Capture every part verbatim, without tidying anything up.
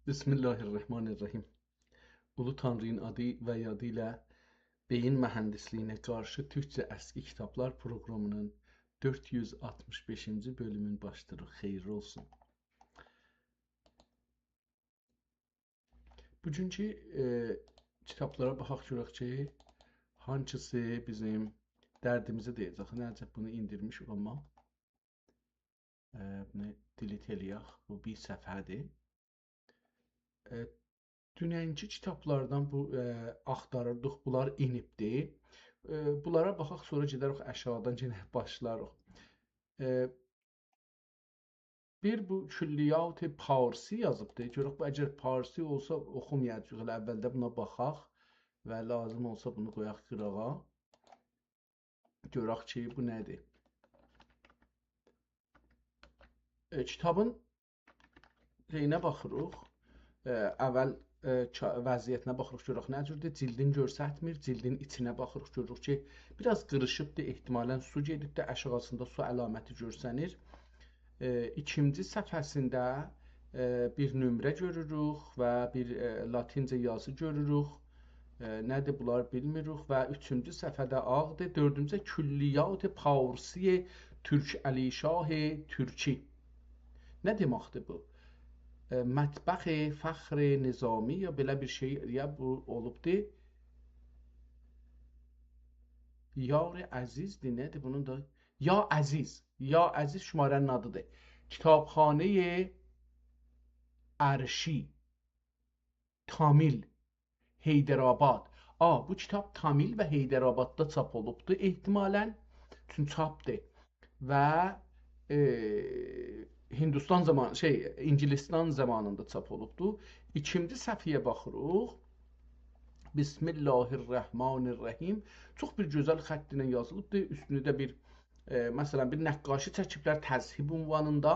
بسم الله الرحمن الرحیم. اولو تانری‌نین آدی و یادی ایله بئیین موهندیسلیگینه قارشی تورکجه اسکی کیتابلار پروقرامینین دؤرد یوز آلتمیش بئشینجی بؤلومون باشلاییریق. خئییرلی اولسون. بوگونکو، ائ، کیتابلارا باخاق گؤرک کی، هانسیسی بیزیم دردیمیزه دَیه‌جک. نه عجب بونو ایندیرمیشیک، آمما، ائ، بونو دیلیت ائله‌یک. بو بیر صفحه‌دیر. ائ، دوننکی کیتابلاردان بو، ائ، آختاریردیق، بونلار ائنیبدی. ائ، بونلارا باخاق، سونرا گئدریک آشاغیدان یئنه باشلاریق. ائ، بیر بو کلیات پارسی یازیبدی. گؤرک بو، اگر پارسی اولسا اوخومایاجاغیق. ائله اولده بونا باخاق و لازیم اولسا بونو قویاق قیراغا. گؤرک کی، بو نه‌دیر؟ ائ، کیتابین شئیینه باخیریق. ائ، اول، ائ، کا-، وضعیتینه باخیریق، گؤرک نه جوردور. جیلدین گؤرستمیر، جیلدین ایچینه باخیریق، گؤروروک کی، بیر آز قیریشیبدیر، احتمالاً سو گئدیبدیر، آشاغیسیندا سو علامتی گؤرسنیر. ائ، ایکینجی صفحه‌سینده، ائ، بیر نمره گؤروروک و بیر، ائ، لاتینجه یازی گؤروروک. ائ، نه‌دیر بونلار بیلمیریک. و اوچونجو صفحه‌ده آغدیر، دؤردونجو کلیات پارسی تورک علی‌شاه تورکی. نه دئمکدیر بو؟ ائ، مطبع فخر نظامی یا بئله بیر شئی، یا بو اولوبدور. یار عزیزدیر، نه‌دیر بونون دا؟ یا عزیز، یا عزیز شماره‌نین آدیدیر. کیتابخانه‌ی عرشی، تامیل، حیدرآباد. آ، بو کیتاب تامیل و حیدرآباددا چاپ اولوبدو احتمالاً. چونکی چاپدیر. و، ائ، هندوستان زامان، شئی، انگلستان زامانیندا چاپ اولوبدو. ایکینجی صفحه‌یه باخیریق. بسم الله الرحمن الرحیم. چوخ بیر گؤزل خط ایله یازیلیبدیر. اوستونده بیر، ائ، مثلاً، بیر نقاشی چکیبلر تذهیب عنوانیندا.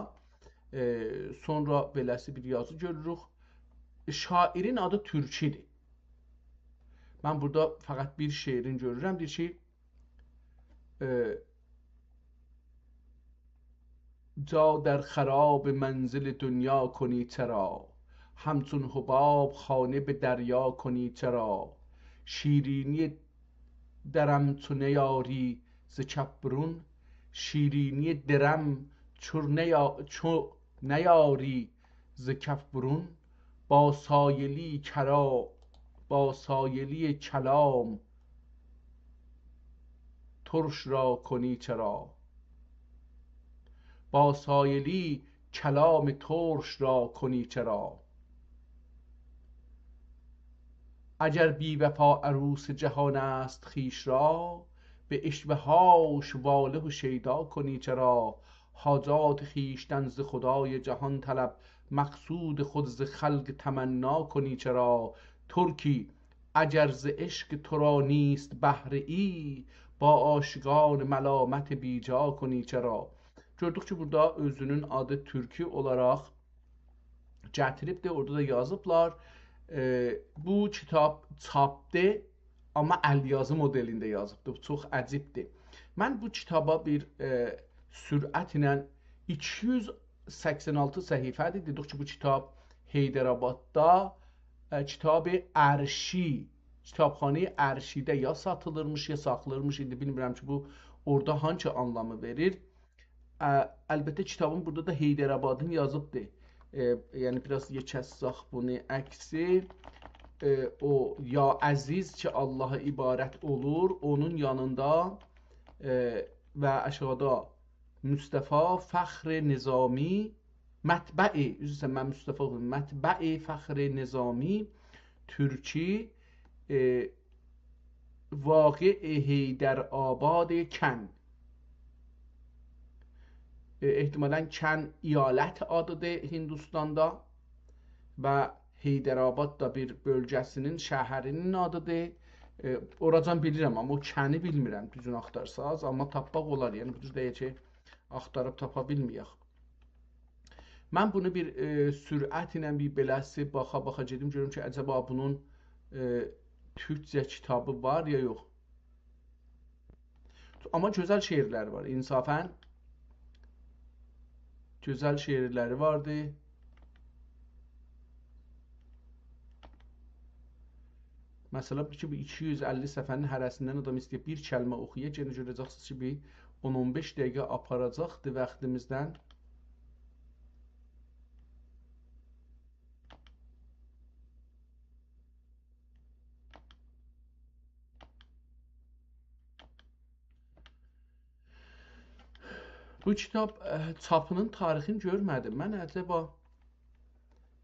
ائ، سونرا بئله‌سی بیر یازی گؤروروک. شاعرین آدی تورکی‌دیر. من بورادا فقط بیر شعرین گؤرورم. دئییر کی، ائ، جا در خراب منزل دنیا کنی چرا؟ همچون حباب خانه به دریا کنی چرا؟ شیرینی درم چو نیاری ز کف برون، شیرینی درم چو نیا-، چو نیاری ز کف برون، با سایلی کرا-، با سایلی کلام ترش را کنی چرا؟ با سایلی کلام ترش را کنی چرا؟ اگر بی‌وفا عروس جهان است خویش را، به عشوه‌هاش واله و شیدا کنی چرا؟ حاجات خویشتن ز خدای جهان طلب، مقصود خود ز خلق تمنا کنی چرا؟ ترکی اگر ز عشق تو را نیست بهره‌ای، با عاشقان ملامت بیجا کنی چرا؟ گؤردوک کی، بورادا اؤزونون آدی تورکی اولاراق گتیریبدیر. اورادا دا یازیبلار. ائ، بو کیتاب چاپدیر، آمما ال‌یازی مدلینده یازیبدیر. بو چوخ عجیبدیر. من بو کیتابا بیر، ائ، سرعت ایله، ایکی یوز سکسن آلتی صفحه‌دیر. دئدیک کی، بو کیتاب حیدرآباددا، ائ، کتاب عرشی، کتابخانه‌ی عرشی‌ده یا ساتیلیرمیش، یا ساخلاییرمیش. ایندی بیلمیرم کی، بو اورادا هانسی آنلامی وئریر. ا، البته، کیتابین بورادا دا حیدرآبادین یازیبدیر. ائ، یعنی، بیر آز یئکه‌لتسک بونو عکسی، ائ، او یا عزیز کی، آللاها عبارت اولور، اونون یانیندا، ائ، و آشاغیدا مصطفی فخر نظامی، مطبع، عذر ایسته‌ییرم، من مصطفی اوخودوم، مطبع فخر نظامی تورکی، ائ، واقع حیدرآباد کن. ائ، احتمالاً کن ایالت آدیدیر هندوستاندا و حیدرآباد دا بیر بؤلگه‌سینین، شهرینین آدیدیر. ائ، اوراجان بیلیرم، آمما او کنی بیلمیرم، دوزون آختارساز، آمما تاپماق اولار. یعنی، بو جور دئییل کی، آختاریب تاپا بیلمه‌یک. من بونو بیر، ائ، سرعت ایله بیر بئله‌سی باخا-باخا گئدیم، گؤروم کی، عجبا بونون، ائ، تورکجه کیتابی وار یا یوخ. آمما گؤزل شعرلری وار، انصافاً. گؤزل شعرلری واردی. مثلا، کی، بو ایکی یوز اللی صفحه‌نین هره‌سیندن آدام ایسته‌یه بیر کلمه اوخویا، یئنه گؤره‌جکسینیز کی، بیر اون اون بئش دقیقه آپاراجاقدی واختیمیزدان. بو کیتاب، ائ، چاپینین تاریخینی گؤرمه‌دیم. من عجبا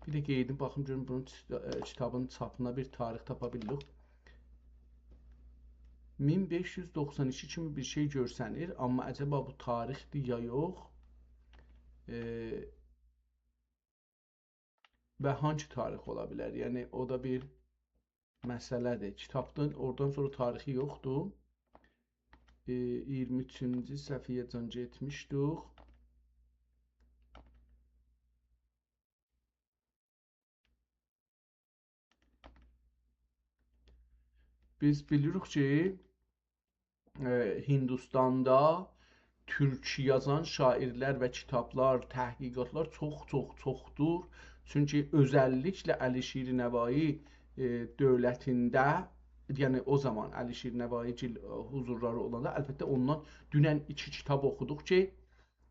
بیر ده قئییدیم، باخیم گؤروم بونون چ-، ائ، کیتابین چاپینا بیر تاریخ تاپا بیلیریک. مین بئش یوز دوخسان ایکی کیمی بیر شئی گؤرسنیر، آمما عجبا بو تاریخدیر یا یوخ؟ ائ، و هانسی تاریخ اولا بیلر؟ یعنی، او دا بیر مسئله‌دیر. کیتابدان، اورادان سونرا تاریخی یوخدور. ائ، اییرمی اوچونجو صفحه‌یه‌جن گئتمیشدیک. بیز بیلیریک کی، ائ، هیندوستاندا تورک یازان شاعیرلر و کیتابلار، تحقیقاتلار چوخ، چوخ، چوخدور. چونکی اؤزللیکله علیشیر نوایی، ائ، دؤولتینده، یعنی او زامان علیشیر نوایی‌گیل، ائ، حضورلاری اولاندا، البته اوندان دونن ایکی کیتاب اوخودوق کی،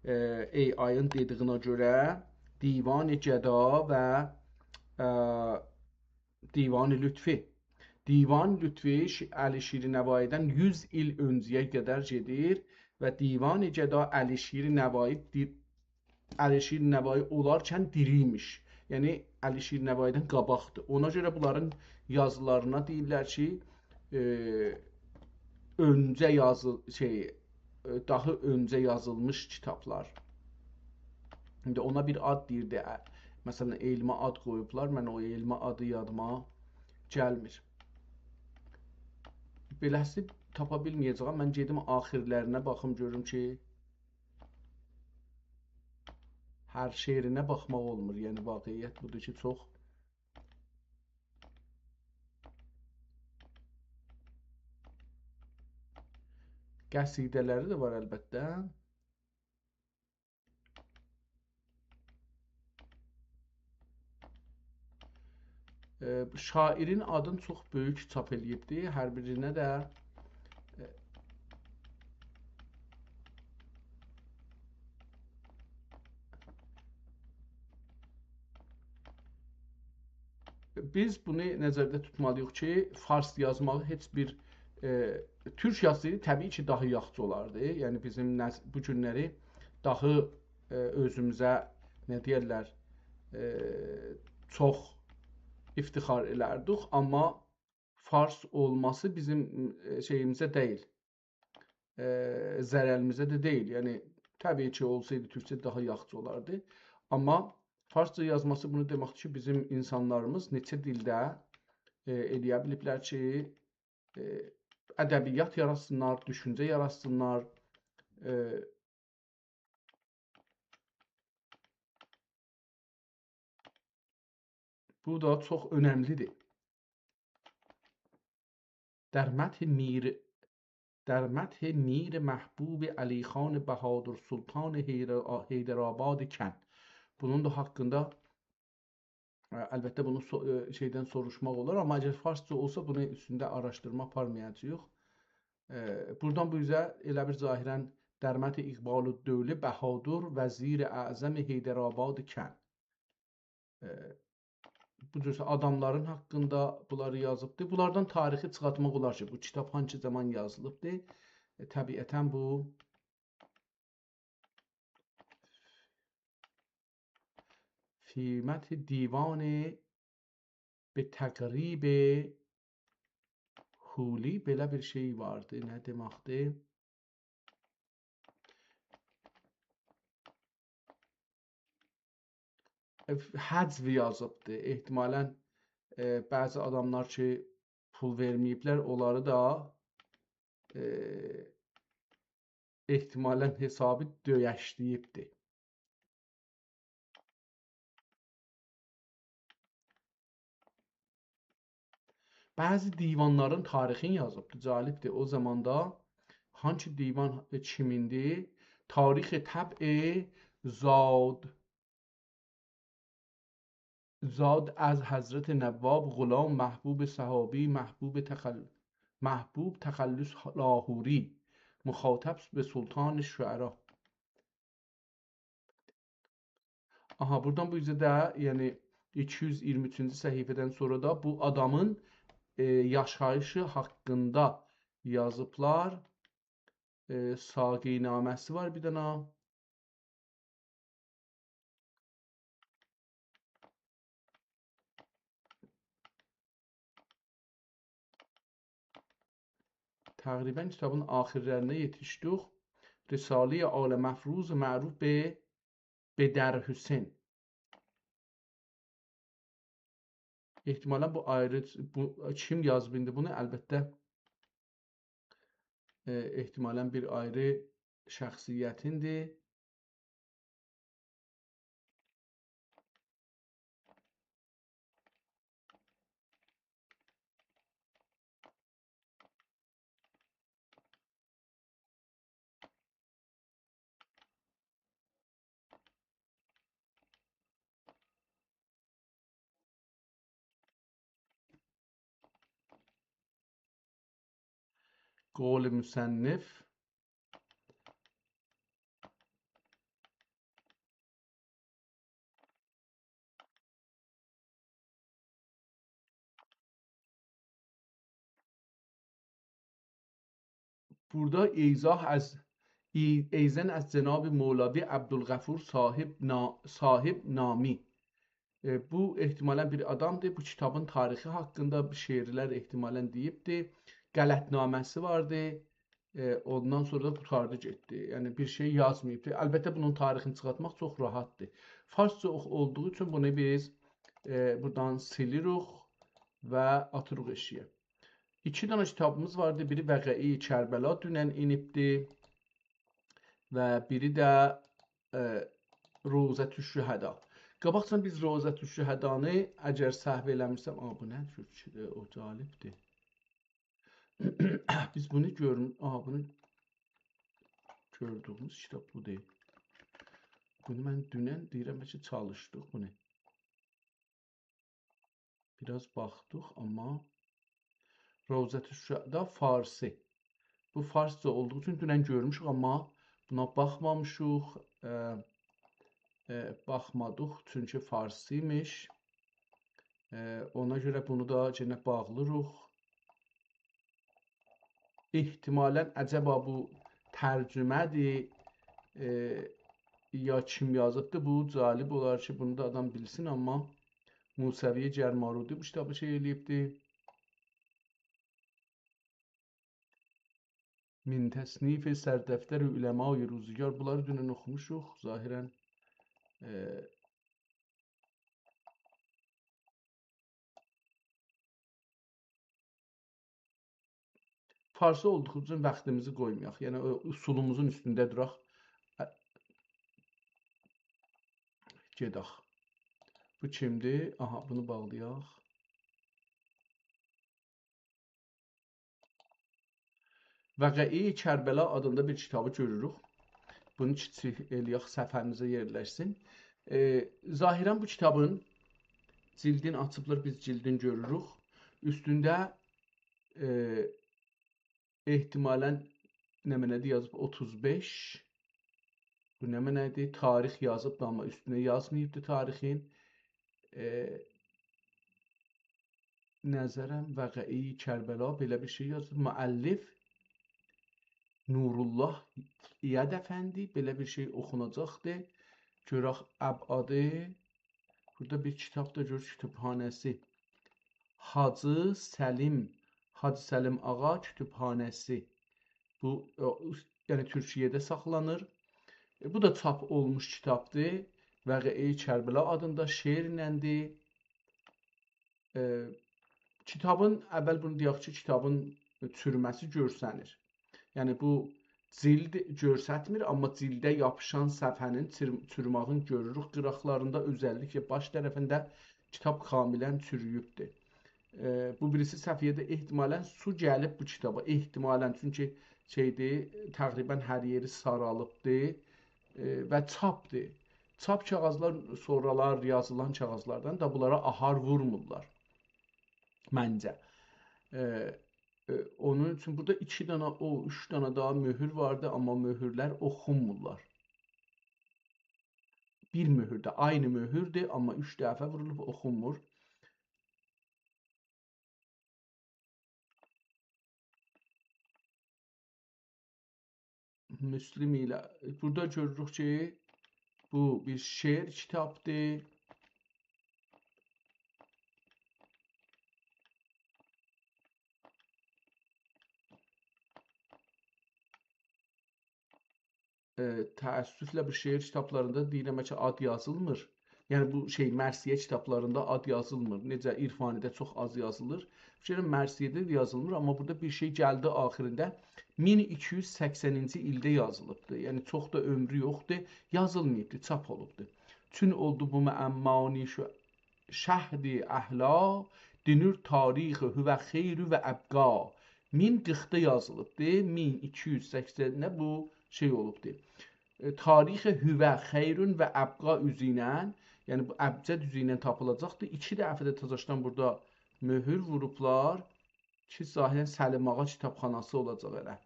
ائ، ای آیین دئدیگینه گؤره دیوان گدا و، ائ، دیوان لطفی. دیوان لطفی ش-، علیشیر نوایی‌دن یوز ایل اؤنجه‌یه قدر گئدیر و دیوان گدا علیشیر نوایی دی-، علیشیر نوایی اولارکن دیری ایمیش. یعنی، علیشیر نوایی‌دن قاباقدیر. اونا گؤره بونلارین یازیلارینا دئییرلر کی، ائ، اؤنجه یازی-، شئی، ائ، داها اؤنجه یازیلمیش کیتابلار. ایندی اونا بیر آد دئییردی، ا، مثلا، علمی آد قویوبلار. من او علمی آدی یادیما گلمیر. بئله‌سی تاپا بیلمه‌یه‌جه‌یم. من گئدیم آخیرلرینه باخیم، گؤروم کی، هر شعرینه باخماق اولمور. یعنی، واقعیت بودور کی، چوخ قصیده‌لری ده وار، البته. ائ، شاعیرین آدینی چوخ بؤیوک چاپ ائله‌ییبدی. هر بیرینه ده، ائ، بیز بونو نظرده توتمالی‌ییق کی، فارس یازماغی هئچ بیر، ائ، تورک یازسایدی، طبیعی کی، داها یاخشی اولاردی. یعنی، بیزیم نس-، بو گونلری داها، ائ، اؤزوموزه، نه دئیرلر، ائ، چوخ افتخار ائلردیک. آمما فارس اولماسی بیزیم، ائ، شئییمیزه دئییل، ائ، ضرریمیزه ده دئییل. یعنی، طبیعی کی، اولسایدی تورکجه داها یاخشی اولاردی. آمما فارسجا یازماسی بونو دئمکدیر کی، بیزیم اینسانلاریمیز نئچه دیلده، ائ، ائله‌یه بیلیبلر کی، ائ، ادبیات یاراتسینلار، دوشونجه یاراتسینلار. ائ، بو دا چوخ اؤنملی‌دیر. در مدح میر، در مدح میر محبوب علی خان بهادر سلطان حیر-، حیدرآباد کن. بونون دا حاقیندا، ا، البته، بونو سو-، ائ، شئیدن سوروشماق اولار، آمما اگر فارسجا اولسا، بونون اوستونده آراشدیرما آپارمایاجاغیق. ائ، بورادان بو اوزه ائله بیر ظاهراً در مدح اقبال‌الدوله بهادر وزیر اعظم حیدرآباد کن. ائ، بو جور آداملارین حاقیندا بونلاری یازیبدی. بونلاردان تاریخی چیخارتماق اولار کی، بو کیتاب هانسی زامان یازیلیبدی. ائ، طبیعتاً بو فی مدح دیوان به تقریب حولی، بئله بیر شئی واردی. نه دئمکدیر؟ ائ، حذف یازیبدی. احتمالاً، ائ، بعضی آداملار کی، پول وئرمه‌ییبلر، اونلاری دا، ائ، احتمالاً حسابی دؤیشله‌ییبدی. بعضی دیوانلارین تاریخینی یازیبدی. جالبدیر. او زاماندا هانسی دیوان کیمیندیر؟ تاریخ طبع زاد، زاد از حضرت نواب، غلام محبوب صحابی، محبوب تخل-، محبوب تخلص لاهوری، مخاطب به سلطان شعرا. آها، بورادان بو اوزه ده، یعنی ایکی یوز اییرمی اوچونجو صفحه‌دن سونرا دا بو آدامین، ائ، یاشاییشی حاقیندا یازیبلار. ائ، ساقینامه‌سی وار بیر دنه. تقریباً کیتابین آخیرلرینه یئتیشدیک. رساله‌ی آل مفروض معروف به، به در حسین. احتمالاً بو آیری، بو کیم یازیب ایندی بونو؟ البته، ائ، احتمالاً بیر آیری شخصیتیندیر. قول مصنف. بورادا ایضاح از، ای-، ایضاً از جناب مولوی عبدالغفور صاحب نا-، صاحب نامی. ائ، بو احتمالاً بیر آدامدیر. بو کیتابین تاریخی حاقیندا بیر شعرلر احتمالاً دئییبدی. غلط‌نامه‌سی واردی. ائ، اوندان سونرا دا قوتاردی گئتدی. یعنی بیر شئی یازماییبدی. البته بونون تاریخینی چیخارتماق چوخ راحتدیر. فارسجا اوخ-، اولدوغو اوچون بونو بیز، ائ، بورادان سیلیریک و آتیریق ائشیگه. ایکی دنه کیتابیمیز واردی. بیری وقایع کربلا دونن ائنیبدی و بیری ده، ائ، روضة الشهدا. قاباقجادان بیز روضة الشهدانی، اگر سهو ائله‌میرسم، آ، بو نه جور کی-، ائ، او جالبدیر. بیز بونو گؤرم-، آ، بونو گؤردویوموز کیتاب بو دئییل. بونو من دونن دئییرم، بلکه چالیشدیق بونو. بیر آز باخدیق، آمما روضة الشهدا فارسی. بو فارسجا اولدوغو اوچون دونن گؤرموشوک، آمما بونا باخمامیشیق، ائ، ائ، باخمادیق، چونکی فارسی‌یمیش. ائ، اونا گؤره بونو دا یئنه باغلیریق. احتمالاً عجبا بو ترجمه‌دیر، ائ، یا کیم یازیبدی؟ بو جالب اولار کی، بونو دا آدام بیلسین، آمما موسوی جرمارودی بو کیتابی شئی ائله‌ییبدی. من تصنیف سردفتر علمای روزگار، بونلاری دونن اوخوموشوق. ظاهراً، ائ، فارسی اولدوغو اوچون واختیمیزی قویمایاق. یعنی، او اصولوموزون اوستونده دوراق. ا-، گئدک. بو کیمدیر؟ آها، بونو باغلایاق. وقایع کربلا آدیندا بیر کیتابی گؤروروک. بونو کیچیک ائله‌یک، صفحه‌میزه یئرلشسین. ائ، ظاهراً بو کیتابین جیلدین آچیبلار، بیز جیلدین گؤروروک. اوستونده، ائ، احتمالاً نمنه‌دیر یازیب؟ اوتوز بئش. بو نمنه‌دیر؟ تاریخ یازیب دا، آمما اوستونه یازماییبدی تاریخین. ائ، نظرم وقایع کربلا، بئله بیر شئی یازیب. مؤلف نورالله ایاد افندی، بئله بیر شئی اوخوناجاقدیر. گؤرک ابعادی. بورادا بیر کیتاب دا گؤر، کتابخانه‌سی. حاجی سلیم، حاجی سلیم آقا کتابخانه‌سی. بو، ائ، اوس-، یعنی تورکیه‌ده ساخلانیر. ائ، بو دا چاپ اولموش کیتابدیر. وقایع کربلا آدیندا شعرلندیر. ائ، کیتابین، اول بونو دئیک کی، کیتابین چورومه‌سی گؤرسنیر. یعنی بو جیلد گؤرستمیر، آمما جیلده یاپیشان صفحه‌نین چیر-، چوروماغینی گؤروروک قیراقلاریندا، اؤزللیکله باش طرفینده کیتاب کاملاً چورویوبدور. ائ، بو بیریسی صفحه‌ده احتمالاً سو گلیب بو کیتابا، احتمالاً، چونکی شئیدیر، تقریباً هر یئری سارالیبدیر، ائ، و چاپدیر. چاپ کاغیذلار سونرالار یازیلان کاغیذلاردان دا، بونلارا آهار وورمورلار منجه. ائ، ائ، اونون اوچون بورادا ایکی دنه، او اوچ دنه داها مؤهور واردی، آمما مؤهورلر اوخونمورلار. بیر مؤهور ده، عینی مؤهوردور، آمما اوچ دفعه وورولوب اوخونمور. مسلم ایله، بورادا گؤروروک کی، بو بیر شعر کیتابدیر. ائ، تأسفله بو شعر کیتابلاریندا دئییرم کی، آد یازیلمیر. یعنی بو شئی، مرثیه کیتابلاریندا آد یازیلمیر. نئجه عرفانی‌ده چوخ آز یازیلیر، فیکر ائلیرم مرثیه‌ده ده یازیلمیر، آمما بورادا بیر شئی گلدی آخیریندا. مین ایکی یوز سکسنینجی ایلده یازیلیبدیر. یعنی چوخ دا عؤمرو یوخدور، یازیلماییبدیر، چاپ اولوبدور. چون اولدو بو معمانی شو شهد اهلا، دئنیر تاریخ هو خیر و ابقی. مین قیرخدا یازیلیبدیر، مین ایکی یوز سکسنده بو شئی اولوبدور. ائ، تاریخ هو خیر و ابقی اوزو ایله، یعنی بو ابجد اوزو ایله تاپیلاجاقدیر. ایکی دفعه ده تازاشدان بورادا مؤهور ووروبلار کی، ظاهراً سلیم آغا کیتابخاناسی اولاجاق هله.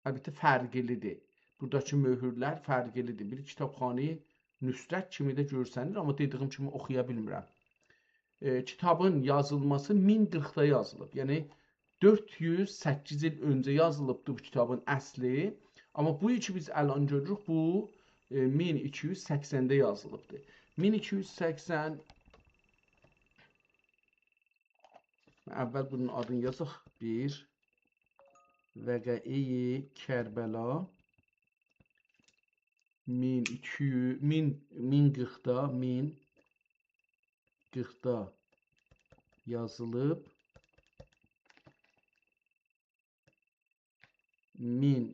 البته، فرقلی‌دیر. بوراداکی مؤهورلر فرقلی‌دیر. بیر کیتابخانه نصرت کیمی ده گؤرسنیر، آمما دئدیگیم کیمی اوخویا بیلمیرم. ائ، کیتابین یازیلماسی مین قیرخدا یازیلیب. یعنی، دؤرد یوز سککیز ایل اؤنجه یازیلیبدی بو کیتابین اصلی. آمما بو کی بیز الان گؤروروک، بو، ائ، مین ایکی یوز سکسنده یازیلیبدی. مین ایکی یوز سکسن، اول بونون آدینی یازاق. بیر، وقعه‌ی کربلا، مین ایکی یوز، مین، مین قیرخدا، مین قیرخدا یازیلیب. مین،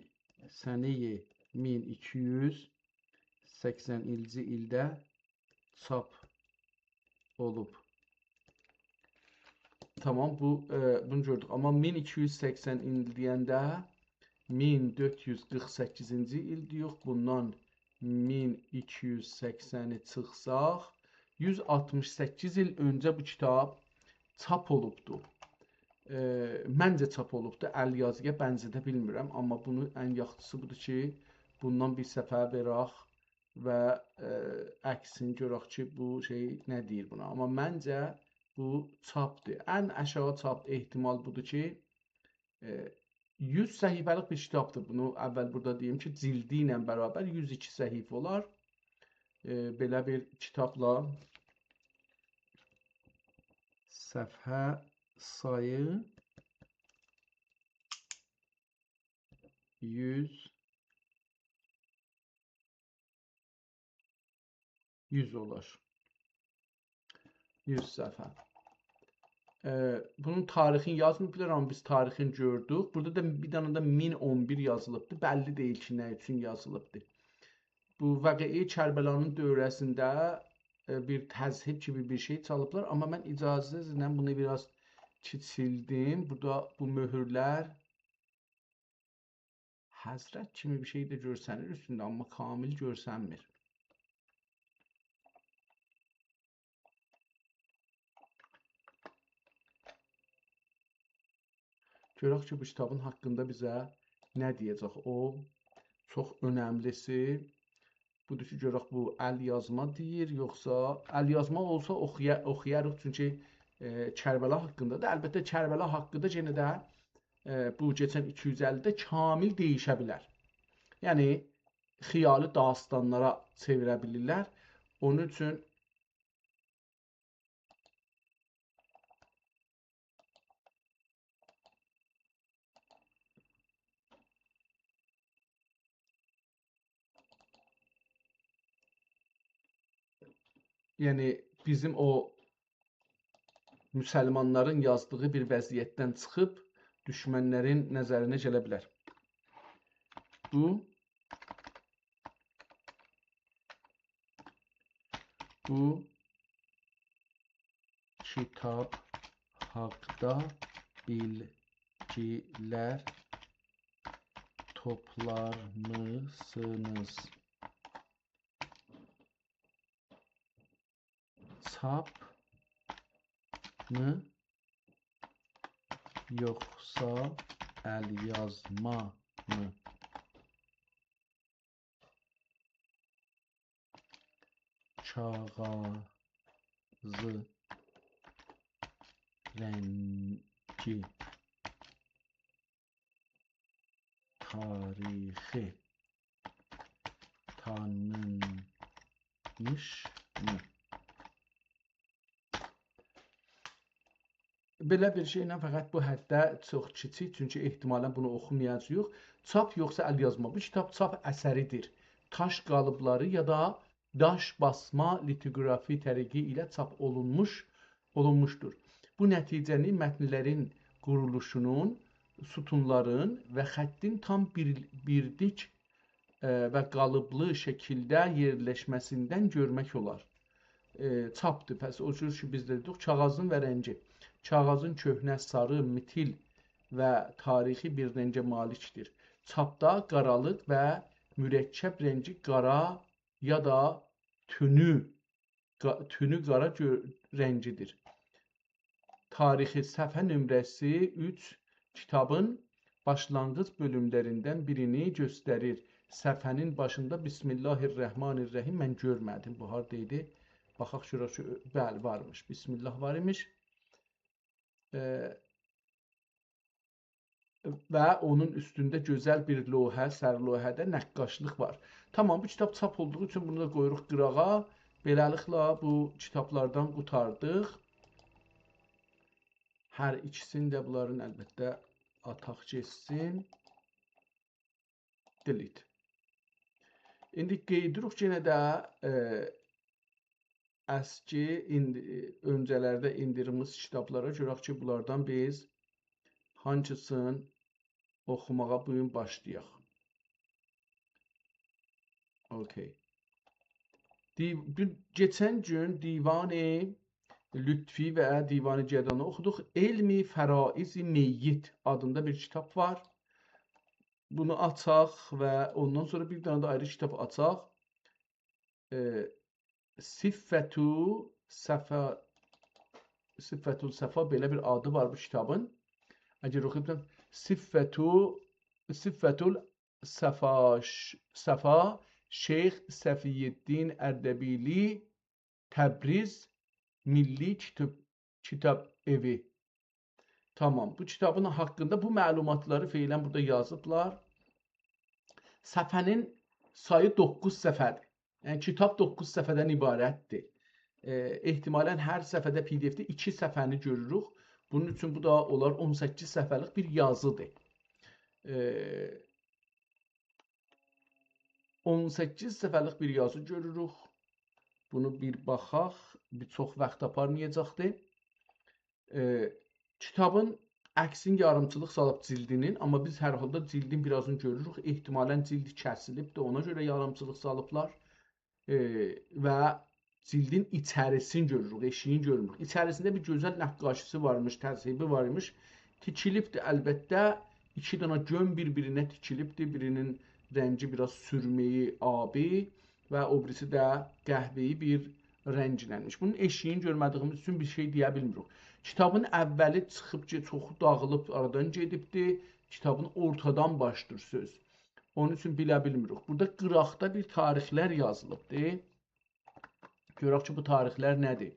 سنه‌ی مین ایکی یوز سکسنینجی ایلده چاپ اولوب. تامام، بو، ائ، بونو گؤردوک. آمما مین ایکی یوز سکسن ایل دئینده مین دؤرد یوز قیرخ سککیزینجی ایل دئییریک. بوندان مین ایکی یوز سکسنی چیخساق، یوز آلتمیش سککیز ایل اؤنجه بو کیتاب چاپ اولوبدو. ائ، منجه چاپ اولوبدو، ال یازی‌یا بنزه‌ده بیلمیرم، آمما بونو ان یاخشیسی بودور کی، بوندان بیر صفحه وئرک و، ائ، عکسینی گؤرک کی، بو شئی نه دئییر بونا. آمما منجه بو چاپدیر. ان آشاغی چاپ احتمال بودور کی، ائ، یوز صفحه‌لیک بیر کیتابدیر. بونو اول بورادا دئییم کی، جلدی ایله برابر یوز ایکی صفحه اولار. ائ، بئله بیر کیتابلا صفحه سایی یوز، یوز اولار. یوز صفحه. ائ، بونون تاریخینی یازماییبلار، آمما بیز تاریخینی گؤردوک. بورادا دا بیر دنه ده مین اون بیر یازیلیبدی. بللی دئییل کی، نه اوچون یازیلیبدی. بو وقعه‌ی کربلانین دوره‌سینده، ائ، بیر تذهیب کیمی بیر شئی چالیبلار. آمما من اجازه‌نیزله بونو بیر آز کیچیلدیم. بورادا بو مؤهورلر حضرت کیمی بیر شئی ده گؤرسنیر اوستونده، آمما کامل گؤرسنمیر. گؤرک کی، بو کیتابین حاقیندا بیزه نه دئیه‌جک. او چوخ اؤنملیسی بودور کی، گؤرک بو ال یازما دئییر، یوخسا ال یازما اولسا اوخویا-، اوخویاریق، چونکی، ائ، کربلا حاقیندادیر. البته، کربلا حاقیندا یئنه ده، ائ، بو کئچن ایکی یوز اللی ایلده کامل دییشه بیلر. یعنی، خیالی داستانلارا چئویره بیلیرلر. اونون اوچون یعنی، بیزیم او مسلمانلارین یازدیغی بیر وضعیتدن چیخیب، دوشمنلرین نظرینه گله بیلر. بو، بو کیتاب حاقدا بیلگیلر توپلارمیسینیز؟ کیتاب‌می، یوخسا ال‌یازمامی؟ کاغاذی، رنگی، تاریخی، تانینمیش‌می؟ بئله بیر شئیله، فقط بو حدده چوخ کیچیک، چونکی احتمالاً بونو اوخومایاجاغیق. چاپ یوخسا ال‌یازما؟ بو کیتاب چاپ اثری‌دیر. تاش قالیبلاری یا دا داش باسما لیتوگرافی طریقی ایله چاپ اولونموش، اولونموشدور. بو نتیجه‌نی متنلرین قورولوشونون، سوتونلارین و خطین تام بیر، بیردیک، ائ، و قالیبلی شکیلده یئرلشمه‌سیندن گؤرمک اولار. ائ، چاپدیر. پس او جور کی، بیز ده دئدیک، کاغاذین و رنگی. کاغاذین کؤهنه، ساری، متیل و تاریخی بیر رنگه مالیکدیر. چاپدا قارالیق و مرکب رنگی قارا یا دا تونو، قا-، تونو قارا گؤ-، رنگی‌دیر. تاریخی، صفحه نمره‌سی اوچ، کیتابین باشلانغیج بؤلوملریندن بیرینی گؤستریر. صفحه‌نین باشیندا «بسم الله الرحمن الرحیم» من گؤرمه‌دیم. بو هاردا ایدی؟ باخاق گؤرک کی، بلی، وارمیش. بسم الله وار ایمیش. ائ، و اونون اوستونده گؤزل بیر لوحه، سرلوحه‌ده نقاشلیق وار. تامام، بو کیتاب چاپ اولدوغو اوچون بونو دا قویوروق قیراغا. بئله‌لیکله، بو کیتابلاردان قوتاردیق. هر ایکیسینی ده، بونلارین البته آتاق گئتسین. Delete. ایندی قئییدیریک یئنه ده، ائ، اسکی ایندی-، اؤنجه‌لرده ایندیریلمیش کیتابلارا، گؤرک کی، بونلاردان بیز هانسیسین اوخوماغا بو گون باشلایاق. اوکی. دی-، دون، کئچن گون دیوان لطفی و دیوان گدانی اوخودوق. «علم فرائض میت» آدیندا بیر کیتاب وار. بونو آچاق و اوندان سونرا بیر دنه ده آیری کیتاب آچاق. ائ، صفة صفا، صفة الصفا، بئله بیر آدی وار بو کیتابین. اگر اوخویوب دا، صفة، صفة الصفا، ش-، صفا، شیخ صفی‌الدین اردبیلی، تبریز میللی کیتاب، کیتاب ائوی. تامام. بو کیتابین حاقیندا بو معلوماتلاری فعلاً بورادا یازیبلار. صفحه‌نین سایی دوققوز صفحه‌دیر. یعنی، کیتاب دوققوز صفحه‌دن عبارتدیر. ائ، احتمالاً هر صفحه‌ده، پی‌دی‌افده ایکی صفحه‌نی گؤروروک. بونون اوچون بو دا اولار اون سککیز صفحه‌لیک بیر یازیدیر. ائ، اون سککیز صفحه‌لیک بیر یازی گؤروروک. بونو بیر باخاق، بیر چوخ واخت آپارمایاجاقدیر. ائ، کیتابین عکسین یاریمچیلیق سالیب جیلدینین، آمما بیز هر حالدا جیلدین بیر آزینی گؤروروک. احتمالاً جیلدی کسیلیبدیر، اونا گؤره یاریمچیلیق سالیبلار. ائ، و جیلدین ایچریسینی گؤروروک، ائشیگین گؤرموروک. ایچریسینده بیر گؤزل نقاشی‌سی وارمیش، تذهیبی وارمیش. تیکیلیبدیر، البته، ایکی دنه گؤن بیر-بیرینه تیکیلیبدیر. بیرینین رنگی بیر آز سورمه‌ای، آبی و او بیریسی ده قهوه‌ای بیر رنگیننمیش. بونون ائشیگینی گؤرمه‌دیییمیز اوچون بیر شئی دئیه بیلمیریک. کیتابین اوّلی چیخیب کی، چوخو داغیلیب، آرادان گئدیبدی. کیتابین اورتادان باشلاییر سؤز. اونون اوچون بیله بیلمیریک. بورادا قیراقدا بیر تاریخلر یازیلیبدی. گؤرک کی، بو تاریخلر نه‌دیر؟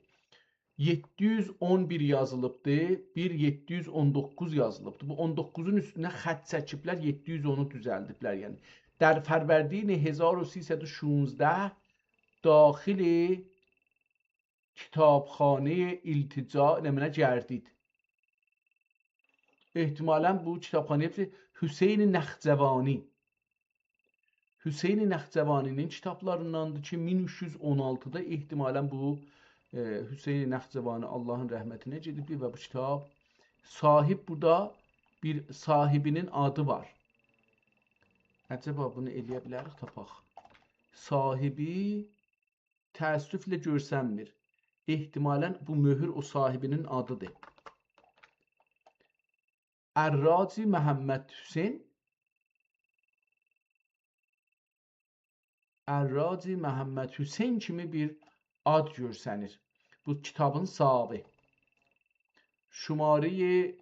یئددی یوز اون بیر یازیلیبدی، بیر یئددی یوز اون دوققوز یازیلیبدی. بو اون دوققوزون اوستونه خط چکیبلر، یئددی یوز اونو دوزلدیبلر، یعنی. «در فروردین هزار و سیصد و شانزده داخل کتابخانهٔ التجا» نمنه گردید. احتمالاً بو کتابخانه‌یه حسین نخجوانی، حسین نخجوانی‌نین کیتابلاریندان‌دیر کی، مین اوچ یوز اون آلتیدا احتمالاً بو، ائ، حسین نخجوانی آللاهین رحمتینه گئدیبدیر و بو کیتاب صاحب، بورادا بیر صاحبی‌نین آدی وار. عجبا بونو ائلیه بیلریک تاپاق؟ صاحبی تأسفله گؤرسنمیر. احتمالاً بو مؤهور او صاحبی‌نین آدی‌دیر. عراجی محمدحسین، عراجی محمدحسین کیمی بیر آد گؤرسنیر. بو کیتابین صاحیبی. شماره‌ی،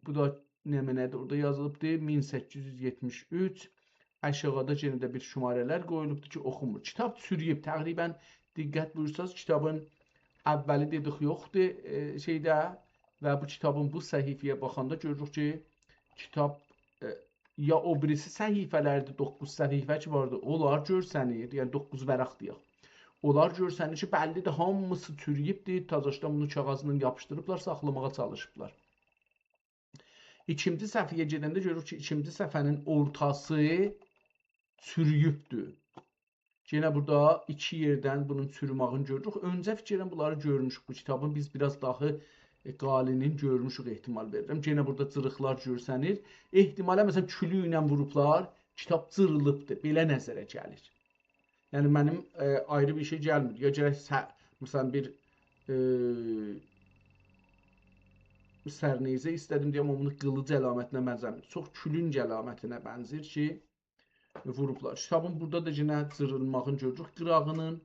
بو دا نمنه‌دیر، اورادا یازیلیبدیر، مین سککیز یوز یئتمیش اوچ. آشاغیدا یئنه ده بیر شماره‌لر قویولوبدور کی، اوخونمور. کیتاب چورویوب، تقریباً دقت بویورساز، کیتابین اولی دئدیک یوخدور، ائ، شئیده و بو کیتابین بو صفحه‌یه باخاندا گؤروروک کی، کیتاب، ائ، یا او بیریسی صفحه‌لردیر، دوققوز صفحه کی واردی، اونلار گؤرسنیر، یعنی دوققوز ورق دئیک. اونلار گؤرسنیر کی، بللی‌دیر، هامیسی چورویوبدور، تازاشدان بونو کاغاذلا یاپیشدیریبلار، ساخلاماغا چالیشیبلار. ایکینجی صفحه‌یه گئدنده گؤروروک کی، ایکینجی صفحه‌نین اورتاسی چورویوبدور. یئنه بورادا ایکی یئردن بونون چوروماغینی گؤروروک. اؤنجه فیکر ائلیرم بونلاری گؤرموشوک. بو کیتابین بیز بیر آز داها، ائ، قالینینی گؤرموشوک، احتمال وئریرم. یئنه بورادا جیریقلار گؤرسنیر. احتمالاً، مثلاً، کولوک ایله ووروبلار، کیتاب جیریلیبدیر. بئله نظره گلیر. یعنی، منیم، ائ، آیری بیر شئی گلمیر. یا گرک سه-، مثلاً، بیر، ائ، سرنیزه ایسته‌دیم دئیم، آمما بونو قیلیج علامتینه بنزه‌میر. چوخ کولونگ علامتینه بنزیر کی، ووروبلار. کیتابین بورادا دا یئنه جیریلماغینی گؤروروک، قیراغینین،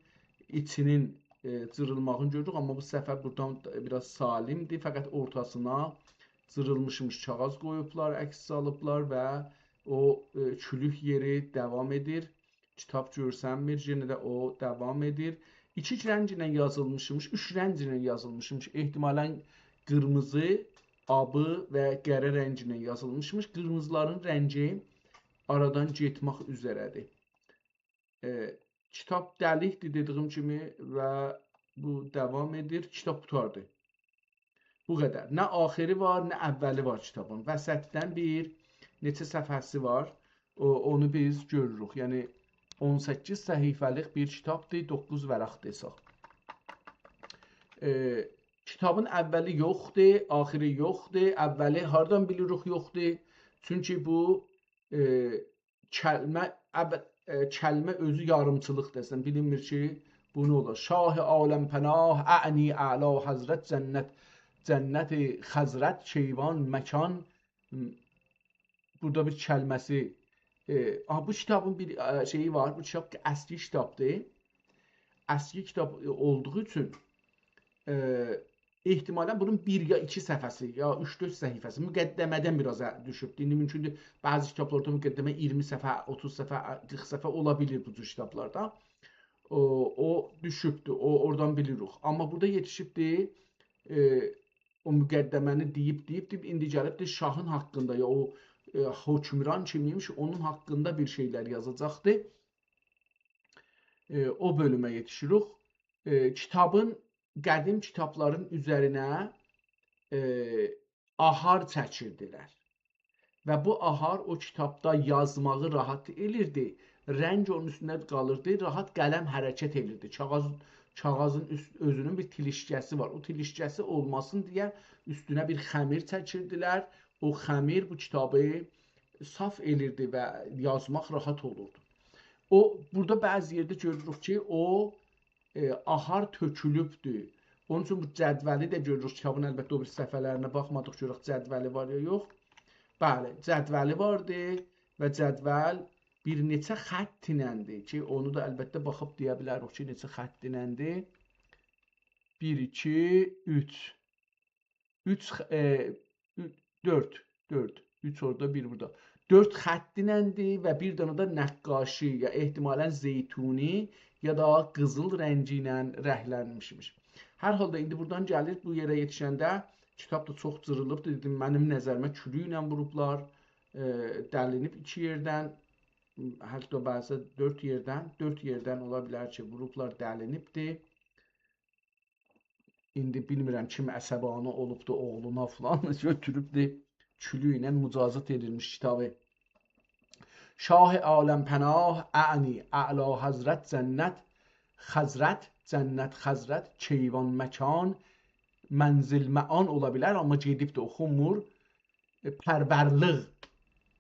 ایچینین، ائ، جیریلماغینی گؤروروک، آمما بو صفحه بورادان بیر آز سالمدیر، فقط اورتاسینا جیریلمیشمیش کاغاذ قویوبلار، عکس سالیبلار و او، ائ، کولوک یئری داوام ائدیر. کیتاب گؤرسنمیر، یئنه ده او داوام ائدیر. ایکی رنگله یازیلمیشمیش، اوچ رنگله یازیلمیشمیش. احتمالاً قیرمیزی، آبی و قره رنگله یازیلمیشمیش. قیرمیزیلارین رنگی آرادان گئتمک اوزره‌دیر. ائ، کیتاب دلیکدیر دئدیگیم کیمی و بو داوام ائدیر. کیتاب قوتاردی. بو قدر. نه آخیری وار، نه اولی وار کیتابین. وسطدن بیر نئچه صفحه‌سی وار. او، اونو بیز گؤروروک. یعنی، اون سککیز صفحه‌لیک بیر کیتابدیر، دوققوز ورقدیر حساب. ائ، کیتابین اولی یوخدور، آخیری یوخدور. اولی هاردان بیلیریک یوخدور؟ چونکی بو، ائ، کلمه، اول، ائ، کلمه اؤزو یاریمچیلیق دئسن، بیلینمیر کی، بو نه اولار. شاه عالم‌پناه، اعنی اعلی‌حضرت، جنت، جنت خضرت، کیوان مکان. م، بورادا بیر کلمه‌سی، ائ، آها، بو کیتابین بیر، ائ، شئیی وار، بو کیتاب اسکی کیتابدیر. اسکی کیتاب، ائ، اولدوغو اوچون، ائ، احتمالاً بونون بیر یا ایکی صفحه‌سی، یا اوچ-دؤرد صفحه‌سی مقدمه‌دن بیر آز ا-، دوشوبدور. ایندی مومکوندور، بعضی کیتابلاردا مقدمه اییرمی صفحه، اوتوز صفحه، قیرخ صفحه اولا بیلیر بو جور کیتابلاردا. او، او دوشوبدور، او اورادان بیلیریک. آمما بورادا یئتیشیبدیر، ائ، او مقدمه‌نی دئییب، دئییب، دئییب، ایندی گلیبدیر شاهین حاقیندا، یا او، ائ، حکمران کیم ایمیش، اونون حاقیندا بیر شئیلر یازاجاقدیر. ائ، او بؤلومه یئتیشیریک. ائ، کیتابین، قدیم کیتابلارین اوزرینه، ائ، آهار چکیردیلر. و بو آهار او کیتابدا یازماغی راحت ائلیردی. رنگ اونون اوستونده قالیردی، راحت قلم حرکت ائلیردی. کاغاذ، کاغاذین اوست، اؤزونون بیر تیلیشکه‌سی وار. او تیلیشکه‌سی اولماسین دئیه اوستونه بیر خمیر چکیردیلر. او خمیر بو کیتابی صاف ائلیردی و یازماق راحت اولوردو. او، بورادا بعضی یئرده گؤروروک کی، او ائ، آهار تؤکولوبدور. اونون اوچون بو جدولی ده گؤروروک کیتابین، البته، او بیری صفحه‌لرینه باخمادیق، گؤرک جدولی وار یا یوخ. بلی، جدولی واردی و جدول بیر نئچه خط ایلندیر کی، اونو دا البته باخیب دئیه بیلریک کی، نئچه خط ایلندیر. بیر، ایکی، اوچ. اوچ خ، ائ، او، دؤرد، دؤرد. اوچ اورادا، بیر بورادا. دؤرد خط ایلندی و بیر دنه ده نقاشی، یا احتمالاً زیتونی، یا دا قیزیل رنگی ایله رنگلنمیشمیش. هر حالدا ایندی بورادان گلیر، بو یئره یئتیشنده کیتاب دا چوخ جیریلیبدیر. دئدیم، منیم نظریمه کولوک ایله ووروبلار، ائ، دلینیب ایکی یئردن، حتی بعضا دؤرد یئردن، دؤرد یئردن اولا بیلر کی، ووروبلار، دلینیبدیر. ایندی بیلمیرم کیم عصبانی اولوبدو اوغلونا فلان، گؤتوروبدو کولوک ایله مجازات ائدیرمیش کیتابی. شاه عالم‌پناه، اعنی اعلی‌حضرت، جنت خضرت، جنت خضرت، کیوان مکان، منزل معان اولا بیلر، آمما گئدیبدی، اوخونمور. ائ، پرورلیق.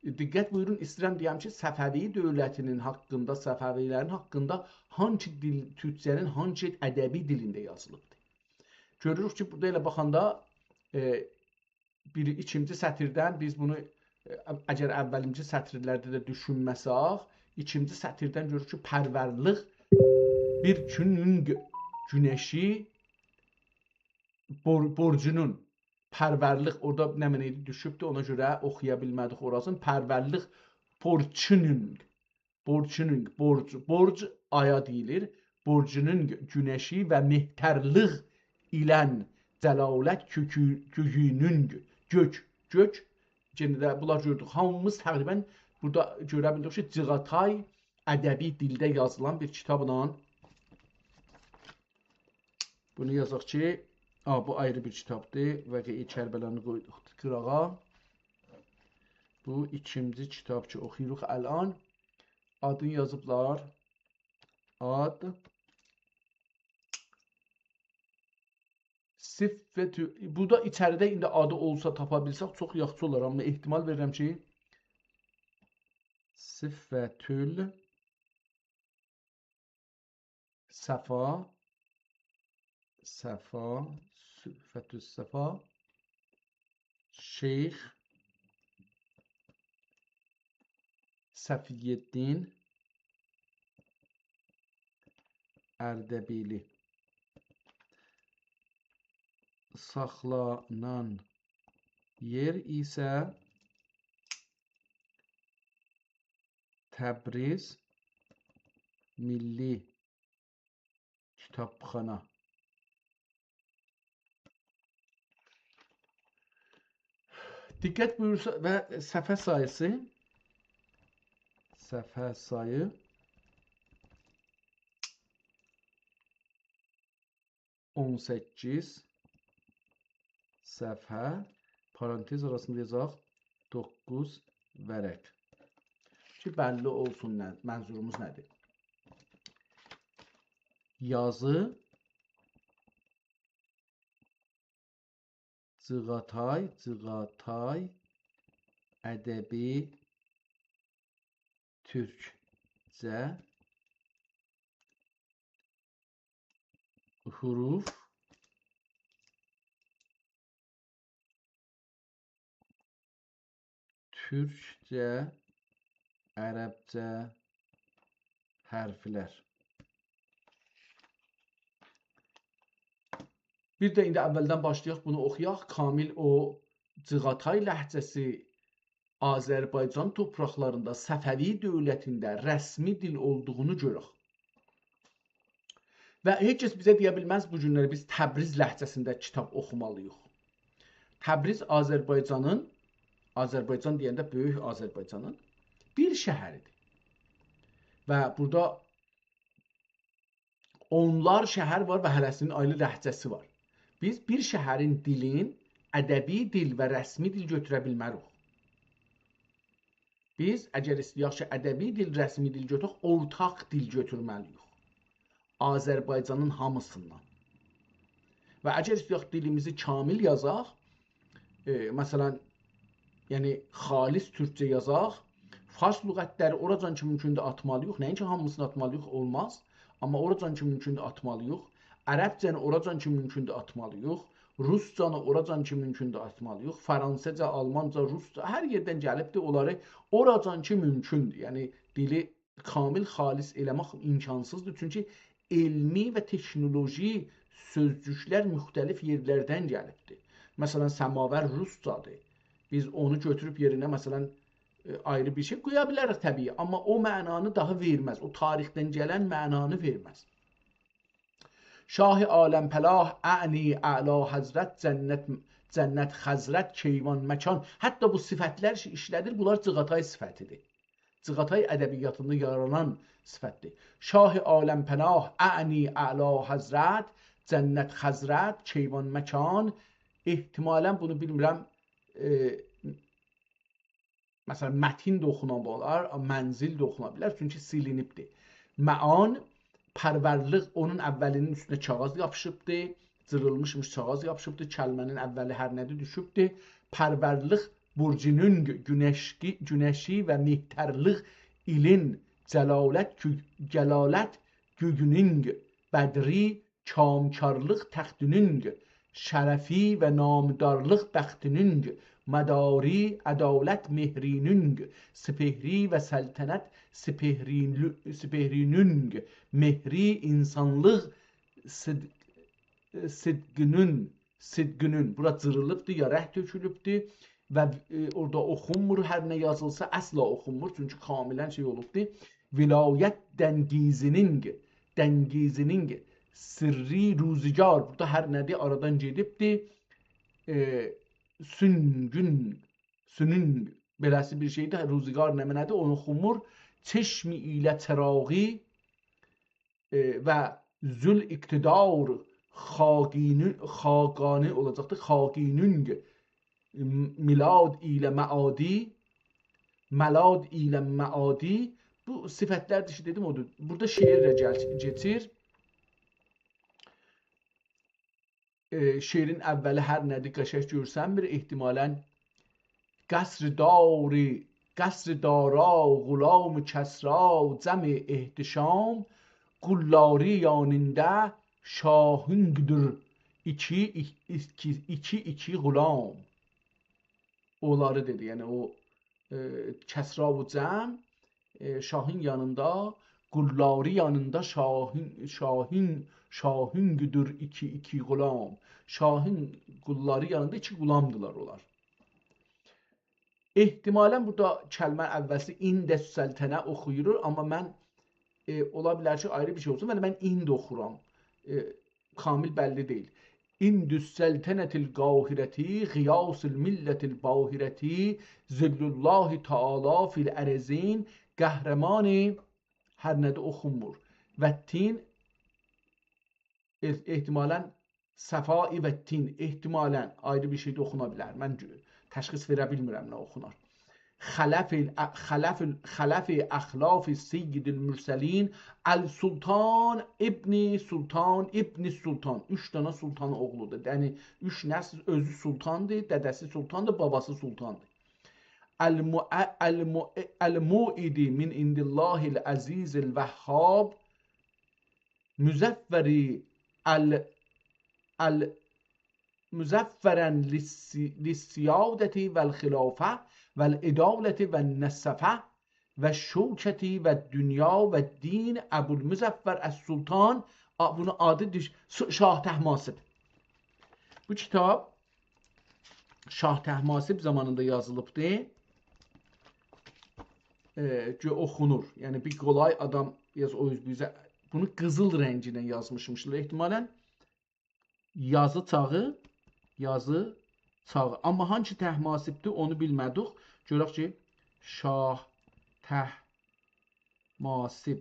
ائ، دقت بویورون، ایسته‌ییرم دئیم کی، صفوی دؤولتینین حاقیندا، صفوی‌لرین حاقیندا هانسی دیل، تورکجه‌نین هانسی ادبی دیلینده یازیلیبدیر؟ گؤروروک کی، بورادا ائله باخاندا، ائ، بیر، ایکینجی سطیردن بیز بونو، ائ، اگر اولینجی سطیرلرده ده دوشونمه‌سک، ایکینجی سطیردن گؤروروک کی، پرورلیق بیر گونون گو، گونشی بور-، بورجونون، پرورلیق، اورادا نمنه ایدی، دوشوبدو، اونا گؤره اوخویا بیلمه‌دیک اوراسینی. پرورلیق بورچونون، بورچونون، بورج، بورج آیا دئییلیر. بورجونون گونشی و مهترلیق ایلن جلالت کؤکو-، گؤیونون گؤ-، گؤک، گؤک. یئنه ده بونلار گؤردوک. هامیمیز تقریباً بورادا گؤره بیلدیک کی، جیغاتای ادبی دیلده یازیلان بیر کیتابلا. بونو یازاق کی، آ، بو آیری بیر کیتابدیر. وقیع کربلانی قویدوق قیراغا. بو ایکینجی کیتاب کی، اوخویوروق الان. آدینی یازیبلار. آد. صفة، بورادا ایچریده ایندی آدی اولسا، تاپا بیلسک، چوخ یاخشی اولار. آمما احتمال وئریرم کی، صفة ال صفا، صفا، صفة الصفا، شیخ صفی‌الدین اردبیلی. ساخلانان یئر ایسه تبریز میللی کیتابخانا. دقت بویورسا و صفحه ساییسی، صفحه سایی اون سککیز، صفحه، پارانتز آراسیندا یازاق، دوققوز ورق. کی، بللی اولسون نه، منظوروموز نه‌دیر. یازی جیغاتای، جیغاتای ادبی تورکجه حروف، تورکجه، عربجه حرفلر. بیر ده ایندی اولدن باشلایاق، بونو اوخویاق. کامل او جیغاتای لهجه‌سی آذربایجان تورپاقلاریندا صفوی دؤولتینده رسمی دیل اولدوغونو گؤرک. و هئچ کس بیزه دئیه بیلمز، بو گونلری بیز تبریز لهجه‌سینده کیتاب اوخومالی‌ییق. تبریز آذربایجانین، آذربایجان دئینده بؤیوک آذربایجانین بیر شهری‌دیر. و بورادا اونلار شهر وار و هره‌سینین آیری لهجه‌سی وار. بیز بیر شهرین دیلین ادبی دیل و رسمی دیل گؤتوره بیلمه‌ریک. بیز اگر ایسته‌یک کی، ادبی دیل، رسمی دیل گؤتورک، اورتاق دیل گؤتورمه‌لی‌ییک آذربایجانین هامیسیندان. و اگر ایسته‌یک دیلیمیزی کامل یازاق، ائ، مثلا، یعنی خالص تورکجه یازاق، فارس لغتلری اوراجان کی مومکوندور آتمالی‌ییق. نه‌اینکی هامیسینی آتمالی‌ییق، اولماز. آمما اوراجان کی مومکوندور آتمالی‌ییق. عربجه‌نی اوراجان کی مومکوندور آتمالی‌ییق. روسجانی اوراجان کی مومکوندور آتمالی‌ییق. فرانسیزجا، آلمانجا، روسجا، هر یئردن گلیبدیر، اونلاری اوراجان کی مومکوندور. یعنی دیلی کامل خالص ائله‌مک امکانسیزدیر. چونکی علمی و تکنولوژی سؤزجوکلر مختلف یئرلردن گلیبدیر. مثلا، سماور روسجادیر. بیز اونو گؤتوروب یئرینه، مثلا، ائ، آیری بیر شئی قویا بیلریک طبیعی، آمما او معنانی داها وئرمز. او تاریخدن گلن معنانی وئرمز. شاه عالم‌پناه، اعنی اعلی‌حضرت، جنت، جنت خضرت، کیوان مکان. حتی بو صفتلر کی ایشله‌دیر، بونلار جیغاتای صفتی‌دیر. جیغاتای ادبیاتیندا یارانان صفتدیر. شاه عالم‌پناه، اعنی اعلی‌حضرت، جنت خضرت، کیوان مکان. احتمالا بونو بیلمیرم، ائ، مثلا، متین ده اوخونا بیلر، منزل ده اوخونا بیلر، چونکی سیلینیبدیر. معان، پرورلیق، اونون اوّلینین اوستونه کاغیذ یاپیشیبدی، جیریلمیشمیش کاغیذ یاپیشیبدی، کلمه‌نین اوّلی هر نه‌دیر دوشوبدو. پرورلیق بورجونون گونشکی-، گونشی و مهترلیق ایلین جلالت گو-، جلالت گویونون بدری کامکارلیق تختینین، شرفی و نامدارلیق بختینین، مداری عدالت مهرینین، سپهری و سلطنت سپهرینو-، سپهرینین، مهری انسانلیق صدق-، صدقینین، صدقینین، بورا جیریلیبدی، یا رنگ تؤکولوبدو و، ائ، اورادا اوخونمور، هر نه یازیلسا اصلا اوخونمور، چونکی کاملاً شئی اولوبدو. ولایت دنگیزینین، دنگیزینین سرّی روزگار، بورادا هر نه‌دیر، آرادان گئدیبدی. ائ، سونگون، سونون، بئله‌سی بیر شئیدیر، روزگار نمنه‌دیر، اونو اوخونمور. چشمی ایله چراغی، ائ، و ذوالاقتدار خاقینی، خاقانی اولاجاقدیر. خاقینون، م-، میلاد ایله معادی، ملاد ایله معادی. بو صفتلردیر کی، دئدیم، اودور. بورادا شعر ده گل-، کئچیر. ائ، شعرین اوّلی هر نه‌دیر، قشنگ گؤرسنمیر. احتمالاً: قصر داری، قصر دارا غلام کسری جم احتشام، قلدری یانیندا شاهین‌دیر ایکی، ایکی، ایکی، ایکی غلام. اونلاری دئدی، یعنی او، ائ، کسری و جم، ائ، شاهین یانیندا، قلدری یانیندا شاهین، شاهین، شاهین‌دیر ایکی، ایکی غلام. شاهین قلدری یانیندا ایکی غلامدیلار اونلار. احتمالاً بورادا کلمه اوّلسی عند السلطنة اوخویولور، آمما من، ائ، اولا بیلر کی، آیری بیر شئی اولسون، ولی من عند اوخورام. ائ، کامل بللی دئییل. عند السلطنة القاهرة، غیاث الملة الباهرة، ظل الله تعالی فی الأرضین، قهرمان، هر نه‌دیر اوخونمور. والتین، اح-، احتمالاً صفا والتین، احتمالاً آیری بیر شئی ده اوخونا بیلر. من گؤ-، تشخیص وئره بیلمیرم نه اوخونار. خلف ال-، خلف ال-، خلف اخلف سید المرسلین، السلطان ابن سلطان ابن سلطان. اوچ دنه سلطان اوغلودور. یعنی، اوچ نسل، اؤزو سلطاندیر، دده‌سی سلطاندیر، باباسی سلطاندیر. الم-، الم-، الموعد من عند الله العزیز الوهاب، مظفر ال-، ال-، مظفراً للس-، للسیادة والخلافة والعدالة والنسفة والشوکة والدنیا والدین، ابوالمظفر السلطان، آ، بونون آدی دوش-، س-، شاه طهماسب. بو کیتاب شاه طهماسب زامانیندا یازیلیبدی. ائ، گؤ-، اوخونور. یعنی، بیر قولای آدام یاز-، او اوز بیزه بونو قیزیل رنگینن یازمیشمیشلار. احتمالاً یازی چاغی، یازی چاغی. آمما هانسی طهماسبدیر، اونو بیلمه‌دیک. گؤرک کی، شاه طهماسب.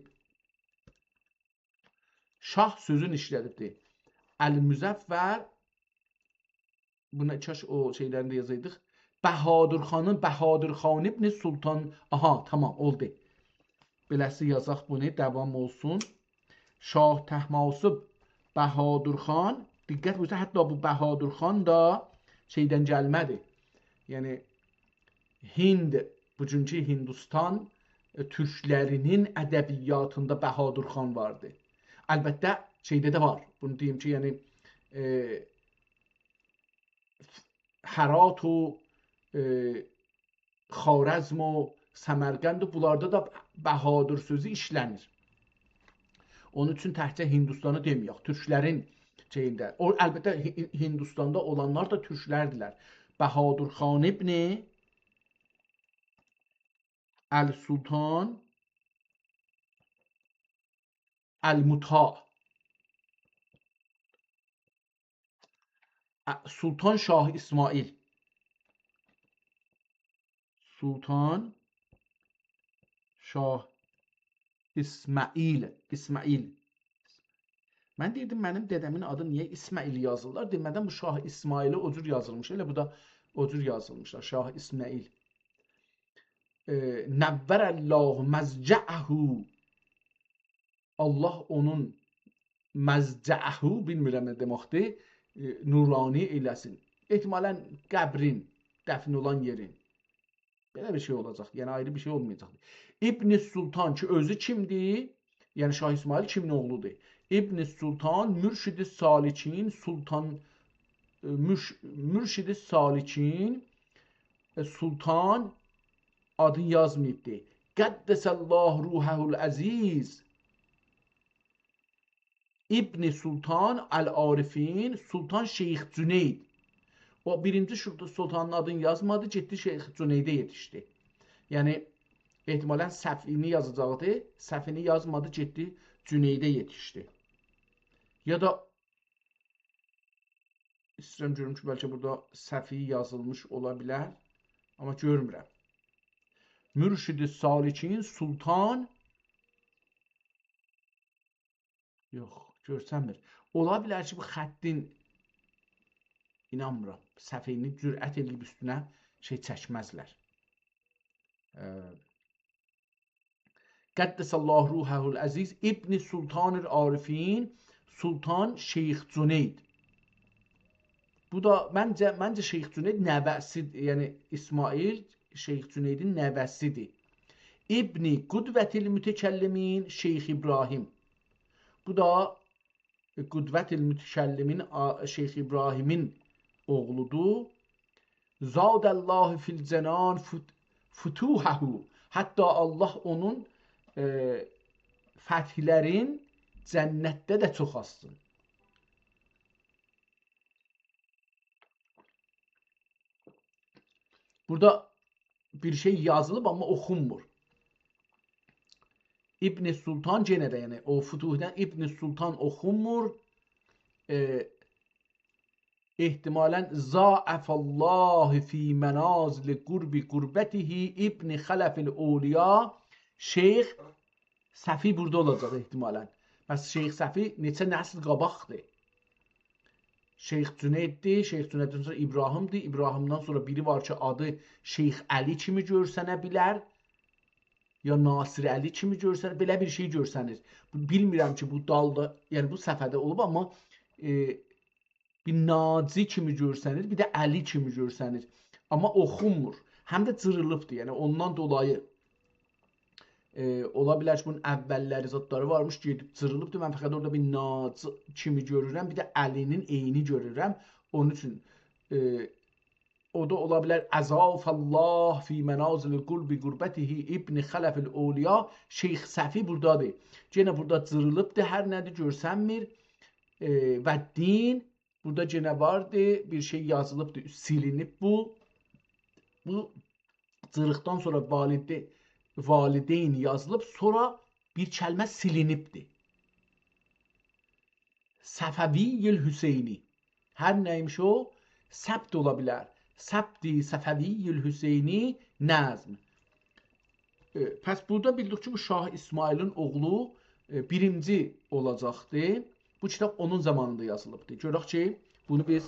شاه سؤزون ایشله‌دیبدیر. المظفر، بونا کاش او شئیلرینی ده یازایدیق. بهادر خانین، بهادر خان ابن سلطان. آها، تامام، اولدو. بئله‌سی یازاق بونو، داوام اولسون. شاه طهماسب، بهادر خان. دقت بویورسون، حتی بو بهادر خان دا شئیدن گلمه‌دی. یعنی، هند، بوگونکو هندوستان، ائ، تورکلرینین ادبیاتیندا بهادر خان واردی. البته، شئیده ده وار. بونو دئییم کی، یعنی، ائ، هرات و، ائ، خوارزم و سمرقند و بونلاردا دا بهادر سؤزو ایشله‌نیر. اونون اوچون تکجه هندوستانی دئمه‌یک، تورکلرین شئیینده. او، البته، هی-، هندوستاندا اولانلار دا تورکلردیلر. بهادر خان ابن السلطان المطاع. ا، سلطان شاه اسماعیل. سلطان شاه اسماعیل، اسماعیل. من دئییردیم، منیم دده‌مین آدی نییه اسماعیل یازیرلار؟ دئمه‌دن بو شاه اسماعیلی او جور یازیلمیش. ائله بو دا او جور یازیلمیشلار، شاه اسماعیل. ائ، نور الله مضجعه. الله اونون مضجعه، بیلمیرم نه دئمکدیر، ائ، نورانی ائله‌سین. احتمالاً قبرین، دفن اولان یئرین. بئله بیر شئی اولاجاق. یعنی آیری بیر شئی اولمایاجاق. ابن سلطان کی، اؤزو کیمدیر؟ یعنی شاه اسماعیل کیمین اوغلودور؟ ابن سلطان، مرشد سالکین، سلطان، ائ، مرش-، مرشد سالکین، ائ، سلطان آدینی یازماییبدی. قدس الله روحه العزیز. ابن سلطان العارفین، سلطان شیخ جنید. او بیرینجی شو-، سلطانین آدینی یازمادی، گئتدی شیخ جنیده یئتیشدی. یعنی، احتمالاً سهوینی یازاجاقدی، سهوینی یازمادی، گئتدی جنیده یئتیشدی. یا دا ایسته‌ییرم گؤروم کی، بلکه بورادا سهوی یازیلمیش اولا بیلر، آمما گؤرمورم. مرشد سالکین، سلطان، یوخ، گؤرسنمیر. اولا بیلر کی، بو خطین، اینانمیرام، سهوینی جرأت ائله‌ییب اوستونه شئی چکمزلر. اه، قدس الله روحه العزیز، ابن سلطان العارفین، سلطان شیخ جنید. بو دا منجه، منجه شیخ جنید نوه‌سی، یعنی اسماعیل شیخ جنیدین نوه‌سیدیر. ابن قدوة المتکلمین شیخ ابراهیم. بو دا قدوة المتکلمین، آ-، شیخ ابراهیمین اوغلودور. زاد الله فی الجنان فت-، فتوحه. حتی الله اونون، ائ، فتحلرین جنتده ده چوخالتسین. بورادا بیر شئی یازیلیب، آمما اوخونمور. ابن سلطان یئنه ده، یعنی او فتوحدن ابن سلطان اوخونمور. ائ، احتمالاً ضاعف الله فی منازل قرب قربته ابن خلف الاولیا، شیخ سهوی بورادا اولاجاق احتمالاً. پس شیخ سهوی نئچه نسل قاباقدیر. شیخ جنیددیر، شیخ جنیددن سونرا ابراهیمدیر، ابراهیمدن سونرا بیری وار کی، آدی شیخ علی کیمی گؤرسنه بیلر، یا ناصر علی کیمی گؤرسنیر، بئله بیر شئی گؤرسنیر. بو، بیلمیرم کی، بو دالدا، یعنی بو صفحه‌ده اولوب، آمما، ائ، بیر ناجی کیمی گؤرسنیر، بیر ده علی کیمی گؤرسنیر. آمما اوخونمور. هم ده جیریلیبدیر، یعنی اوندان دولایی، ائ، اولا بیلر کی، بونون اوللری، زادلاری وارمیش، گئدیب جیریلیبدیر. من فقط اورادا بیر ناجی کیمی گؤرورم، بیر ده علی‌نین عینی گؤرورم. اونون اوچون، ائ، او دا اولا بیلر، «اضاف الله فی منازل قرب قربته ابن خلف الاولیا»، شیخ سهوی بورادادیر. یئنه بورادا جیریلیبدیر، هر نه‌دیر گؤرسنمیر. ائ، و دین، بورادا یئنه واردی، بیر شئی یازیلیبدی، سیلینیب بو. بو جیریقدان سونرا والده-، والدین یازیلیب، سونرا بیر کلمه سیلینیبدی. صفوی الحسینی. هر نه ایمیش او، سبت اولا بیلر. سبت صفوی الحسینی نظم. ائ، پس بورادا بیلدیک کی، بو شاه اسماعیلین اوغلو، ائ، بیرینجی اولاجاقدی. بو کیتاب اونون زامانیندا یازیلیبدی. گؤرک کی، بونو بیز،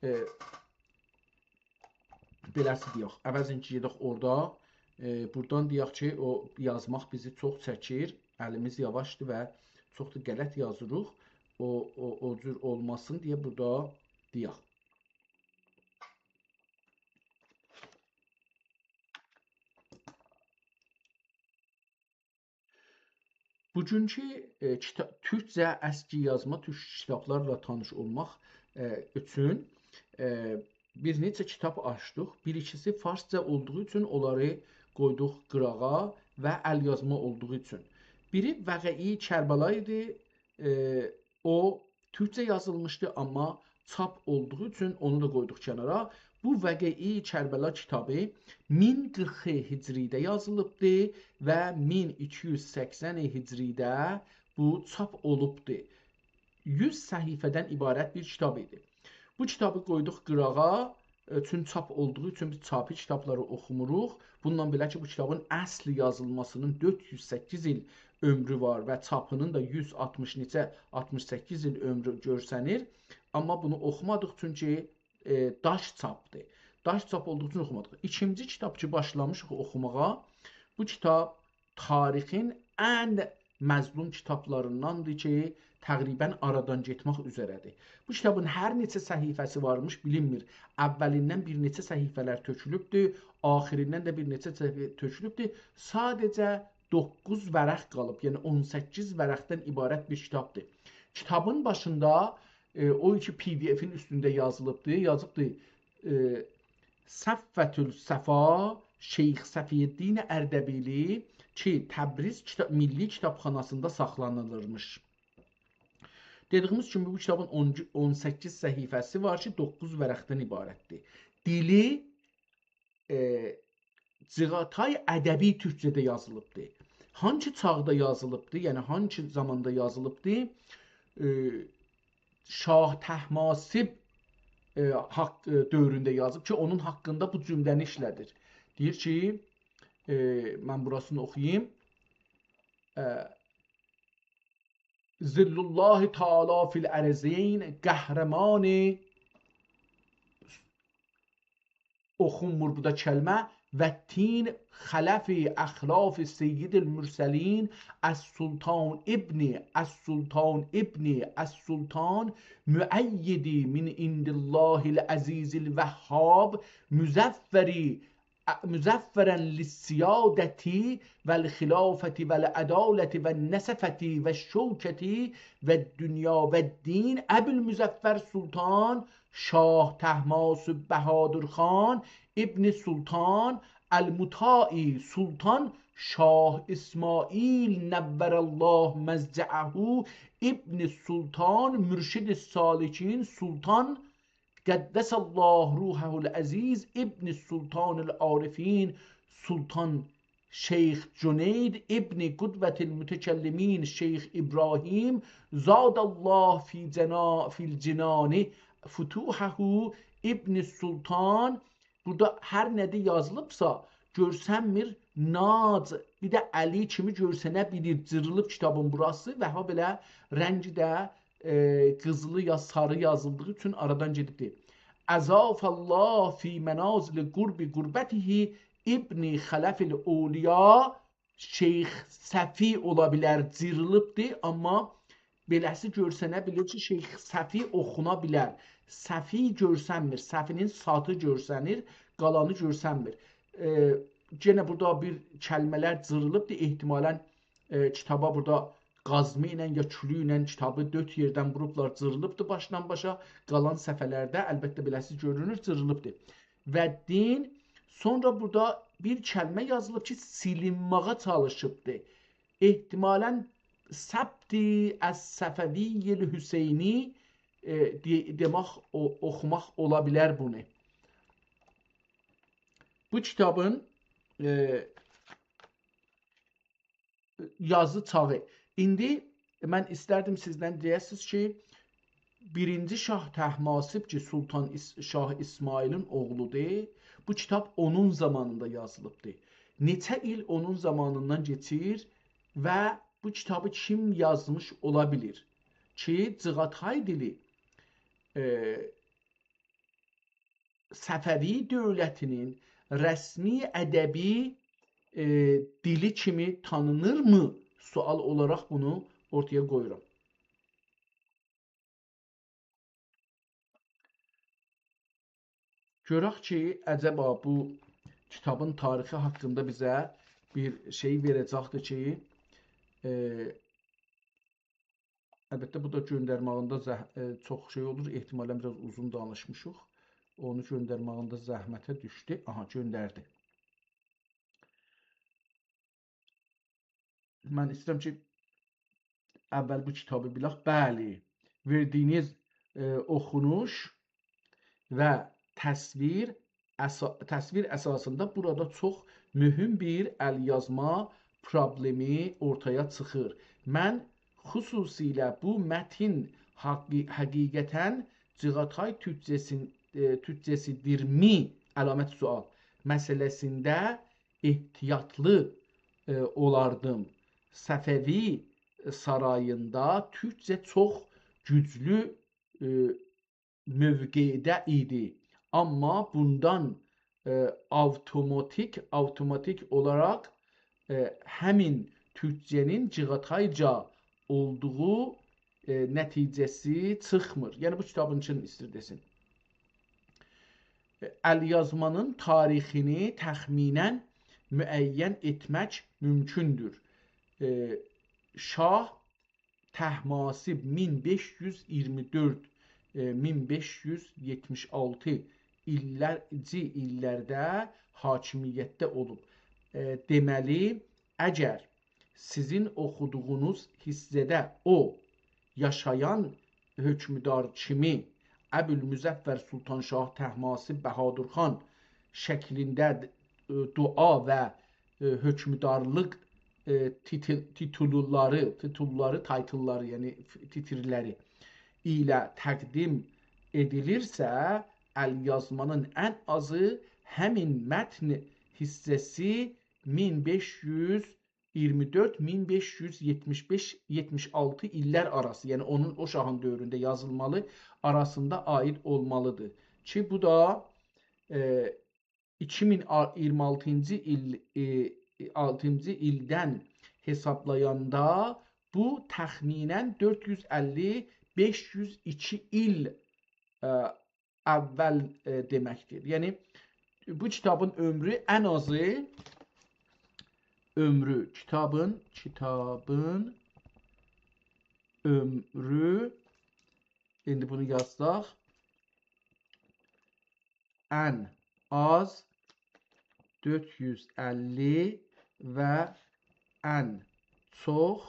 ائ، بئله‌سی دئیک. عوضین کی، گئدک اورادا، ائ، بورادان دئیک کی، او یازماق بیزی چوخ چکیر، الیمیز یاواشدیر و چوخ دا غلط یازیریق. او، او، او جور اولماسین دئیه بورادا دئیک. بوگونکو، ائ، کیتا-، تورکجه اسکی یازما تورک کیتابلارلا تانیش اولماق، ائ، اوچون، ائ، بیر نئچه کیتاب آچدیق. بیر ایکیسی فارسجا اولدوغو اوچون اونلاری قویدوق قیراغا و ال یازما اولدوغو اوچون. بیری واقعه‌ی کربلا ایدی، ائ، او تورکجه یازیلمیشدی، آمما چاپ اولدوغو اوچون اونو دا قویدوق کنارا. بو واقعه‌ی کربلا کیتابی مین قیرخ هجری‌ده یازیلیبدی و مین ایکی یوز سکسن هجری‌ده بو چاپ اولوبدو. یوز صفحه‌دن عبارت بیر کیتاب ایدی. بو کیتابی قویدوق قیراغا، ائ، چون چاپ اولدوغو اوچون بیز چاپی کیتابلاری اوخوموروق. بوندان بئله کی، بو کیتابین اصل یازیلماسینین دؤرد یوز سککیز ایل عؤمرو وار و چاپینین دا یوز آلتمیش نئچه، آلتمیش سککیز ایل عؤمرو گؤرسنیر. آمما بونو اوخومادیق، چونکی، ائ، داش چاپدیر. داش چاپ اولدوغو اوچون اوخومادیق. ایکینجی کیتاب کی، باشلامیشیق اوخوماغا، بو کیتاب تاریخین ان مظلوم کیتابلاریندان‌دیر کی، تقریباً آرادان گئتمک اوزره‌دیر. بو کیتابین هر نئچه صفحه‌سی وارمیش، بیلینمیر. اولیندن بیر نئچه صفحه‌لر تؤکولوبدور، آخیریندن ده بیر نئچه صفحه تؤکولوبدور. ساده‌جه دوققوز ورق قالیب، یعنی اون سککیز ورقدن عبارت بیر کیتابدیر. کیتابین باشیندا، ائ، او کی پی دی افین اوستونده یازیلیبدیر، یازیبدیر، ائ، صفوة الصفا شیخ صفی‌الدین اردبیلی کی، تبریز کیتا-، میللی کیتابخاناسیندا ساخلانیلیرمیش. دئدیگیمیز کیمی، بو کیتابین اون، اون سککیز صفحه‌سی وار کی، دوققوز ورقدن عبارتدیر. دیلی، ائ، جیغاتای ادبی تورکجه‌ده یازیلیبدیر. هانسی چاغدا یازیلیبدیر، یعنی هانسی زاماندا یازیلیبدیر؟ ائ، شاه طهماسب، ائ، حاق-، ائ، دؤورونده یازیب کی، اونون حاقیندا بو جمله‌نی ایشله‌دیر. دئییر کی، ائ، من بوراسینی اوخویوم. ائ، ظل الله تعالی فی الارضین، قهرمان، اوخونمور بورادا کلمه، و تین خلف اخلاف سید المرسلین، السلطان ابن، السلطان ابن، السلطان مؤیدی من عند الله العزیز الوهاب، مظفری مظفرا للسیادة والخلافة والعدالة والنصفة والشوکة والدنیا والدین، ابوالمظفر سلطان شاه طهماسب بهادر خان ابن سلطان المطاع سلطان شاه اسماعیل نور الله مضجعه ابن سلطان مرشد السالکین سلطان قدس الله روحه العزیز ابن سلطان العارفین سلطان شیخ جنید ابن قدوة المتکلمین شیخ ابراهیم زاد الله فی جنا-، فی الجنان فتوحه ابن سلطان. بورادا هر نه‌دیر یازیلیبسا، گؤرسنمیر، ناج، بیر ده الی کیمی گؤرسنه بیلیر، جیریلیب کیتابین بوراسی و هابئله رنگی ده، ائ، قیزیلی یا ساری یازیلدیغی اوچون آرادان گئدیبدیر. اضاف الله فی منازل قرب قربته ابن خلف الاولیا، شیخ صفی اولا بیلر، جیریلیبدیر، آمما بئله‌سی گؤرسنه بیلیر کی، شیخ صفی اوخونا بیلر. صفی گؤرسنمیر، صفی‌نین ساتی گؤرسنیر، قالانی گؤرسنمیر. ائ، یئنه بورادا بیر کلمه‌لر جیریلیبدیر، احتمالاً، ائ، کیتابا بورادا قازما ایله یا کولوک ایله کیتابی دؤرد یئردن ووروبلار، جیریلیبدیر باشدان باشا. قالان صفحه‌لرده، البته، بئله‌سی گؤرونور، جیریلیبدیر. و دین، سونرا بورادا بیر کلمه یازیلیب کی، سیلینماغا چالیشیبدیر. احتمالاً سبط الصفوی الحسینی، ائ، دئ-، دئمک، او-، اوخوماق اولا بیلر بونو. بو کیتابین، ائ، یازی چاغی. ایندی من ایستردیم سیزدن دئیه‌سیز کی، بیرینجی شاه طهماسب کی، سلطان اس-، شاه اسماعیلین اوغلودور. بو کیتاب اونون زامانیندا یازیلیبدیر. نئچه ایل اونون زامانیندان کئچیر و بو کیتابی کیم یازمیش اولا بیلیر کی، جیغاتای دیلی، ائ، صفوی دؤولتی‌نین رسمی ادبی، ائ، دیلی کیمی تانینیرمی؟ سؤال اولاراق بونو اورتایا قویورام. گؤرک کی، عجبا بو کیتابین تاریخی حاقیندا بیزه بیر شئی وئره‌جکدیر کی، ائ، البته، بو دا گؤندرمه‌یینده زح-، ائ، چوخ شئی اولور. احتمالاً بیر آز اوزون دانیشمیشیق. اونو گؤندرمه‌یینده زحمته دوشدو. آها، گؤندردی. من ایسته‌ییرم کی، اول بو کیتابی بیلک. بلی، وئردیگینیز، ائ، اوخونوش و تصویر اسا-، تصویر اساسیندا بورادا چوخ مهم بیر ال‌یازما پروبلئمی اورتایا چیخیر. من خصوصیله بو متن حقی-، حقیقتاً جیغاتای تورکجه‌سین-، ائ، تورکجه‌سی‌دیرمی، علامت سؤال، مسئله‌سینده احتیاطلی، ائ، اولاردیم. صفوی ساراییندا تورکجه چوخ گوجلو، ائ، موقعده ایدی. آمما بوندان، ائ، آوتوماتیک، آوتوماتیک اولاراق، ائ، همین تورکجه‌نین جیغاتایجا اولدوغو، ائ، نتیجه‌سی چیخمیر. یعنی، بو کیتابین ایچین ایستیر دئسین. ائ، ال‌یازمانین تاریخینی تخمیناً معین ائتمک مومکوندور. ائ، شاه طهماسب مین بئش یوز ایگیرمی دؤرد، ائ، مین بئش یوز یئتمیش آلتی ایللر-، جی ایللرده حاکمیتده اولوب. ائ، دئمه‌لی، اگر سیزین اوخودوغونوز حیصه‌ده او، یاشایان حؤکمدار کیمی ابوالمظفر سلطان شاه طهماسب بهادر خان شکلینده، ائ، دعا و، ائ، حؤکمدارلیق، ائ، تیتیل-، تیتوللاری، تیتوللاری، تایتللاری، یعنی ف-، تیترلری ایله تقدیم ائدیلیرسه، ال‌یازمانین ان آزی همین متن حیصه‌سی مین بئش یوز ایگیرمی دؤرد، مین بئش یوز یئتمیش بئش، یئتمیش آلتی ایللر آراسی، یعنی اونون، او شاهین دؤورونده یازیلمالی، آراسیندا عایید اولمالیدیر. کی، بو دا، ائ، ایکی مین ایگیرمی آلتینجی ایل، ائ، آلتینجی ایلدن حسابلایاندا بو تخمیناً دؤرد یوز اللی، بئش یوز ایکی ایل، ائ، اول، ائ، دئمکدیر. یعنی، بو کیتابین عؤمرو ان آزی، عؤمرو، کیتابین، کیتابین عؤمرو، ایندی بونو یازساق، ان آز دؤرد یوز اللی و ان چوخ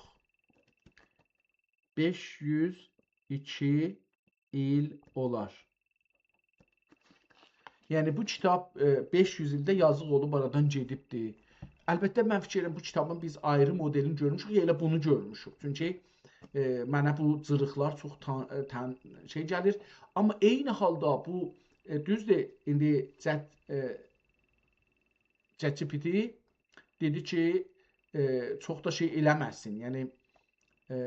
بئش یوز ایکی ایل اولار. یعنی، بو کیتاب، ائ، بئش یوز ایلده یازیق اولوب، آرادان گئدیبدی. البته، من فیکیر ائدیرم، بو کیتابین بیز آیری مدلینی گؤرموشوک، یا ائله بونو گؤرموشوک. چونکی، ائ، منه بو جیریقلار چوخ تن-، ائ، تن-، شئی گلیر. آمما عینی حالدا بو، ائ، دوزدور، ایندی چت-، ائ، ChatGPT دئدی کی، ائ، چوخ دا شئی ائله‌مه‌سین. یعنی، ائ،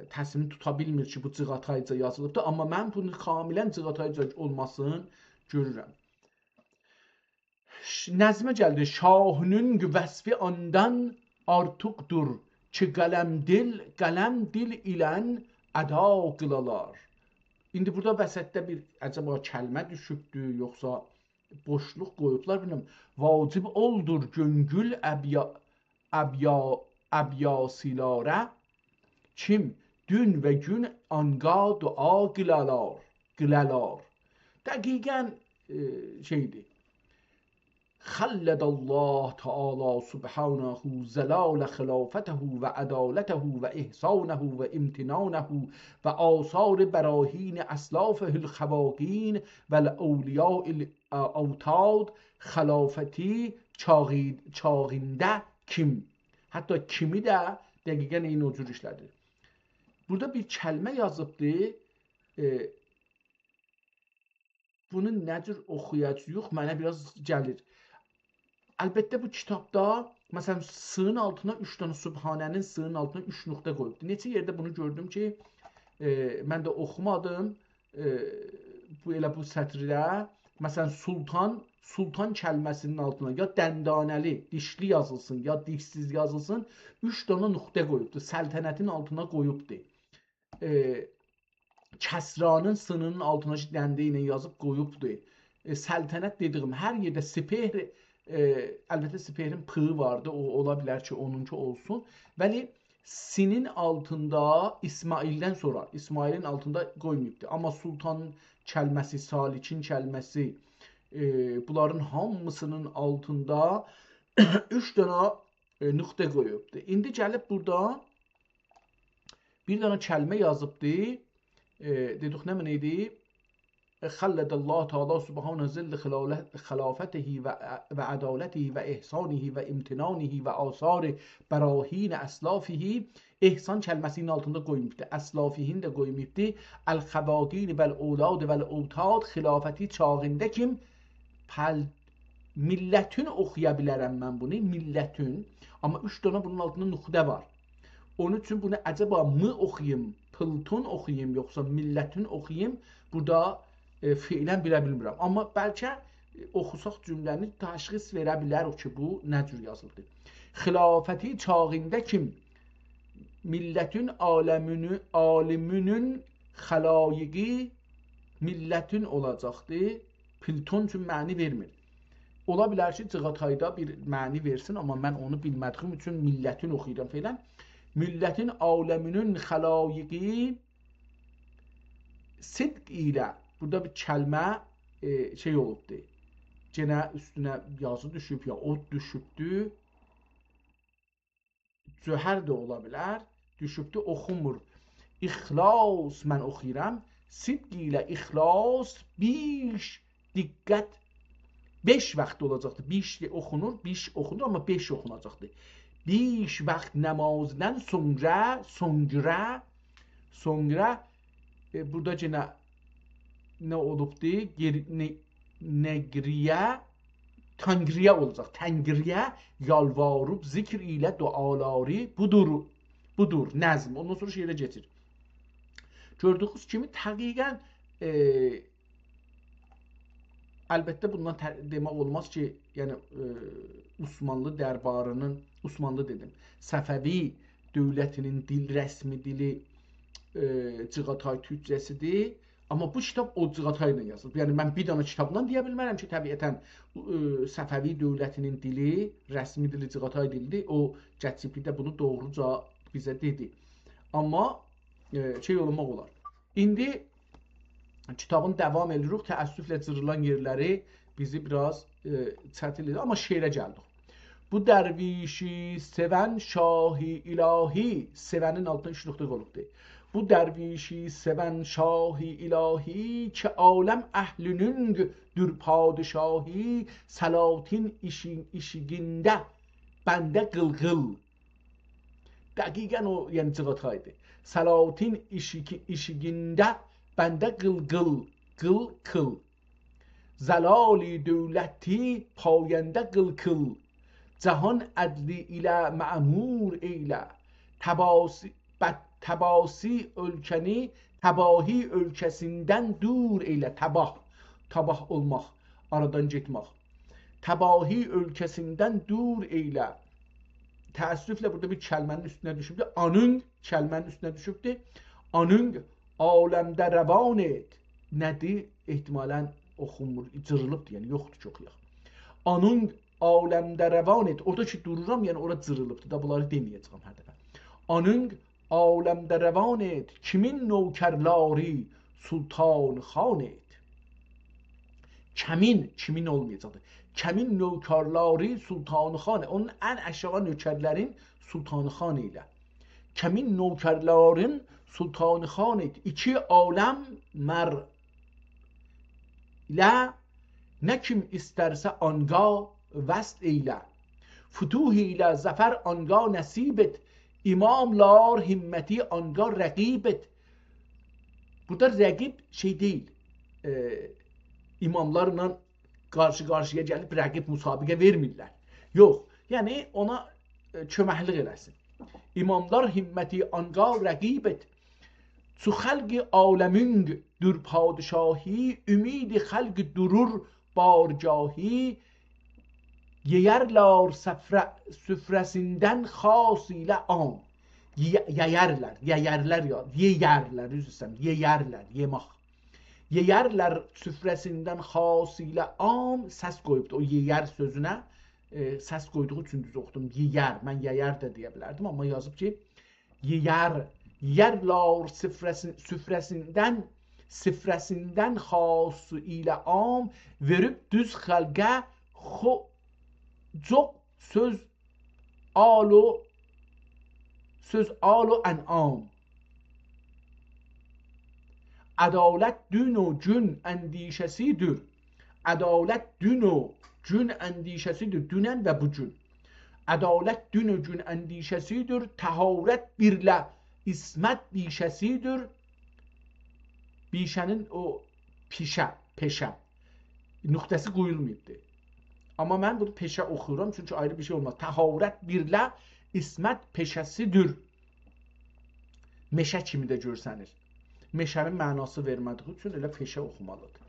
تصمیمی توتا بیلمیر کی، بو جیغاتایجا یازیلیبدیر. آمما من بونو کاملاً جیغاتایجا اولماسینی گؤرورم. ش-، نظمه گلدی. شاهینین وصفی آندان آرتیقدیر کی، قلم دیل، قلم دیل ایلن ادا قیلالار. ایندی بورادا وسطده بیر عجبا کلمه دوشوبدو، یوخسا بوشلوق قویوبلار، بیلمیرم. واجب اولدور گؤنگول ابیا-، ابیا-، ابیاسیلاره، کیم دون و گون آنقا دعا قیلالار، قیلالار. دقیقاً، ائ، شئیدیر. خلد الله تعالی سبحانه ظلال خلافته و عدالته و احسانه و امتنانه و آثار براهین اسلافه الخواقین و الاولیاء الاوتاد خلافتی چاغی-، چاغینده کیم. حتی کیمی ده دقیقاً عینی او جور ایشله‌دیر. بورادا بیر کلمه یازیبدی. ائ، بونو نه جور اوخویاجاغیق، منه بیر آز گلیر. البته، بو کیتابدا، مثلاً، «س»نین آلتینا اوچ دنه، سبحانه‌نین «س»نین آلتینا اوچ نقطه قویوبدور. نئچه یئرده بونو گؤردوم کی، ائ، من ده اوخومادیم، ائ، بو، ائله بو سطرده، مثلاً، سلطان، سلطان کلمه‌سینین آلتینا یا دندانه‌لی، دیشلی یازیلسین، یا دیشسیز یازیلسین، اوچ دنه نقطه قویوبدور. سلطنتین آلتینا قویوبدور. ائ، کسرانین «س»نین آلتینا کی، دنده ایله یازیب قویوبدور. ائ، سلطنت دئدیگیم، هر یئرده سپهر، ائ، البته، سپهرین «پ»ی واردی، او اولا بیلر کی، اونونکی اولسون. ولی «س»نین آلتیندا اسماعیلدن سونرا، اسماعیلین آلتیندا قویماییبدی. آمما سلطان کلمه‌سی، سالکین کلمه‌سی، ائ، بونلارین هامیسینین آلتیندا اوچ دنه، ائ، نقطه قویوبدو. ایندی گلیب بورادا بیر دنه کلمه یازیبدی. ائ، دئدیک، نمنه ایدی؟ خلد الله تعالی سبحانه ظل خلال-، خلافته و، و عدالته و احسانه و امتنانه و آثار براهین اسلافه. احسان کلمه‌سینین آلتیندا قویماییبدی. اسلافه‌نی ده قویماییبدی. الخواقین و الاولاد و الاوتاد خلافتی چاغینده کیم پل-، ملتین اوخویا بیلرم من بونو، ملتین. آمما اوچ دنه بونون آلتیندا نقطه وار. اونون اوچون بونو عجبا «م» اوخویوم، «پلتون» اوخویوم، یوخسا «ملتین» اوخویوم، بورادا، ائ، فعلاً بیله بیلمیرم. آمما بلکه، ائ، اوخوساق جمله‌نی تشخیص وئره بیلریک کی، بو نه جور یازیلدی. خلافتی چاغینده کیم ملتین عالمینی-، عالمینین خلایقی ملتین اولاجاقدی. پلتون اوچون معنی وئرمیر. اولا بیلر کی، جیغاتایدا بیر معنی وئرسین، آمما من اونو بیلمه‌دیگیم اوچون ملتین اوخویورام فعلاً. ملتین عالمینین خلایقی صدق ایله. بورادا بیر کلمه، ائ، شئی اولوبدو. یئنه اوستونه یازی دوشوب، یا اود دوشوبدو. جوهر ده اولا بیلر. دوشوبدو، اوخونمور. اخلاص من اوخویورام. صدق ایله اخلاص بیش دقت، بئش وقت اولاجاقدیر. بیش اوخونور، بیش اوخونور، آمما بئش اوخوناجاقدیر. بیش وقت نمازدان سونرا، سونرا، سونرا، ائ، بورادا یئنه نه اولوبدور؟ گئر-، نه-، نگریه، تانگری‌یا اولاجاق. تانگری‌یا یالواریب ذکر ایله دعالاری بودور، بودور نظم. اوندان سونرا شعره کئچیر. گؤردویونوز کیمی دقیقاً، ائ، البته بوندان ته-، دئمک اولماز کی، یعنی، ائ، عثمانلی درباری‌نین، عثمانلی دئدیم، صفوی دؤولتی‌نین دیل، رسمی دیلی، ائ، جیغاتای تورکجه‌سی‌دیر. آمما بو کیتاب او جیغاتای ایله یازیلیب. یعنی من بیر دنه کیتابدان دئیه بیلمرم کی، طبیعتاً، ائ، صفوی دؤولتی‌نین دیلی، رسمی دیلی جیغاتای دیلی‌دیر. او گچ‌جیپلی‌ده بونو دوغروجا بیزه دئدی. آمما، ائ، شئی اولماق اولار. ایندی کیتابین داوام ائدیریک. تأسفله جیریلان یئرلری بیزی بیر آز، ائ، چتین ائدیر. آمما شعره گلدیک. بو درویشی سئون شاه الهی، سئونین آلتیندا اوچ نقطه قویولوبدور. بو درویشی سئون شاه الهی، کی عالم اهلینین‌دور پادشاهی، سلاطین عشی-، عشقینده بنده قیل‌قیل. دقیقاً او، یعنی جیغاتایدی. سلاطین عشق-، عشقینده بنده قیل‌قیل، قیل‌قیل. زلالی دولتی پاینده قیل‌قیل، جهان عدلی ایله معمور ائیله. تباسی، بد-، تباسی اؤلکه‌نی تباهی اؤلکه‌سیندن دور ائیله. تباه، تباه اولماق، آرادان گئتمک. تباهی اؤلکه‌سیندن دور ائیله. تأسفله بورادا بیر کلمه‌نین اوستونه دوشوبدور. آنون کلمه‌نین اوستونه دوشوبدور. آنون عالمده روان ائت. نه‌دیر؟ احتمالاً اوخونمور، جیریلیبدیر، یعنی یوخدور کی اوخویاق. آنون عالمده روان ائت. اورادا کی دورورام، یعنی اورا جیریلیبدیر دا، بونلاری دئمه‌یه‌جه‌یم هر دفعه. آنون عالمده روان ائت، کیمین نوکرلاری سلطان خان ائت. کمین، کیمین اولمایاجاقدیر. کمین نوکرلاری سلطان خان، اونون ان آشاغی نوکرلرین سلطان خان ائیله. کمین نوکرلرین سلطان خان ائت، ایکی عالم مر ایله، نه کیم ایسترسه آنقا وصل ائیله. فتوح ایله ظفر آنقا نصیب ائت، اماملار همتی آنقا رقیب ائت. بورادا رقیب شئی دئییل، ائ، اماملارلا قارشی-قارشییا گلیب رقیب مسابقه وئرمیرلر. یوخ، یعنی اونا، ائ، کؤمکلیک ائله‌سین. اماملار همتی آنقا رقیب ائت. چو خلق عالمین‌دور پادشاهی، امید خلق دورور بارگاهی. یئیرلر سفره-، سفره‌سیندن خاص ایله عام. یئ-، یئیرلر، یئیرلر یا، یئیرلر، عذر ایسته‌ییرم، یئیرلر، یئمک. یئیرلر سفره‌سیندن خاص ایله عام، سس قویوبدو. او یئیر سؤزونه، ائ، سس قویدوغو اوچون دوز اوخودوم. یئیر، من یئیر ده دئیه بیلردیم، آمما یازیب کی، یئیر، یئیرلر سفره‌سین-، سفره‌سیندن، سفره‌سیندن خاص ایله عام، وئریب دوز خلقه خو-، چوخ سؤز آل و، سؤز آل و انعام. عدالت دون و گون اندیشه‌سی‌دیر. عدالت دون و گون اندیشه‌سی‌دیر. دونن و بو گون. عدالت دون و گون اندیشه‌سی‌دیر. طهارت بیرله عصمت پیشه‌سی‌دیر. پیشه‌نین او پیشه، پئشه نقطه‌سی قویولماییبدیر. آمما من بونو پئشه اوخویورام، چونکی آیری بیر شئی اولماز. طهارت بیرله عصمت پئشه‌سی‌دیر. مئشه کیمی ده گؤرسنیر. مئشه‌نین معناسی وئرمه‌دیگی اوچون ائله پئشه اوخومالیدیر.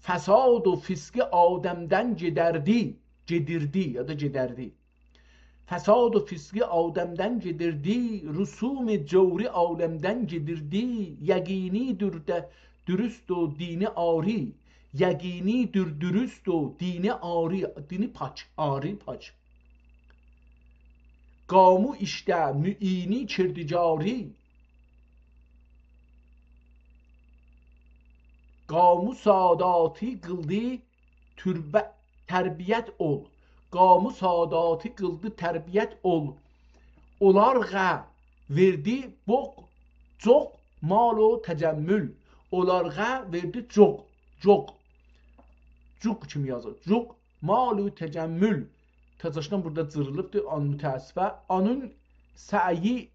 فساد و فسقی آدمدن گئدردی، گئدیردی یا دا گئدردی. فساد و فسقی آدمدن گئدیردی، رسوم جوری عالمدن گئدیردی. یقینی‌دور ده درست و دینی عاری، یقینی‌دور درست و دینی عاری، دینی پاک، عاری پاک. قامو ایشده معینی کردگاری، قامو ساداتی قیلدی تربه-، تربیت اول. قامو ساداتی قیلدی تربیت اول. اولارغا وئردی بوق جوق، مال و تجمل. اونلارا وئردی جوق، جوق. جوق کیمی یازیر. جوق، مال و تجمل. تجاشدان بورادا جیریلیبدیر، آن متأسفه. آنین سعیی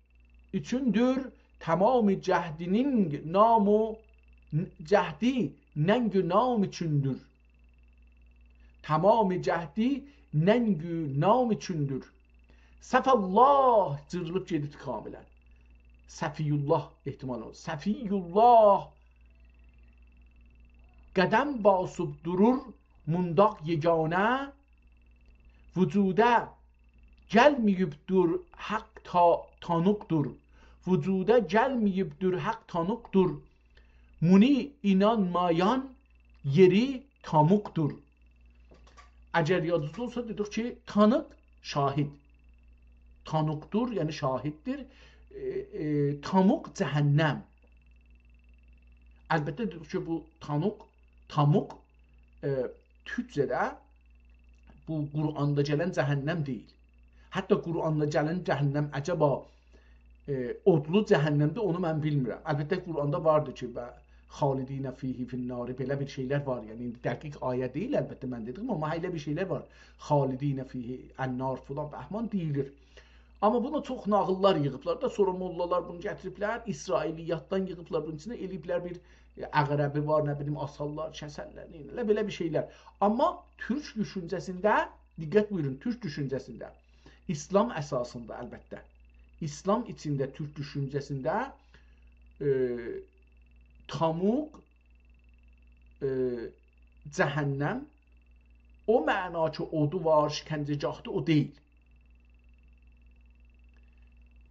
اوچوندور، تمام جهدینین نام و، جهدی ننگ و نام اوچوندور. تمام جهدی ننگ و نام اوچوندور. صفی الله، جیریلیب گئدیب کاملاً. صفی الله احتمال اولور. صفی الله قدم باسیب دورور، مطلق یگانه، وجودا گلمه‌ییبدیر حق تا-، تانیقدیر. وجودا گلمه‌ییبدیر حق تانیقدیر. بونا اینانمایان یئری تاموقدور. اگر یادینیزدا اولسا، دئدیک کی، تانیق شاهد. تانیقدیر، یعنی شاهددیر. ائ، ائ، تاموق جهنم. البته، دئدیک کی، بو تانیق، تاموق، ائ، تورکجه‌ده بو قرآندا گلن جهنم دئییل. حتی قرآندا گلن جهنم عجبا، ائ، اودلو جهنمدیر، اونو من بیلمیرم. البته، قرآندا واردیر کی، «و خالدین فیه فی النار»، بئله بیر شئیلر وار. یعنی، ایندی دقیق آیه دئییل، البته، من دئدیگیم، آمما ائله بیر شئیلر وار. «خالدین فیه النار» فلان، بهمان دئییلیر. آمما بونا چوخ ناغیللار ییغیبلار دا، سونرا موللالار بونو گتیریبلر، اسرائیلیاتدان ییغیبلار بونون ایچینده، ائله‌ییبلر بیر، ائ، عقربی وار، نه بیلیم، آسارلار، کسرلر، نئینیرلر، بئله بیر شئیلر. آمما تورک دوشونجه‌سینده، دقت بویورون، تورک دوشونجه‌سینده، ایسلام اساسیندا البته، ایسلام ایچینده، تورک دوشونجه‌سینده، ائ، تاموق، ائ، جهنم، او معنا کی، اودو وار، شکنجه‌گاهدیر، او دئییل.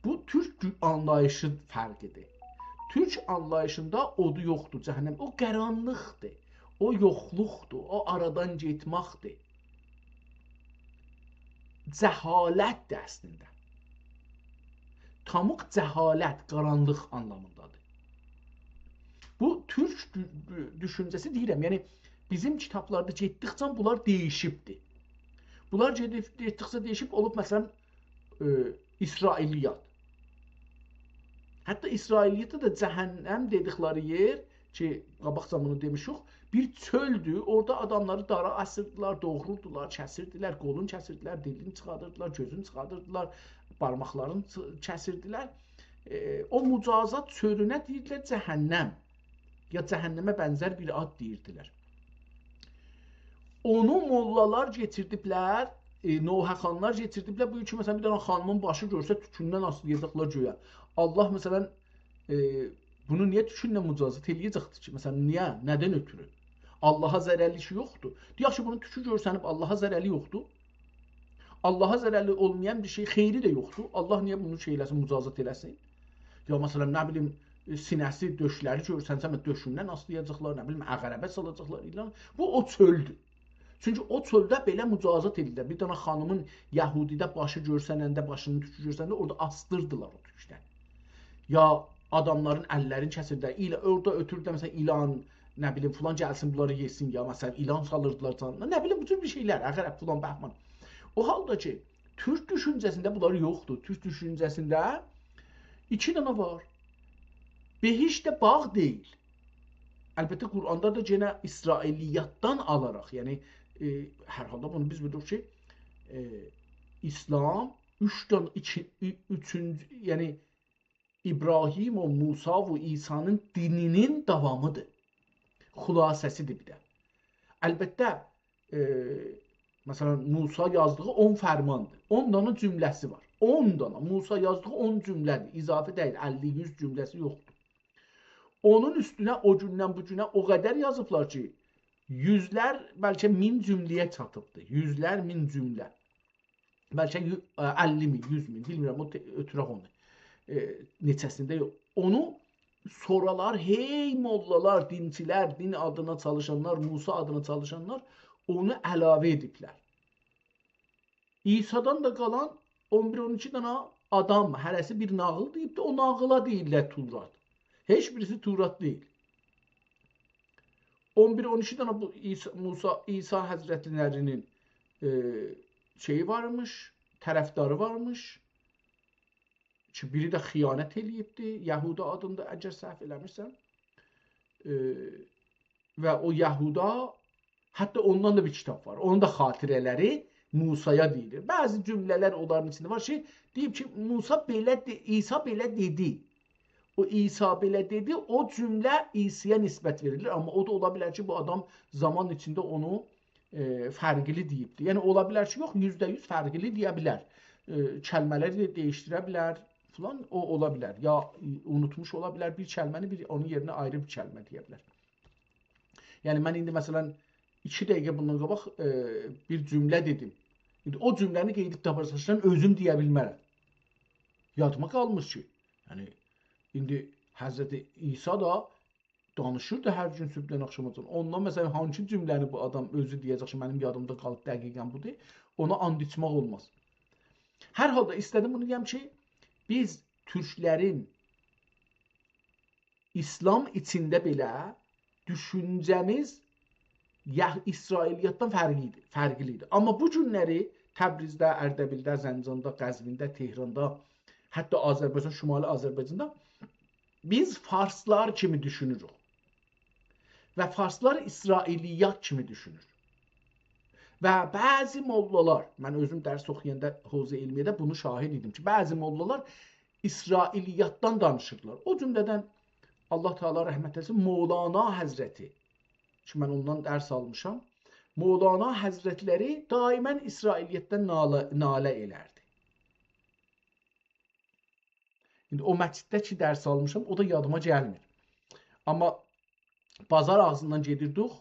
بو تورک دو-، آنلاییشی فرقیدیر. تورک آنلاییشیندا اودو یوخدور، جهنم. او قارانلیقدیر، او یوخلوقدور، او آرادان گئتمکدیر. جهالتدیر اصلینده. تاموق جهالت، قارانلیق آنلامیندادیر. بو تورک دو-، دو-، دوشونجه‌سی دئییرم، یعنی بیزیم کیتابلاردا گئتدیکجه بونلار دییشیبدیر. بونلار گئدیب، گئتدیکجه دییشیب اولوب، مثلا، ائ، اسرائیلیات. حتی اسرائیلیاتدا دا جهنم دئدیکلری یئر کی، قاباقجا بونو دئمیشیک، بیر چؤلدور. اورادا آداملاری دارا آسیردیلار، دوغروردولار، کسیردیلر، قولون کسیردیلر، دیلینی چیخاردیردیلار، گؤزونو چیخاردیردیلار، بارماقلارینی چی-، کسیردیلر. ائ، او مجازات چؤلونه دئییردیلر جهنم. یا جهنمه بنزر بیر آد دئییردیلر. اونو موللالار گتیردیبلر، ائ، نوحه‌خوانلار گتیردیبلر. بو کی، مثلا، بیر دنه خانیمین باشی گؤرسه، توکوندن آسلایاجاقلار گؤیه. الله، مثلا، ائ، بونو نییه توکونله مجازات ائله‌یه‌جکدیر کی؟ مثلا، نییه؟ ندن اؤتورو؟ اللها ضررلی ایشی یوخدور. دئیک کی، بونون توکو گؤرسنیب اللها ضررلی یوخدور. اللها ضررلی اولمایان بیر شئی، خیری ده یوخدور. الله نییه بونو شئی ائله‌سین، مجازات ائله‌سین؟ یا، مثلا، نه بیلیم، ائ، سینه‌سی، دؤشلری گؤرسنسه، دؤشوندن آسلایاجاقلار، نه بیلیم، عقربه سالاجاقلار، ایلان. بو، او چؤلدور. چونکی او چؤلده بئله مجازات ائدیرلر. بیر دنه خانیمین یهودیده باشی گؤرسننده، باشینین توکو گؤرسننده اورادا آسدیردیلار او توکدن. یا آداملارین اللرینی کسیردیلر. ایله-، اورادا اؤتوردولر، مثلا، ایلان، نه بیلیم، فلان گلسین بونلاری یئسین، یا، مثلا، ایلان سالیردیلار جانینا. نه بیلیم، بو جور بیر شئیلر، عقرب، فلان، بهمان. او حالدا کی، تورک دوشونجه‌سینده بونلار یوخدور. تورک دوشونجه‌سینده ایکی دنه وار. بهشت باغ دئییل. البته، قرآندا دا یئنه اسرائیلیاتدان آلاراق، یعنی، ائ، هر حالدا بونو بیز بیلیریک کی، ائ، ایسلام اوچ دنه، ایکی، او-، اوچونجو، یعنی ابراهیم و موسی و عیسی‌نین دینینین داوامیدیر. خلاصه‌سیدیر بیر ده. البته، ائ، مثلا، موسی یازدیغی اون فرماندیر. اون دانا جمله‌سی وار. اون دانا. موسی یازدیغی اون جمله‌دیر. اضافه دئییل، اللی، یوز جمله‌سی یوخدور. اونون اوستونه او گوندن بو گونه او قدر یازیبلار کی، یوزلر، بلکه مین جمله‌یه چاتیبدیر. یوزلر مین جمله. بلکه یو-، ا، اللی مین، یوز مین، بیلمیرم، او ته-، اؤتورک اونو. ائ، نئچه‌سینده یوخ. اونو سونرالار، هئی موللالار، دینچیلر، دین آدینا چالیشانلار، موسی آدینا چالیشانلار اونو علاوه ائدیبلر. عیسی‌دان دا قالان اون بیر، اون ایکی دنه آدام، هره‌سی بیر ناغیل دئییبدی، او ناغیلا دئییرلر تورات. هئچ بیریسی تورات دئییل. اون بیر، اون ایکی دنه بو عیسی، موسی، عیسی حضرتلری‌نین، ائ، شئیی وارمیش، طرفداری وارمیش. کی، بیری ده خیانت ائله‌ییبدی، یهودا آدیندا، اگر سهو ائله‌میرسم. ائ، و او یهودا، حتی اوندان دا بیر کیتاب وار. اونون دا خاطره‌لری موسایا دئییلیر. بعضی جمله‌لر اونلارین ایچینده وار کی، دئییب کی، موسی بئله دئ-، عیسی بئله دئدی. او عیسی بئله دئدی، او جمله عیسی‌یه نسبت وئریلیر. آمما او دا اولا بیلر کی، بو آدام زامان ایچینده اونو، ائ، فرقلی دئییبدیر. یعنی، اولا بیلر کی، یوخ، یوزده یوز فرقلی دئیه بیلر. ائ، کلمه‌لری ده دییشدیره بیلر فلان، او اولا بیلر. یا، ائ، اونوتموش اولا بیلر بیر کلمه‌نی، بیر اونون یئرینه آیری بیر کلمه دئیه بیلر. یعنی، من ایندی، مثلا، ایکی دقیقه بوندان قاباق، ائ، بیر جمله دئدیم. ایندی او جمله‌نی قئییدیب داپارسان، اؤزوم دئیه بیلمرم. یادیما قالمیر کی. یعنی، ایندی حضرت عیسی دا دانیشیردی هر گون صبحدن آخشاماجان. اوندان، مثلا، هانسی جمله‌نی بو آدام اؤزو دئیه‌جک کی، منیم یادیمدا قالیب، دقیقا بودور، اونا آند ایچمک اولماز. هر حالدا ایسته‌دیم بونو دئیم کی، بیز تورکلرین ایسلام ایچینده بئله دوشونجه‌میز یا-، اسرائیلیاتدان فرقلی ایدی، فرقلی ایدی. آمما بو گونلری تبریزده، اردبیلده، زنجاندا، قزوینده، تهراندا، حتی آذربایجان، شمالی آذربایجاندا بیز فارسلار کیمی دوشونوروک. و فارسلار اسرائیلیات کیمی دوشونور. و بعضی موللالار، من اؤزوم درس اوخویاندا حوزه علمیه‌ده بونو شاهد ایدیم کی، بعضی موللالار اسرائیلیاتدان دانیشیردیلار. او جمله‌دن الله تعالی رحمت ائله‌سین، مولانا حضرتی، کی، من اوندان درس آلمیشام. مولانا حضرتلری دائما اسرائیلیاتدان ناله، ناله ائلردی. ایندی او مسجدده کی، درس آلمیشام، او دا یادیما گلمیر. آمما بازار آغزیندان گئدیردیک،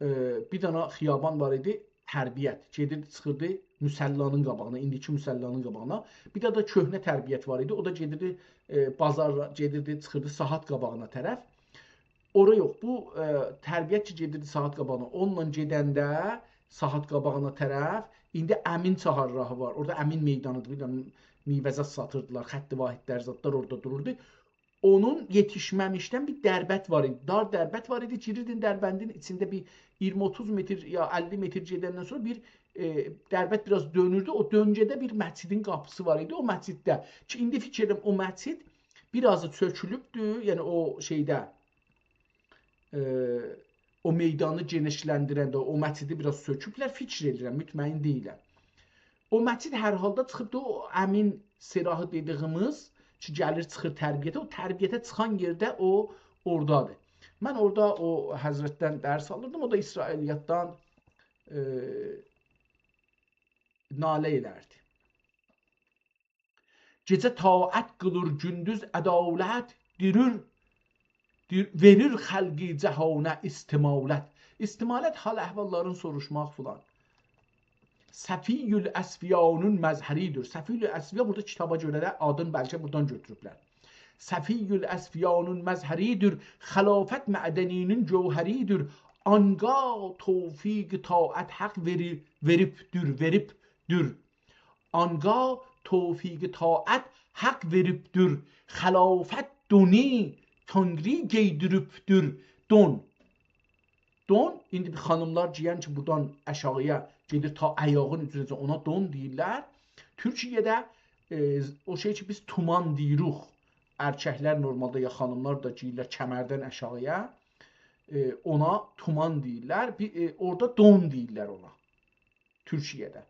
ائ، بیر دنه خیابان وار ایدی، تربیت. گئدیردی، چیخیردی مصلانین قاباغینا، ایندیکی مصلانین قاباغینا. بیر ده، ده کؤهنه تربیت وار ایدی. او دا گئدیردی، ائ، بازارا گئدیردی، چیخیردی ساعات قاباغینا طرف. اورا یوخ، بو، ائ، تربیت کی گئدیردی ساعات قاباغینا، اونونلا گئدنده ساعات قاباغینا طرف، ایندی امین چهارراهی وار. اورادا امین میدانی‌دیر، بیر دنه میوه‌زاد ساتیردیلار، خط واحدلر، زادلار اورادا دوروردو. اونون یئتیشمه‌میشدن بیر دربت وار ایدی. دار دربت وار ایدی. گیریردین دربندین ایچینده بیر اییرمی اوتوز متر یا اللی متر گئدندن سونرا بیر، ائ، دربت بیر آز دؤنوردو. او دؤنگه‌ده بیر مسجدین قاپیسی وار ایدی. او مسجدده کی، ایندی فیکیر ائدیرم، او مسجد بیر آزی چؤکولوبدور. یعنی او شئیده، ائ، او میدانی گئنیشلندیرنده او مسجدی بیر آز سؤکوبلر، فیکیر ائدیرم، مطمئن دئییلم. او مسجد هر حالدا چیخیبدی، او امین سراهی دئدیگیمیز کی، گلیر چیخیر تربیته، او تربیته چیخان یئرده او اورادادیر. من اورادا او حضرتدن درس آلیردیم، او دا اسرائیلیاتدان، ائ، ناله ائلردی. گئجه طاعت قیلیر، گوندوز عدالت، دیریر، دیر-، وئریر خلقی جهانه استمالت. استمالت حال احواللارین سوروشماق فلان. صفی الاصفیانین مظهری‌دیر. صفی الاصفیا بورادا کیتابا گؤره ده آدین بلکه بورادان گؤتوروبلر. صفی الاصفیانین مظهری‌دیر، خلافت معدنینین گوهری‌دیر. آنگاه توفیق طاعت حق وئری-، وئریبدیر، وئریبدیر. آنگاه توفیق طاعت حق وئریبدیر، خلافت دونی تانری گئیدیریبدیر. دون. دون، ایندی بیر خانیملار گئین کی، بورادان آشاغییا گئدیر تا آیاغین اوجوناجان، اونا دون دئییرلر. تورکیه‌ده، ائ، او شئی کی، بیز تومان دئییریک. ارککلر نورمالدا یا خانیملار دا گئییرلر کمردن آشاغییا. ائ، اونا تومان دئییرلر. بیر، ائ، اورادا دون دئییرلر اونا. تورکیه‌ده.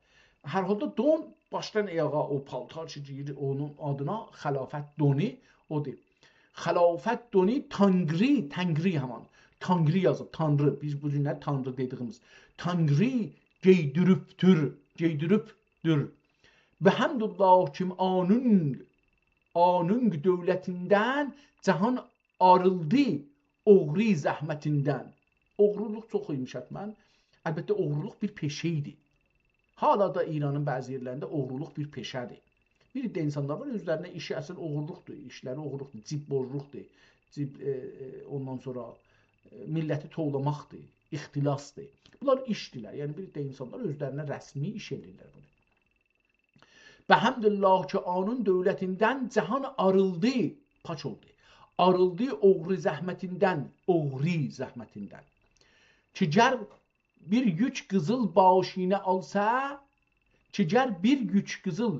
هر حالدا دون باشدان آیاغا او پالتار کی گئییر، اونون آدینا خلافت دونی، اودور. خلافت دونی تانری، تانری همان. تانری یازیب، تانری. بیز بو گونلر تانری دئدیگیمیز. تانری گئیدیریبدیر، گئیدیریبدیر. و حمدالله کی اونون، اونون دؤولتیندن جهان آریلدی اوغری زحمتیندن. اوغرولوق چوخ ایمیش حتماً. البته، اوغرولوق بیر پئشه ایدی. حالا دا ایرانین بعضی یئرلرینده اوغرولوق بیر پئشه‌دیر. بیر عده اینسانلار وار، اؤزلرینه ایشی اصل اوغرولوقدور، ایشلری اوغرولوقدور، جیب بورلوقدور، جیب، ائ، ائ، اوندان سونرا، ائ، میللتی توولاماقدیر، اختلاسدیر. بونلار ایشدیرلر. یعنی، بیر عده اینسانلار اؤزلرینه رسمی ایش ائدیرلر بونو. و حمدالله کی اونون دؤولتیندن جهان آریلدی، پاک اولدو. آریلدی اوغری زحمتیندن، اوغری زحمتیندن. کی گر بیر یوک قیزیل باشینه آلسا، کی گر بیر یوک قیزیل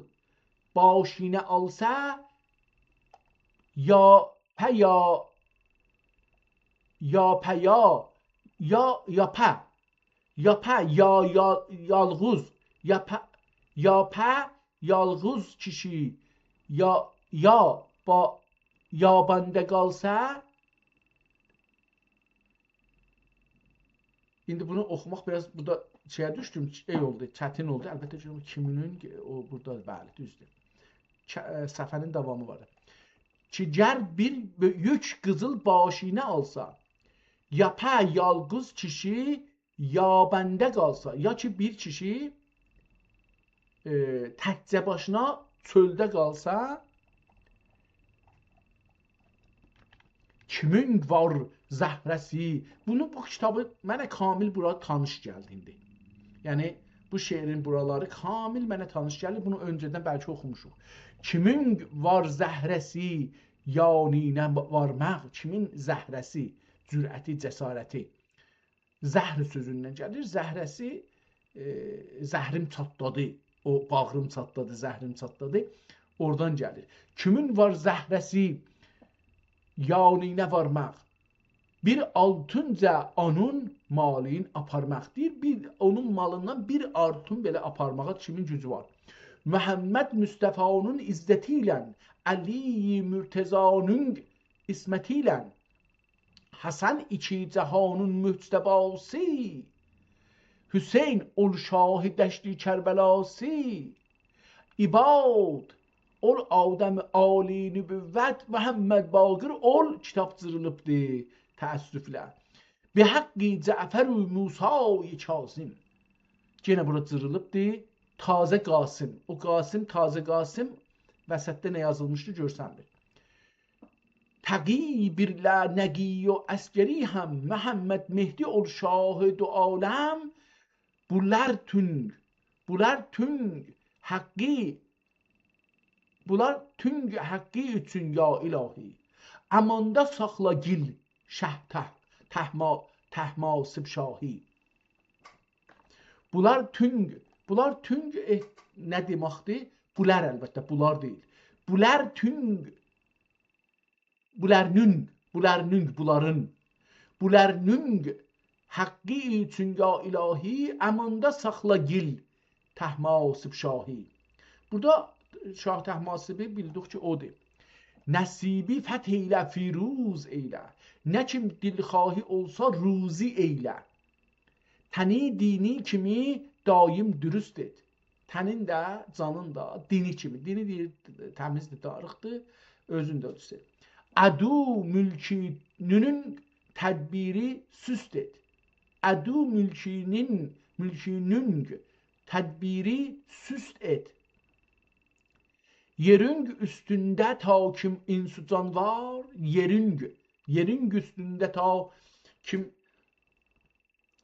باشینه آلسا، یا په یا، یا په یا، یا، یا په. یا په، یا، یا، یالقوز. یا په، یا په، یالقوز کیشی. یا، یا، با، یاباندا قالسا، ایندی بونو اوخوماق بیر آز، بورادا شئیه دوشدوم، شئی اولدو، چتین اولدو. البته کی، او کیمینین، او بورادا، بلی، دوزدور. ک-، ائ، صفحه‌نین داوامی وار. کی گر بیر بؤیوک قیزیل باشینه آلسا، یا په، یالقوز کیشی یاباندا قالسا، یا کی بیر کیشی، ائ، تکجه باشینا چؤلده قالسا، کیمین وار زهره‌سی. بونو، بو کیتابی منه کامل بورا تانیش گلدی ایندی. یعنی، بو شعرین بورالاری کامل منه تانیش گلدی. بونو اؤنجه‌دن بلکه اوخوموشوق. کیمین وار زهره‌سی، یانینه وارماق، کیمین زهره‌سی، جرأتی، جسارتی. زهر سؤزوندن گلیر. زهره‌سی، ائ، زهریم چاتلادی، او باغریم چاتلادی، زهریم چاتلادی. اورادان گلیر. کیمین وار زهره‌سی، یانینه وارماق، بیر آلتونجا اونون مالین آپارماق. دئییر، بیر، اونون مالیندان بیر آلتون بئله آپارماغا کیمین گوجو وار؟ محمد مصطفی‌نین عزتی ایله، علی مرتضی‌نین عصمتی ایله، حسن ایکی جهانین مجتباسی، حسین اول شاه دشت کربلاسی، عباد اول آدم عالی نبوت، محمد باقر اول، کیتاب جیریلیبدی تأسفله. به حق جعفر و موسی کاظم. یئنه بورا جیریلیبدی تازه قاسم. او قاسم، تازه قاسم، وسطده نه یازیلمیشدی، گؤرسنمیر. تقی بیر لعنتی و عسکری هم، محمد مهدی اول شاه دو عالم، بولار تونگ، بولار تونگ حقی، بولار تونگ حقی اوچون یا الهی، اماندا ساخلا گیل شه طه-، طهما-، طهماسب شاهی. بولار تونگ، بولار تونگ، ائ، نه دئمکدیر؟ بولار، البته، بولار دئییل. بولار تونگ، بولارنونگ، بولارنونگ، بولارین. بولارنونگ حقی اوچون یا الهی، اماندا ساخلا گیل طهماسب شاهی. بورادا شاه طهماسبی بیلدیک کی، اودور. نصیبی فتح ائیله، فیروز ائیله، نه کیم دلخواهی اولسا، روزی ائیله. تنی دینی کیمی دایم درست ائت. تنین ده، جانین دا دینی کیمی. دینی دئییر، تمیزدیر، داریقدیر، اؤزون ده دوست ائت. عدو ملکینین تدبیری سست ائت. عدو ملکینین، ملکینین تدبیری سست ائت. یئرین اوستونده تا کیم انس و جان وار، یئرین، یئرین اوستونده تا کیم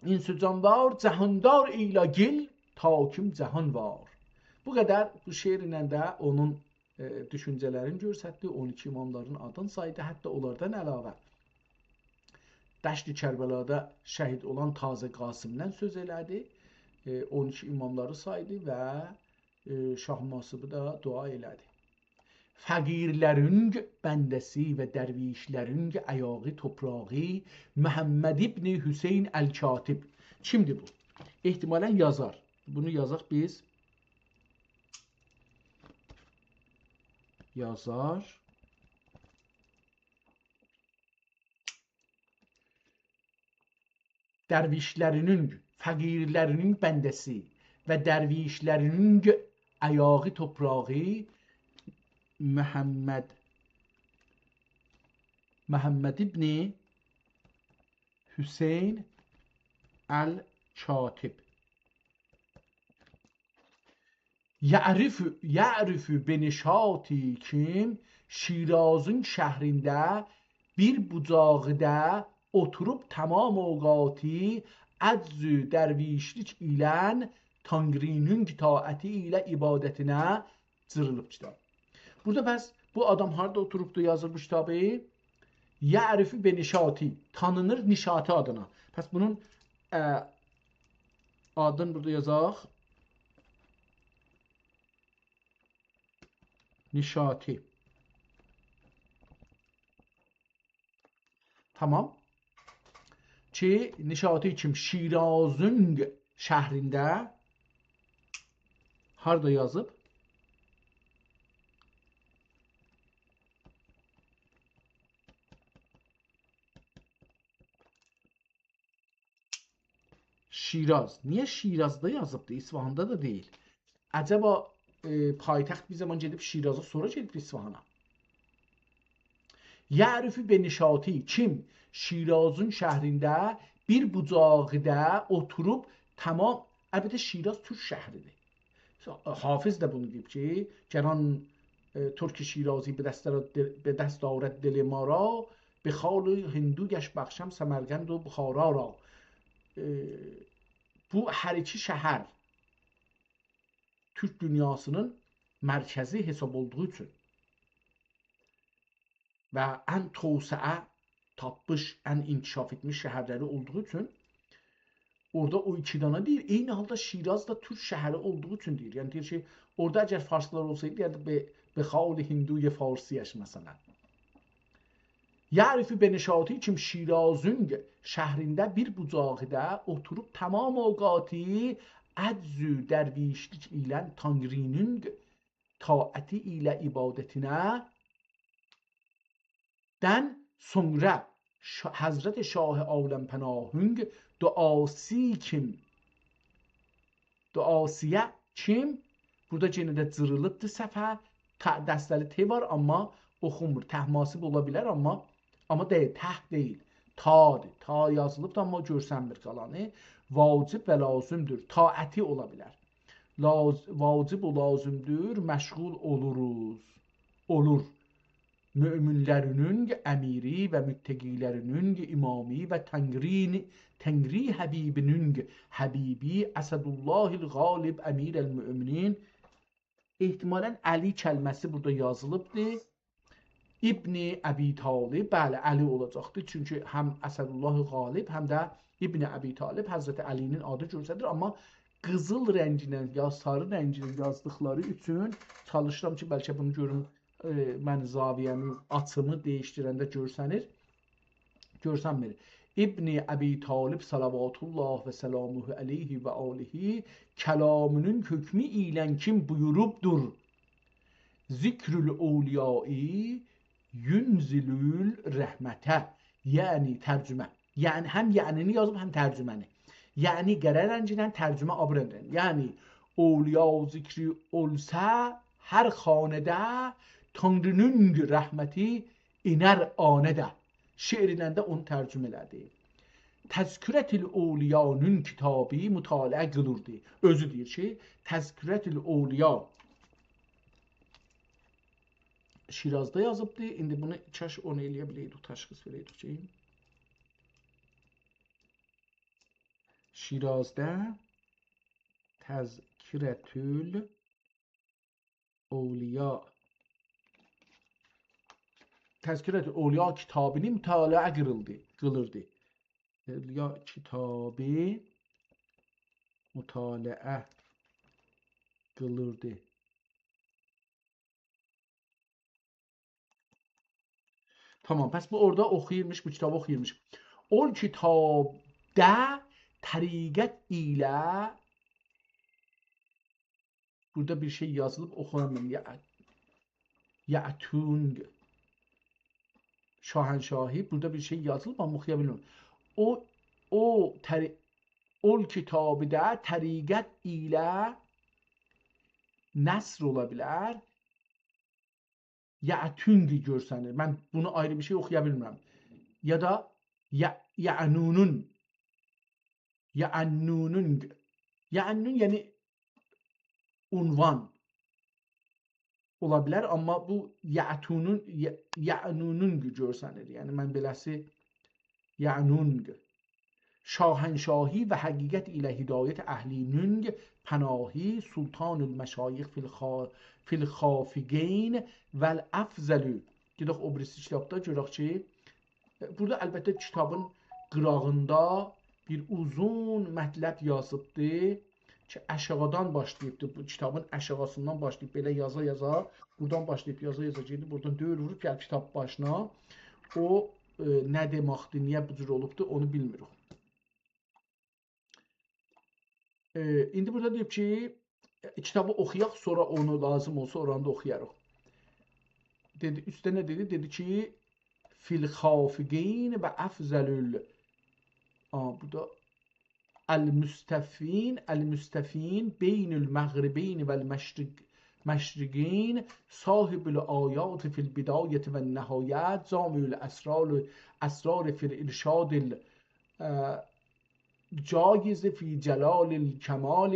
انس و جان وار، جهاندار ائیله گیل تا کیم جهان وار. بو قدر بو شعرله ده اونون، ائ، دوشونجه‌لرینی گؤستردی، اون ایکی اماملارین آدینی سایدی، حتی اونلاردان علاوه دشت کربلادا شهید اولان تازه قاسمدن سؤز ائله‌دی، ائ، اون ایکی اماملاری سایدی و، ائ، شاه ماسیبی دا دعا ائله‌دی. فقیرلرین بنده‌سی و درویشلرین ایاغی توپراغی محمد ابن حسین الکاتب. کیمدیر بو؟ احتمالاً یازار. بونو یازاق بیز. یازار. درویشلرینین، فقیرلرینین بنده‌سی و درویشلرینین ایاغی توپراغی محمد، محمد ابن حسین الکاتب. یعرف، یعرف به نشاطی کیم شیرازین شهرینده بیر بوجاقدا اوتوروب تمام اوقاتی عجز و درویشلیک ایله تانری‌نین طاعتی ایله عبادتینه جیریلیب کیتاب. بورادا پس بو آدام هاردا اوتوروبدو، یازیر بو کیتابی؟ یعرف به نشاطی، تانینیر نشاطی آدینا. پس بونون، ا، آدینی بورادا یازاق. نشاطی. تامام. کی نشاطی کیم شیرازین شهرینده، هاردا یازیب؟ شیراز. نییه شیرازدا یازیبدی؟ اصفهاندا دا دئییل. عجبا، ائ، پایتخت بیر زامان گئدیب شیرازا، سونرا گئدیب اصفهانا؟ یعرف به نشاطی، کیم شیرازین شهرینده بیر بوجاقیدا اوتوروب تامام، البته شیراز تورک شهریدیر. حافظ ده بونو دئییب کی، گر آن، ائ، ترک شیرازی به دست دارد دل، به دست دارد دل ما را، به خال هندویش بخشم سمرقند و بخارا را. ائ، بو هر ایکی شهر تورک دونیاسینین مرکزی حساب اولدوغو اوچون و ان توسعه تاپمیش، ان انکشاف ائتمیش شهرلری اولدوغو اوچون اورادا او ایکی دانا دئییر. عینی حالدا شیراز دا تورک شهری اولدوغو اوچون دئییر. یعنی دئییر کی، اورادا اگر فارسلار اولسایدی، دئیردی، به، به خال هندوی فارسی‌اش، مثلا. یعرف به نشاطی کیم شیرازین شهرینده بیر بوجاقیدا اوتوروب تامام اوقاتی عجز و درویشلیک ایله تانری‌نین طاعتی ایله عبادتینه دن سونرا شا-، حضرت شاه عالم‌پناهین دعاسی کیم، دعاسیه کیم، بورادا یئنه ده جیریلیبدی صفحه، ته-، دسته‌لی ت وار، آمما اوخونمور. تهماسیب اولا بیلر، آمما، آمما دئییل، ته دئییل. تادیر. تا یازیلیبدی، آمما گؤرسنمیر قالانی. واجب و لازم‌دور. طاعتی اولا بیلر. لاز-، واجب و لازم‌دور، مشغول اولوروز. اولور. مؤمن‌لرینین امیری و متقی‌لرینین امامی و تانری، تانری حبیبینین حبیبی اسدالله الغالب امیرالمؤمنین. احتمالاً علی کلمه‌سی بورادا یازیلیبدی. ابن ابی‌طالب، بلی، علی اولاجاقدی. چونکی هم اسدالله غالب، هم ده ابن ابی‌طالب حضرت علی‌نین آدی گؤرسه‌دیر. آمما قیزیل رنگینن یا ساری رنگینن یازدیقلاری اوچون چالیشیرام کی، بلکه بونو گؤروم، ائ، من زاویه‌می، آچیمی دییشدیرنده گؤرسنیر. گؤرسنمیر. ابن ابی‌طالب صلوات الله و سلامه علیه و آله کلامینین حکمو ایله کیم بویوروبدور: «ذکر الاولیاء ینزل الرحمة.» یعنی ترجمه. یعنی هم یعنی‌نی یازیب، هم ترجمه‌نی. یعنی قره رنگینن، ترجمه آبی رنگینن. یعنی اولیا ذکری اولسا هر خانه‌ده تانری‌نین رحمتی اینر هانه‌ده. شعر ایله ده اونو ترجمه ائله‌دی. تذکرة الاولیانین کیتابی مطالعه قیلیردی. اؤزو دئییر کی، تذکرة الاولیا شیرازدا یازیبدی. ایندی بونو کاش اونو ائلیه بیله‌یدیک، تشخیص وئره‌یدیک کی، شیرازدا تذکرة الاولیا، تذکرة الاولیا کیتابینی مطالعه قیلیردی، قیلیردی. اولیا کیتابی مطالعه قیلیردی. تامام، پس بو اورادا اوخویورموش، بو کیتابی اوخویورموش. او کیتابدا طریقت ایله، بورادا بیر شئی یازیلیب، اوخویامیرام. یا، یعتونگ شاهنشاهی، بورادا بیر شئی یازیلیب، آمما اوخویا بیلمیرم. او، او طری-، او کیتابدا طریقت ایله نصر اولا بیلر. یعتونگ گؤرسنیر. من بونو آیری بیر شئی اوخویا بیلمیرم. یا دا یع-، یعنونون، یعنونون، یعنون، یعنی عنوان اولا بیلر، آمما بو یعتونون، ی-، یعنونون گؤرسنیر. یعنی من بئله‌سی یعنونگ. شاهنشاهی و حقیقت ایله هدایت اهلی‌نین پناهی، سلطان المشایخ فی الخا-، فی الخافقین و الافضل. گئدک او بیریسی کیتابدا گؤرک کی، بورادا البته کیتابین قیراغیندا بیر اوزون مطلب یازیبدی کی، آشاغیدان باشلاییبدی، بو کیتابین آشاغیسیندان باشلاییب بئله یازا-یازا، بورادان باشلاییب یازا-یازا گئدیب، بورادان دؤور ووروب گلیب کیتاب باشینا. او ائ، نه دئمکدیر، نییه بو جور اولوبدور، اونو بیلمیریک. ائ، ایندی بورادا دئییب کی، کیتابی اوخویاق، سونرا اونو لازیم اولسا اورانی دا اوخویاریق. دئدی، اوسته نه دئدی؟ دئدی کی، فی الخافقین و افضل ال-، آ، بو دا المستفین، المستفین بین المغربین و المشرق، مشرقین، صاحب الآیات فی البدایة و النهایة، جامع الاسرار، اسرار فی الارشاد ال-، اه، جایز فی جلال الکمال،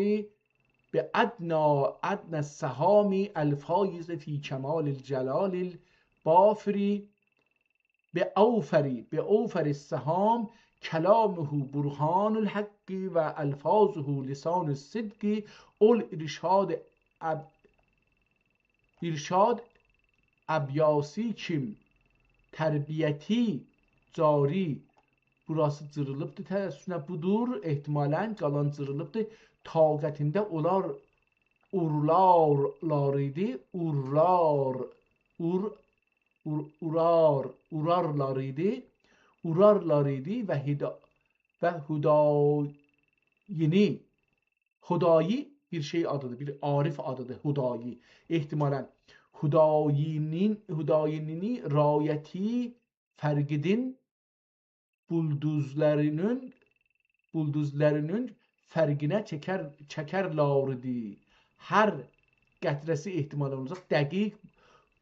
بأدنی، أدنی السهام الفایز فی کمال الجلال البافر، بأوفر، بأوفر السهام، کلامه برهان الحق و الفاظه لسان الصدق، اول ارشاد اب-، ارشاد ابیاسی کیم تربیتی جاری. بوراسی جیریلیبدی، تأسفله بودور، احتمالاً قالان جیریلیبدی. طاقتینده اولار اورلارلار ایدی، اورلار، اور، اور، اورار، اورارلار ایدی، اورارلار ایدی و هدا-، و هدایینی، هدایی بیر شئی آدیدیر، بیر عارف آدیدیر، هدایی. احتمالاً هدایینین، هدایینی رایتی فرقیدین بولدوزلارینین، بولدوزلارینین فرقینه چکر، چکرلار ایدی. هر قطره‌سی احتمال اولوناجاق، دقیق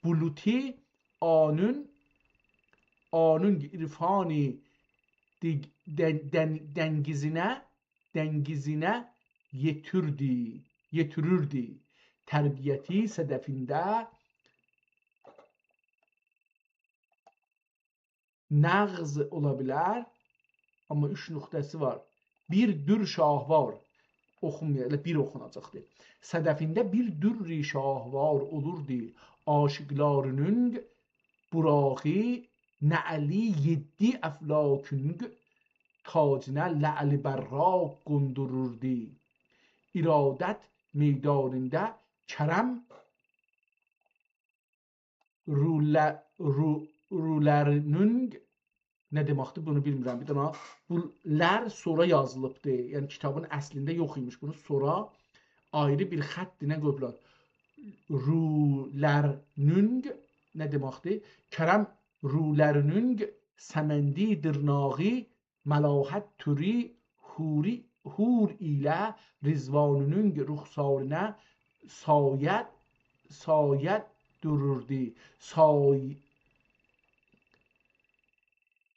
بولوتو آنون، آنون عرفانی دن-، دن-، دنگیزینه، دنگیزینه یئتیردی، یئتیریردی. تربیتی صدفینده نغز اولا بیلر، آمما اوچ نقطه‌سی وار. بیر در شاهوار، اوخونمایاق، ائله بیر اوخوناجاقدیر. صدفینده بیر در شاهوار اولوردو. عاشیقلارینین براقی نعلی یئددی افلاکین تاجینه لعل براق قوندوروردو. ارادت میدانیندا کرم روله-، رو-، رولرینین، نه دئمکدیر، بونو بیلمیرم. بیر دنه بو «لر» سونرا یازیلیبدی. یعنی کیتابین اصلینده یوخ ایمیش. بونو سونرا آیری بیر خط ایله قویوبلار. رولرینین، نه دئمکدیر؟ کرم رولرینین سمندی دیرناغی ملاحت توری حوری، حور ایله رضوانینین رخسارینه سایه، سایه دوروردو. سای-،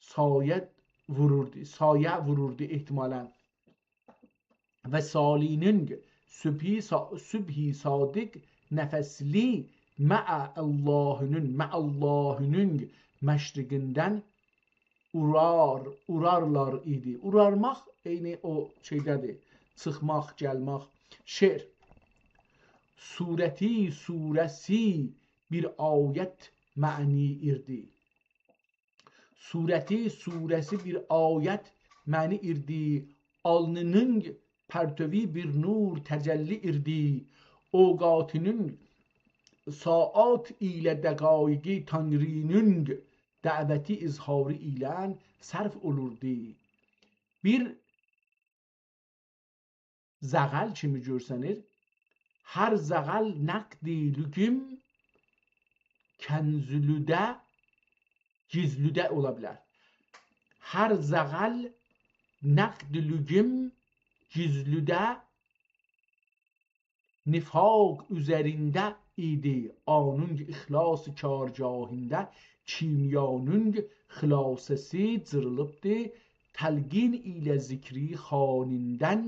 سایه ووروردو، سایه ووروردو احتمالاً. و صالینین صبحی صا-، صبحی صادق نفسلی مع اللهینین، مع اللهینین مشرقیندن اورار، اورارلار ایدی. اورارماق عینی او شئیده‌دیر. چیخماق، گلمک. شعر. صورتی، صوره‌سی بیر آیت معنی ایردی. صورتی، صوره‌سی بیر آیت معنی ایردی. آلنینین پرتوی بیر نور تجلی ایردی. اوقاتینین ساعات ایله دقایقی تانری‌نین دعوتی اظهاری ایله صرف اولوردو. بیر زغال کیمی گؤرسنیر. هر زغال نقدی لوگیم کنزلوده، گیزلوده اولا بیلر. هر زغال نقدی لوگیم گیزلوده نفاق اوزرینده ایدی، آنون اخلاص کارگاهینده کیمیانین خلاصه‌سی جیریلیبدی، تلقین ایله ذکری خوانیندن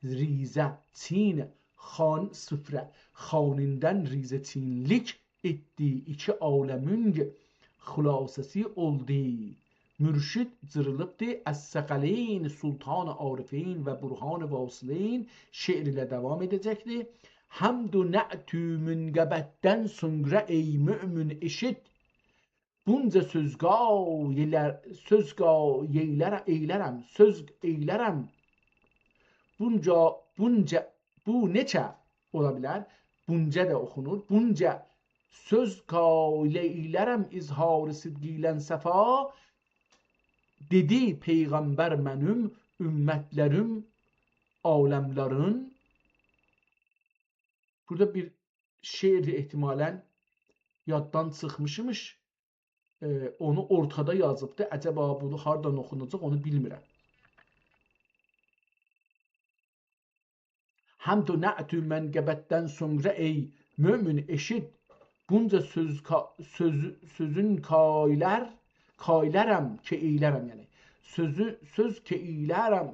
ریزه چین، خوان سفره، خوانیندن ریزه چینلیک ائتدی، ایکی عالمین خلاصه‌سی اولدو. مرشد جیریلیبدی، از ثقلین، سلطان عارفین و برهان واصلین شعر ایله داوام ائده‌جکدیر. حمد و نعت و منقبتدن سونرا ای مؤمن ائشیت، بونجا سؤز قایلر، سؤز قایلر، ائیلرم، سؤز ائیلرم. بونجا، بونجا، بو نئچه اولا بیلر؟ بونجا دا اوخونور. بونجا سؤز قایل ائیلرم اظهار صدق ایله صفا، دئدی پیغمبر منیم امتلریم عالملرین. بورادا بیر شعر احتمالاً یاددان چیخمیشمیش. ائ، اونو اورتادا یازیبدی. عجبا بونو هاردان اوخوناجاق، اونو بیلمیرم. حمد و نعت و منقبتدن سونرا ای مؤمن ائشیت، بونجا سؤز کا-، سؤز، سؤزون کایلر، کایلرم کی ائیلرم، یعنی سؤزو، سؤز کی ائیلرم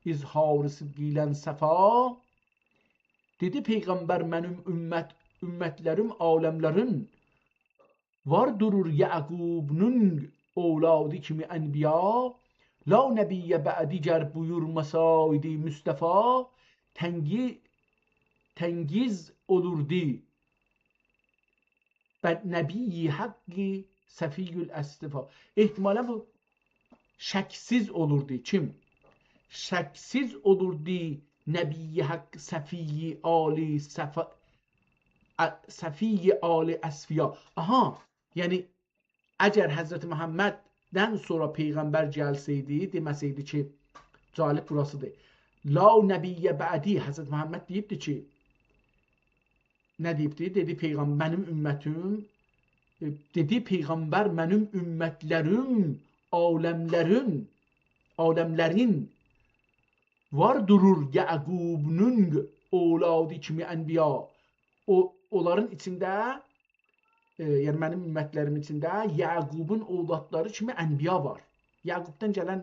اظهار صدق ایله صفا. دئدی پیغمبر منیم امت، امتلریم عالملرین، وار دورور یعقوبنون اولادی کیمی انبیا، لا نبی بعدی گر بویورماسایدی مصطفی، تنگی-، تنگیز اولوردی به نبی حقی صفی الاصفیا. احتمالاً بو شکسیز اولوردو. کیم؟ شکسیز اولوردو نبی حق صفی آل صفا-، ا-، صفی آل اصفیا. آها، یعنی اگر حضرت محمددن سونرا پیغمبر گلسه‌یدی، دئمه‌سه‌یدی کی، جالب بوراسیدیر. لا نبی بعدی، حضرت محمد دئییبدی کی، نه دئییبدی؟ دئدی پیغام-، منیم امتیم، ائ، دئدی پیغمبر منیم امتلریم، عالملرین، عالملرین وار دورور یعقوبنون اولادی کیمی انبیا. او، اونلارین ایچینده، ائ، یعنی منیم امتلریم ایچینده یعقوبون اولادلاری کیمی انبیا وار. یعقوبدان گلن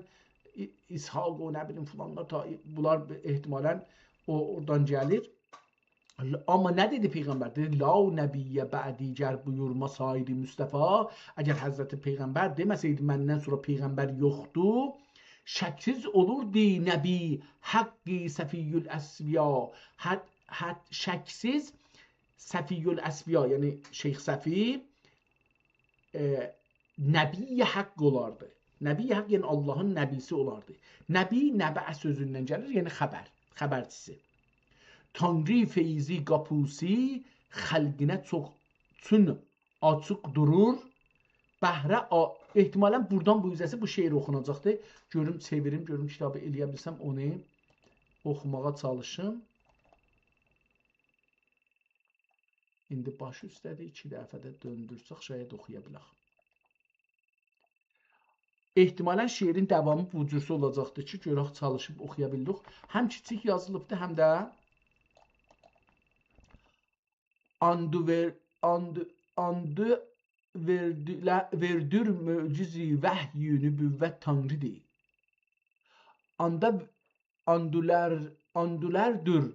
ای-، اسحاق، او نه بیلیم فلانلار، تا، بونلار احتمالاً او اورادان گلیر. آمما نه دئدی پیغمبر؟ دئدی: «لا نبی بعدی گر بویورماسایدی مصطفی.» اگر حضرت پیغمبر دئمه‌سه‌یدی: «مندن سونرا پیغمبر یوخدور»، شکسیز اولوردو نبی حقی صفی الاصفیا. حد، حد، شکسیز صفی الاصفیا، یعنی شیخ صفی، ائ، نبی حق اولاردی. نبی حق، یعنی آللاهین نبی‌سی اولاردی. نبی، نبأ سؤزوندن گلیر، یعنی خبر، خبرچی‌سی. تانری فیضی قاپی‌سی خلقینه چوخ، چون آچیق دورور. بهره آ-، احتمالاً بورادان بو اوزه‌سی بو شعر اوخوناجاقدی. گؤروم، چئویریم، گؤروم کیتابی ائلیه بیلسم اونو اوخوماغا چالیشیم. ایندی باش اوسته‌دیر، ایکی دفعه ده دؤندورسک، شاید اوخویا بیلک. احتمالاً شعرین داوامی بو جورسه اولاجاقدیر کی، گؤرک چالیشیب اوخویا بیلدیک. هم کیچیک یازیلیبدیر، هم ده آندو وئر-، آندو، آندو وئردیله-، وئردیر معجزی وحی نبوت تانری‌دیر. آندا آندولر، آندولردور.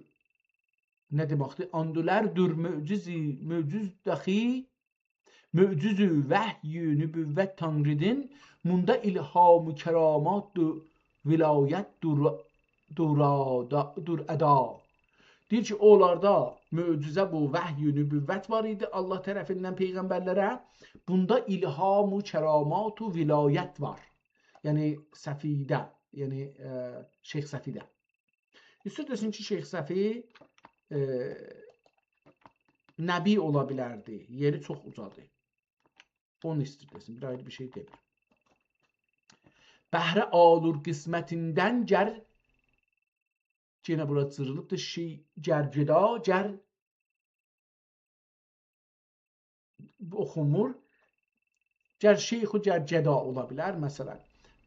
نه دئمکدیر؟ آندولردور معجزی، معجز دخی، معجزو وحی نبوت تانری‌دین، موندا الهام و کرامات دو-، ولایت دور-، دورادا-، دور ادا. دئییر کی، اونلاردا معجزه، بو وحی نبوت وار ایدی الله طرفیندن پیغمبرلره. بوندا الهام و کرامات و ولایت وار. یعنی صفی‌ده، یعنی، ائ، شیخ صفی‌ده. ایستیر دئسین کی، شیخ صفی، ائ، نبی اولا بیلردی. یئری چوخ اوجادیر. اونو ایستیر دئسین، بیر آیری بیر شئی دئمیر. بهره آلور قسمتیندن گر، یئنه بورا جیریلیبدیر، شی-، گر گدا، گر اوخومور. گر شیخ و گر گدا اولا بیلر، مثلاً.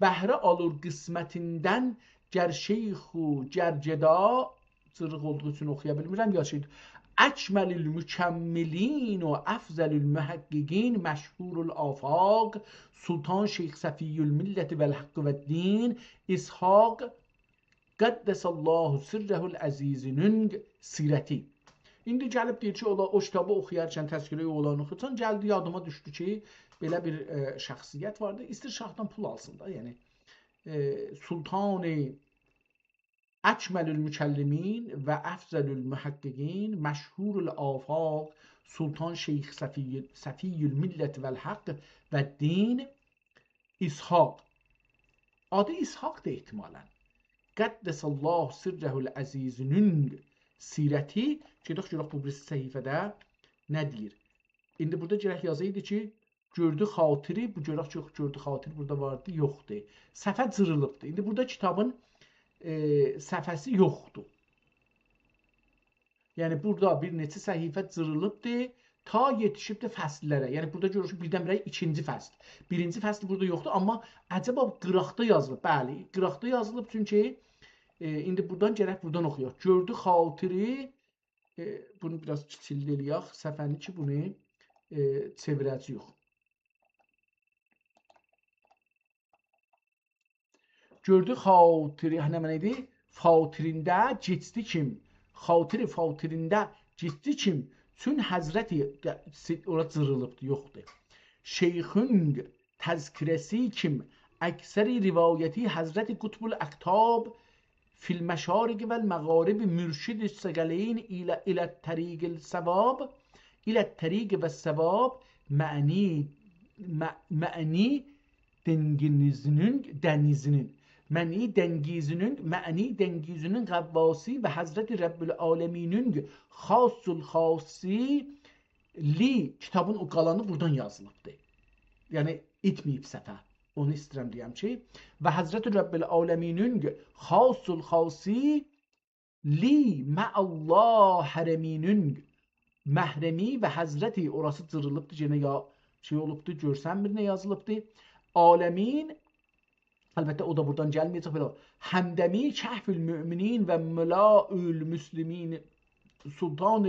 بهره آلور قسمتیندن گر شیخ و گر گدا، جیریق اولدوغو اوچون اوخویا بیلمیرم، یا شئی. اکمل المکملین و افضل المحققین، مشهور الآفاق، سلطان شیخ صفی الملة والحق والدین، اسحاق قدس الله سره العزیزینین سیرتی. ایندی گلیب دئییر کی، اولا، او کیتابی اوخویارکن، تذکره‌ی اوغلان اوخویارکن، گلدی یادیما دوشدو کی، بئله بیر، ائ، شخصیت واردی. ایستیر شاهدان پول آلسین دا، یعنی، ائ، سلطان اکمل المکلمین و افضل المحققین، مشهور الآفاق، سلطان شیخ صفی، صفی الملة والحق والدین، اسحاق. آدی اسحاقدیر احتمالاً. قدس الله سره العزیزینین سیرتی. گئدک گؤرک بو بیریسی صفحه‌ده نه دئییر. ایندی بورادا گرک یازایدی کی، گؤردو خاطری، بو گؤرک یوخ، گؤردو خاطری بورادا واردی، یوخدور. صفحه جیریلیبدیر. ایندی بورادا کیتابین، ائ، صفحه‌سی یوخدور. یعنی بورادا بیر نئچه صفحه جیریلیبدیر، تا یئتیشیبدیر فصل‌لره. یعنی بورادا گؤروروک بیردن-بیره ایکینجی فصل. بیرینجی فصل بورادا یوخدور، آمما عجبا قیراقدا یازیلیب؟ بلی، قیراقدا یازیلیب، چونکی، ائ، ایندی بورادان گرک بورادان اوخویاق. گؤردو خاطری، ائ، بونو بیر آز کیچیلدی ائله‌یک، صفحه‌نی کی بونو، ائ، چئویره‌جه‌ییک. گؤردو خاطری، هه، نمنه ایدی؟ خاطرینده کئچدی کیم، خاطری خاطرینده کئچدی کیم، چون حضرتی، ده، سی-، اورا جیریلیبدی، یوخدور. شیخونگ تذکره‌سی کیم، اکثر روایتی حضرت قطب الاقطاب فی المشارق و المغارب مرشد الثقلین الی، الی طریق الصواب، الی طریق و الصواب، معنی، مع-، معنی دنگینیزینین، دنیزینین، معنی دنگیزینین، معنی دنگیزینین غواصی و حضرت رب العالمینین خاص الخاصی لی، کیتابین او قالانی بورادان یازیلیبدیر. یعنی، ایتمه‌ییب صفحه. اونو ایسته‌ییرم دئیم کی، و حضرت رب العالمینین خاص الخاصی لی مع الله حرمینین محرمی و حضرتی، اوراسی جیریلیبدیر، یئنه یا شئی اولوبدور، گؤرسنمیر نه یازیلیبدیر. عالمین، البته، او دا بورادان گلمه‌یه‌جک، بئله. همدمی کهف المؤمنین و ملاء المسلمین سلطان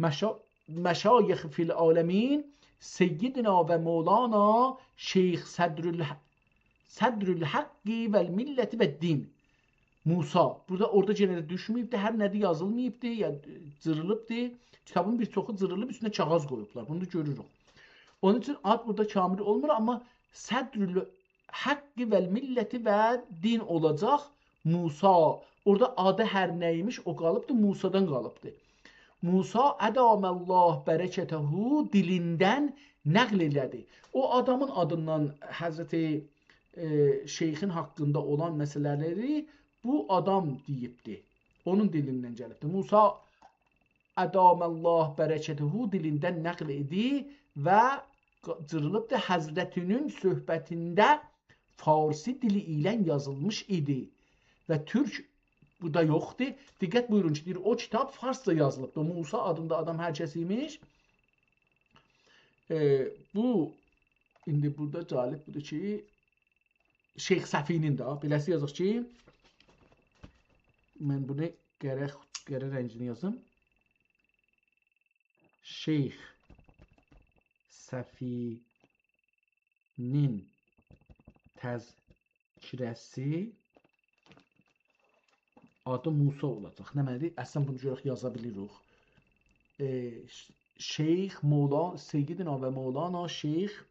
المشا-، مشایخ فی العالمین، سیدنا و مولانا شیخ صدر الح-، صدر الحق و الملت و الدین. موسی. بورادا، اورادا یئنه ده دوشمه‌ییبدی، هر نه‌دیر یازیلماییبدی، یا جیریلیبدی. کیتابین بیر چوخو جیریلیب، اوستونه کاغیذ قویوبلار. بونو دا گؤروروک. اونون اوچون آد بورادا کامل اولمور، آمما صدر الحق و الملت و دین اولاجاق موسی. اورادا آدی هر نه ایمیش، او قالیبدی، موسادان قالیبدی. موسی ادام الله برکته دیلیندن نقل ائله‌دی. او آدامین آدیندان حضرت، ائ، شیخین حاقیندا اولان مسئله‌لری بو آدام دئییبدی. اونون دیلیندن گلیبدی. موسی ادام الله برکته دیلیندن نقل ائدی و جیریلیبدی. حضرتینین صحبتینده فارسی دیلی ایله یازیلمیش ایدی و تورک بورادا یوخدور. دقت بویورون کی، دئییر، او کیتاب فارسجا یازیلیبدی. او موسی آدیندا آدام هر کس ایمیش. ائ، بو، ایندی بورادا جالب بودور کی، شیخ صفی‌نین ده، بئله‌سی یازاق کی، من بونو قره، قره رنگینی یازیم. شیخ صفی‌نین تذکره‌سی آدی موسی اولاجاق. نمنه‌دیر؟ اصلاً بونو گؤرک یازا بیلیریک. ائ، ش-، شیخ مولا-، سیدنا و مولانا شیخ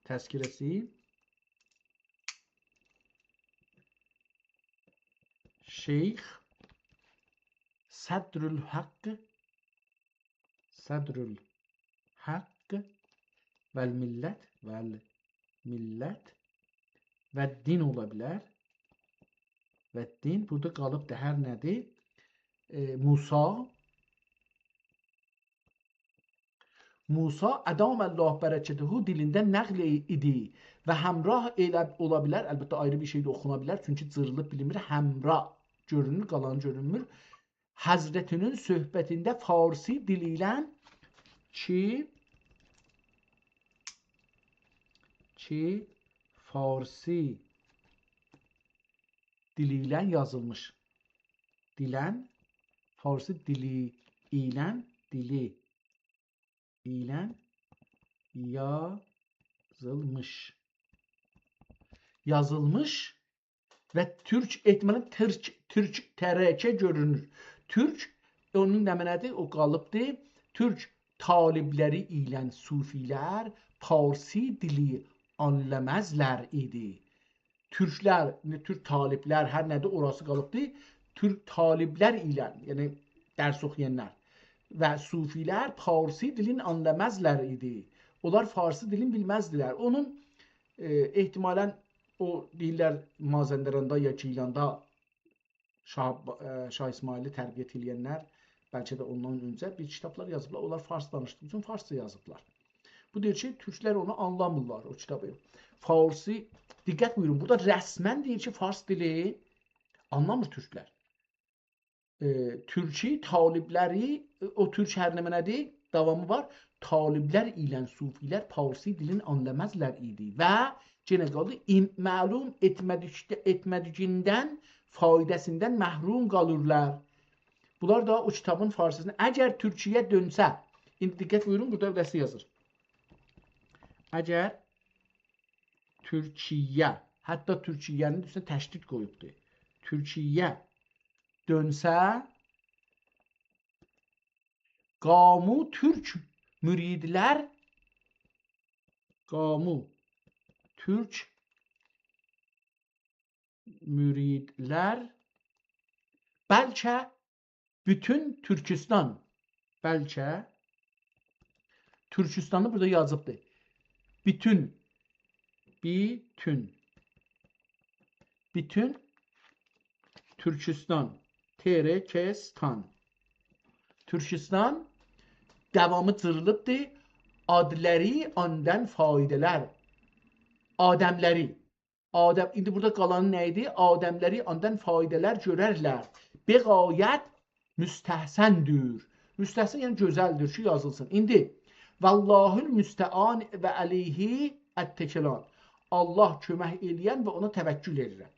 تذکره‌سی، شیخ صدر الحق، صدر الحق و الملت، و الملت و دین اولا بیلر. و دین بورادا قالیبدی، هر نه‌دیر؟ ائ، موسی، موسی ادام الله برکته دیلیندن نقل ای-، ایدی و همراه ائله اولا بیلر، البته، آیری بیر شئی ده اوخونا بیلر، چونکی جیریلیب بیلینمیر، همراه گؤرونور، قالان گؤرونمور. حضرتینین صحبتینده فارسی دیلی ایله کی، کی، فارسی دیلی ایله یازیلمیش. دیلن، فارسی دیلی ایله، دیلی ایله یازیلمیش. یازیلمیش و تورک، احتمالاً تورک، تورک ترکه گؤرونور. تورک، اونون نمنه‌دیر؟ او قالیبدیر. تورک طالبلری ایله صوفی‌لر فارسی دیلی آنلامازلار ایدی. تورکلر، نه، تورک طالبلر، هر نه‌دیر، اوراسی قالیبدی. تورک طالبلر ایله، یعنی درس اوخویانلار و صوفی‌لر فارسی دیلین آنلامازلار ایدی. اونلار فارسی دیلین بیلمزدیلر. اونون، ائ، احتمالاً او دئییرلر مازندراندا یا گیلاندا شاه، ائ، شاه اسماعیلی تربیت ائله‌ینلر، بلکه ده اوندان اؤنجه بیر کیتابلار یازیبلار. اونلار فارس دانیشدیغی اوچون فارسجا یازیبلار. بو دئییر کی، تورکلر اونو آنلامیرلار، او کیتابی. فارسی، دقت بویورون، بورادا رسماً دئییر کی، فارس دیلی آنلامیر تورکلر. ائ، تورکی طالبلری، ائ، او تورک هر نمنه‌دیر، داوامی وار. طالبلر ایله صوفیلر پارسی دیلین آنلامازلار ایدی و گئنه قالدی، ایم-، معلوم ائتمه‌دیک-، ائتمه‌دیگیندن، فایده‌سیندن محروم قالیرلار. بونلار دا او کیتابین فارسی‌سینی، اگر تورکیه دؤنسه، ایندی دقت بویورون، بورادا بیر دسته یازیر. اگر تورکیه، حتی تورکیه‌نین اوستونه تشدید قویوبدور. تورکیه دؤنسه، قامو تورک مریدلر، قامو تورک مریدلر، بلکه بوتون تورکوستان، بلکه تورکوستانی بورادا یازیبدی. بوتون، بوتون، بوتون تورکوستان، تورکوستان. تورکوستان داوامی جیریلیبدی. آدملری آندان فایده‌لر. آدملری. آدم، ایندی بورادا قالانی نه ایدی؟ آدملری آندان فایده‌لر گؤررلر. به غایت مستحسندیر. مستحسن، یعنی گؤزلدیر کی، یازیلسین. ایندی، والله المستعان و علیه التکلان. الله کؤمک ائله‌ین و اونا توکل ائدیرم.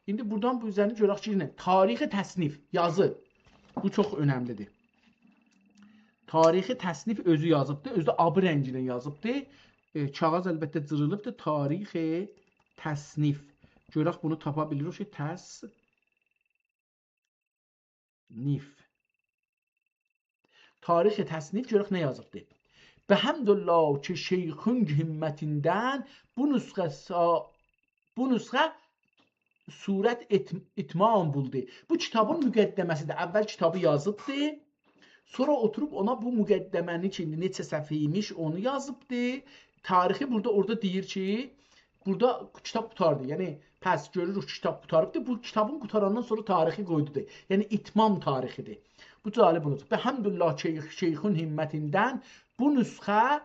ایندی بورادان بو اوزرینه گؤرک کی، نه؟ تاریخ تصنیف، یازی. بو چوخ اؤنملی‌دیر. تاریخ تصنیف اؤزو یازیبدی، اؤزو ده آبی رنگینن یازیبدی. ائ، کاغیذ البته جیریلیبدی. تاریخ تصنیف. گؤرک بونو تاپا بیلیریک کی، تصنیف. تاریخ تصنیف گؤرک نه یازیبدی. به حمد الله کی شیخون همتیندن بو نسخه سا-، بو نسخه صورت ات-، اتمام بولدو. بو کیتابین مقدمه‌سی‌دیر. اول کیتابی یازیبدی. سونرا اوتوروب اونا بو مقدمه‌نی کی، ایندی نئچه صفحه ایمیش، اونو یازیبدی. تاریخی بورادا، اورادا دئییر کی، بورادا کیتاب قوتاردی. یعنی، پس گؤروروک، کیتاب قوتاریبدی. بو کیتابین قوتاراندان سونرا تاریخی قویدو دا. یعنی، اتمام تاریخی‌دیر. بو جالب اولور. به حمد الله شیخ، شیخون همتیندن بو نسخه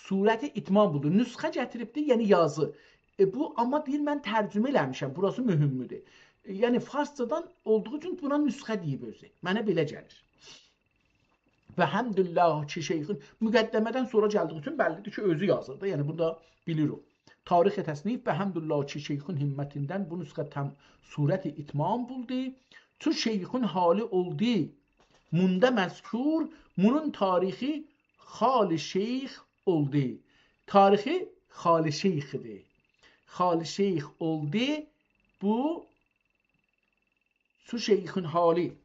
صورت اتمام بودور. نسخه گتیریبدیر، یعنی یازی. ائ، بو، آمما دئییر، من ترجمه ائله‌میشم. بوراسی مهم‌دور. ائ، یعنی فارسجادان اولدوغو اوچون بونا نسخه دئییب اؤزو. منه بئله گلیر. و حمد الله کی شیخون، مقدمه‌دن سونرا گلدیگی اوچون بللی‌دیر کی، اؤزو یازیر دا. یعنی بونو دا بیلیریک. تاریخ تصنیف به حمد الله کی شیخون همتیندن بو نسخه تام صورت اتمام بولدو. چو شیخون حالی اولدو مونده مذکور، بونون تاریخی خال شیخ اولدو. تاریخی خال شیخ‌دیر. خال شیخ اولدو. بو چو شیخون حالی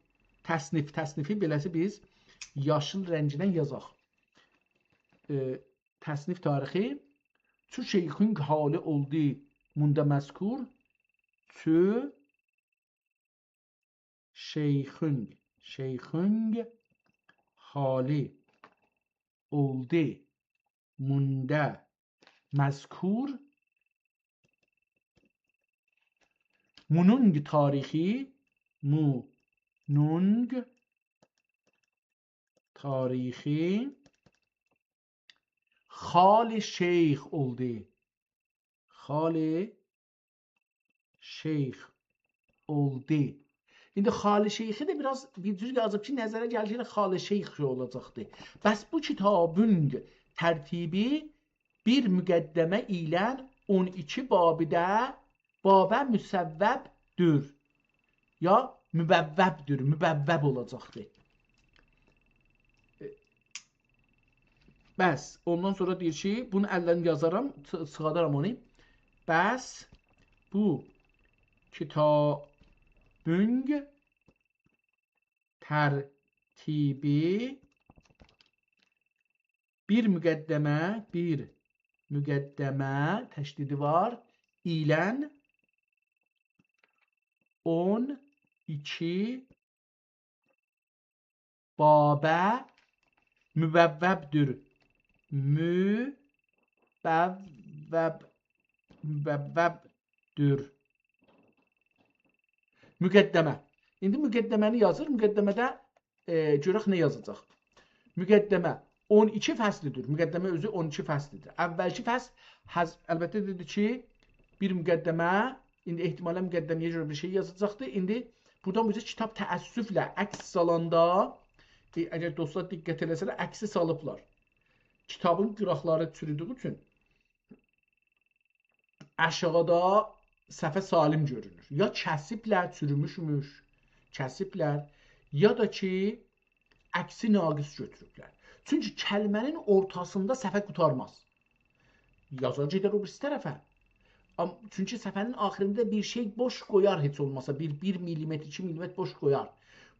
تصنیف، تصنیفی بئله‌سی بیز یاشیل رنگینن یازاق. ائ، تصنیف تاریخی چو شیخون حالی اولدو مونده مذکور، چو شیخون، شیخون حالی اولدو مونده مذکور، بونون تاریخی، بونون تاریخی خال شیخ اولدو. خال شیخ اولدو. ایندی خال شیخی ده بیر آز بیر جور یازیب کی، نظره گلیر کی، خال شیخ اولاجاقدی. پس بو کیتابین ترتیبی بیر مقدمه ایله اون ایکی بابیده بابه مصوب‌دور. یا مبوب‌دور، مبوب اولاجاقدی. بس، اوندان سونرا دئییر کی، بونو الدن یازارام، چ-، چیخادارام اونو. پس بو کیتابین ترتیبی بیر مقدمه، بیر مقدمه، تشدیدی وار، ایله اون ایکی بابه مبوب‌دور. مبوب، مبوب‌دور. مقدمه. ایندی مقدمه‌نی یازیر. مقدمه‌ده، ائ، گؤرک نه یازاجاق. مقدمه. اون ایکی فصلدیر. مقدمه اؤزو اون ایکی فصلدیر. اولکی فصل، حض-، البته دئدی کی، بیر مقدمه، ایندی احتمالاً مقدمه‌یه گؤره بیر شئی یازاجاقدی. ایندی بورادان بو کیتاب تأسفله عکس سالاندا، ائ، اگر دوستلار دقت ائله‌سه‌لر، عکسی سالیبلار. کیتابین قیراقلاری چورودویو اوچون آشاغیدا صفحه سالم گؤرونور. یا کسیبلر، چوروموشموش، کسیبلر، یا دا کی، عکسی ناقص گؤتوروبلر. چونکی کلمه‌نین اورتاسیندا صفحه قوتارماز. یازار گئدر او بیریسی طرفه. آم-، چونکی صفحه‌نین آخیریندا بیر شئی بوش قویار هئچ اولماسا، بیر، بیر میلیمتر، ایکی میلیمتر بوش قویار.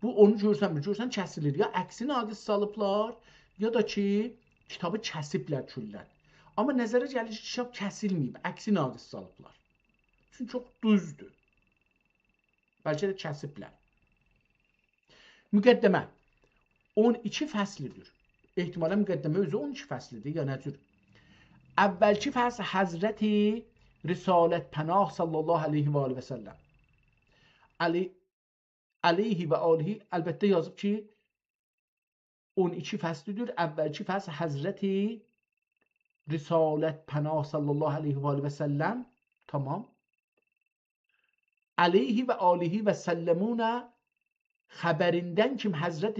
بو اونو گؤرسنمیر، گؤرسن کسیلیر. یا عکسی ناقص سالیبلار، یا دا کی، کیتابی کسیبلر کلاً. آمما نظره گلیر کی، کیتاب کسیلمه‌ییب، عکسی ناقص سالیبلار. چونکی چوخ دوزدور. بلکه ده کسیبلر. مقدمه. اون ایکی فصلدیر. احتمالاً مقدمه اؤزو اون ایکی فصلدیر، یا نه جور؟ اولکی فصل حضرت رسالت‌پناه صلی الله علیه و آله و سلم. علی-، علیه و آله، البته یازیب کی، اون ایکی فصلدیر. اولکی فصل حضرت رسالت‌پناه صلی الله علیه و آله و سلم. تمام. علیه و آله و سلمون خبریندن کیم حضرت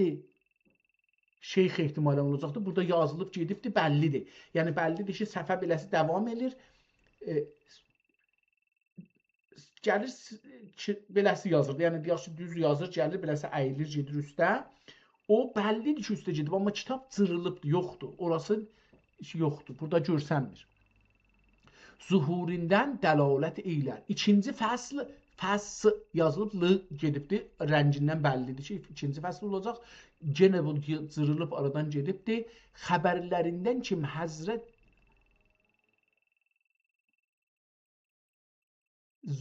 شیخ احتمالاً اولاجاقدیر. بورادا یازیلیب گئدیبدیر، بللیدیر. یعنی بللیدیر کی، صفحه بئله‌سی داوام ائله‌ییر. ائ، گلیر س-، کی، بئله‌سی یازیر. یعنی، یاخشی، دوز یازیر، گلیر، بئله‌سی اییلیر، گئدیر اوسته. او بللیدیر کی، اوسته گئدیب، آمما کیتاب جیریلیبدیر، یوخدور. اوراسی یوخدور، بورادا گؤرسنمیر. ظهوریندن دلالت ائیلر. ایکینجی فصل، فصل یازیلیب، ل گئدیبدیر، رنگیندن بللیدیر کی، ایکینجی فصل اولاجاق. یئنه بو جی-، جیریلیب آرادان گئدیبدیر. خبرلریندن کیم حضرت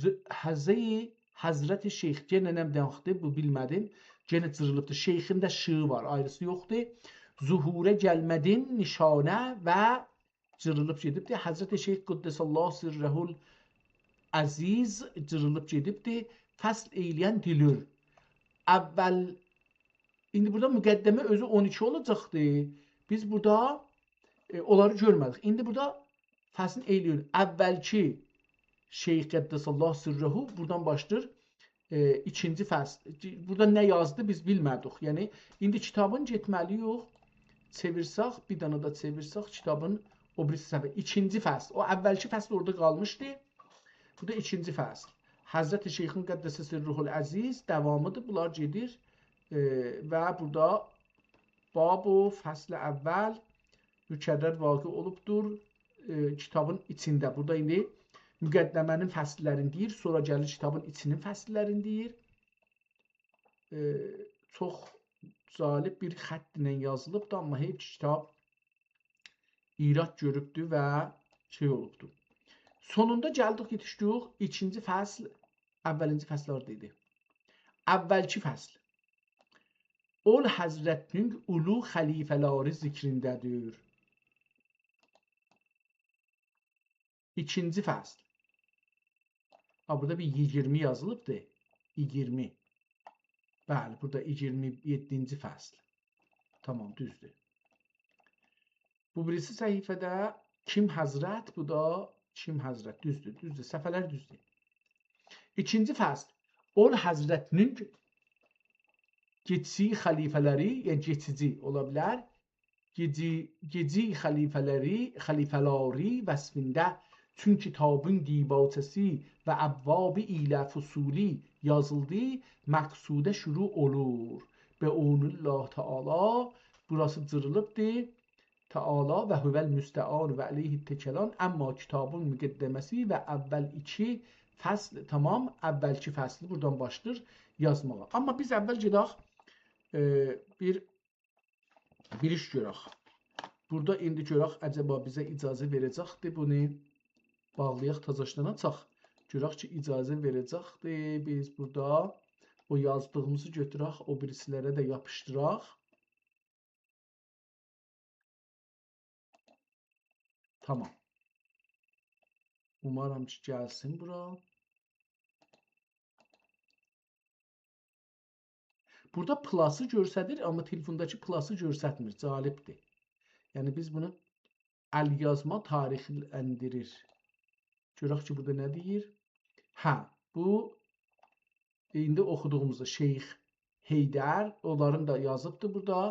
ز-، هزه‌ی حضرت شیخ، یئنه نه دئمکدیر، بو بیلمه‌دیم. یئنه جیریلیبدیر. شیخین ده شیخی وار، آیریسی یوخدور. ظهوره گلمه‌دین نشانه و جیریلیب گئدیبدیر. حضرت شیخ قدس الله سره العزیز جیریلیب گئدیبدیر. فصل ائیله‌ین دیلیر. اول، ایندی بورادا مقدمه اؤزو اون ایکی اولاجاقدی. بیز بورادا، ائ، اونلاری گؤرمه‌دیک. ایندی بورادا فصلین ائیله‌ییر. اولکی شیخ قدس الله سره بورادان باشلاییر. ائ، ایکینجی فصل. بورادا نه یازدی، بیز بیلمه‌دیک. یعنی، ایندی کیتابین گئتمه‌لی‌ییک. چئویرسک، بیر دنه ده چئویرسک، کیتابین او بیریسی صفحه. ایکینجی فصل. او اولکی فصل اورادا قالمیشدی. بو دا ایکینجی فصل. حضرت شیخین قدس سره العزیز داوامیدیر. بونلار گئدیر، ائ، و بورادا باب و فصل اول مکرر واقع اولوبدور، ائ، کیتابین ایچینده. بورادا ایندی مقدمه‌نین فصللرینی دئییر، سونرا گلیر کیتابین ایچینین فصللرینی دئییر. ائ، چوخ جالب بیر خط ایله یازیلیبدیر، آمما حیف کی، کیتاب ایراد گؤروبدور و شئی اولوبدور. سونوندا گلدیک، یئتیشدیک ایکینجی فصل، اولینجی فصل اورادا ایدی. اولکی فصل. اول حضرتینین اولو خلیفه‌لری ذکرینده‌دیر. ایکینجی فصل. ها، بورادا بیر ایگیرمی یازیلیبدیر. ایگیرمی. بلی، بورادا ایگیرمی یئددینجی فصل. تمام، دوزدور. بو بیریسی صفحه‌ده کیم حضرت، بو دا کیم حضرت. دوزدور، دوزدور. صفحه‌لر دوزدور. ایکینجی فصل. اول حضرتینین کئچیجی خلیفه‌لری، یعنی کئچیجی اولا بیلر. کئچی-، کئچیجی خلیفه‌لری، خلیفه‌لری وصفینده چون کیتابین دیباچه‌سی و ابوابی ایله فصولی یازیلدی، مقصوده شروع اولور. به عون الله تعالی، بوراسی جیریلیبدیر. تعالی و هو المستعان و علیه التکلان، اما کیتابین مقدمه‌سی و اول ایکی فصل، تمام، اولکی فصلی بورادان باشلاییر یازماغا. اما بیز اول گئدک، ائ، بیر، بیر ایش گؤرک. بورادا ایندی گؤرک، عجبا بیزه اجازه وئره‌جکدی بونو باغلایاق، تازاشدان آچاق. گؤرک کی، اجازه وئره‌جکدی. بیز بورادا او یازدیغیمیزی گؤتورک، او بیریسیلره ده یاپیشدیراق. تمام. اومارام کی، گلسین بورا. بورادا پلاسی گؤرسدیر، اما تلفونداکی پلاسی گؤرستمیر. جالبدیر. یعنی بیز بونو ال یازما تاریخلندیریر. گؤرک کی، بورادا نه دئییر؟ هه، بو ایندی اوخودوغوموزدا شیخ حیدر، اونلارین دا یازیبدی بورادا.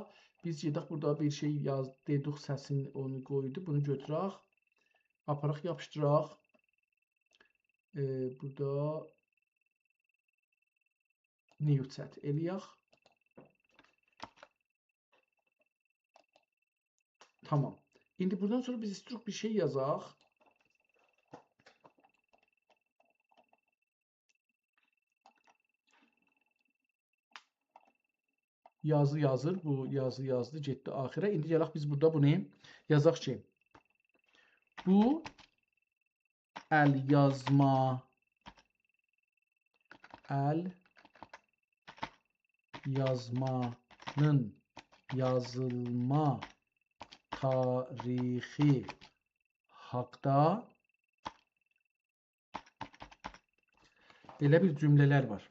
بیز گئدک بورادا بیر شئی یاز، دئدوخ سسین اونو قویدو. بونو گؤتورک، آپاراق یاپیشدیراق. ائ، بورادا نیو چت ائله‌یک. تامام. ایندی بوردان سونرا بیز ایستیروق بیر شئی یازاق. یازی یازیر، بو یازی یازدی، گئتدی آخیره. ایندی گلک بیز بورادا بونو یازاق کی، بو ال یازما، ال یازمانین یازیلما تاریخی حاقدا بئله بیر جمله‌لر وار.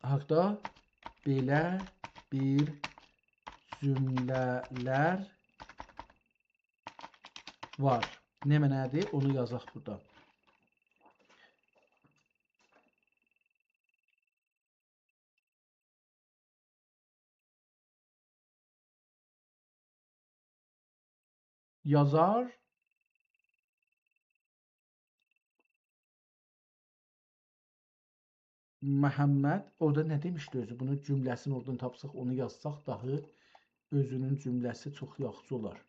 حاقدا بئله بیر جمله‌لر وار. نمنه‌دیر؟ اونو یازاق بورادا. یازار محمد، اورادا نه دئمیشدی اؤزو؟ بونون جمله‌سینی اورادان تاپساق، اونو یازساق داهی اؤزونون جمله‌سی چوخ یاخشی اولار.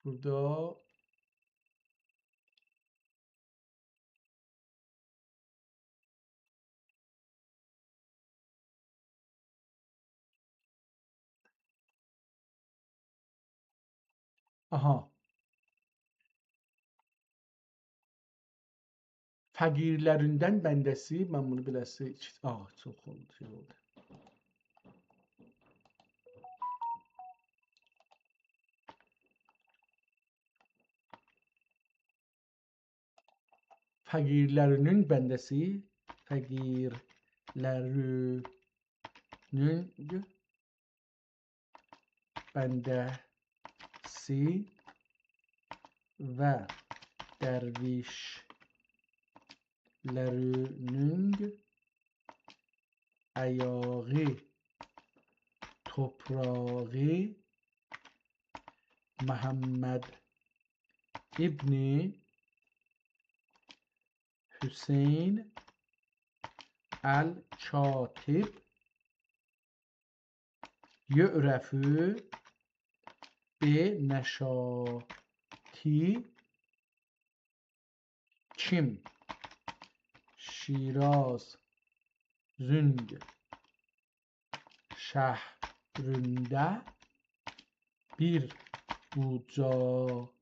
بورادا آها. فقیرلریندن بنده‌سی، من بونو بیله‌سی، آه، چوخ اولدو، شئی اولدو. فقیرلری‌نین بنده‌سی، فقیرلری‌نین بنده‌سی و درویشلری‌نین آیاغی توپراغی محمد ابن حسین الکاتب یعرف به نشاطی کیم، شیراز زنگ شهرینده بیر بوجاقدا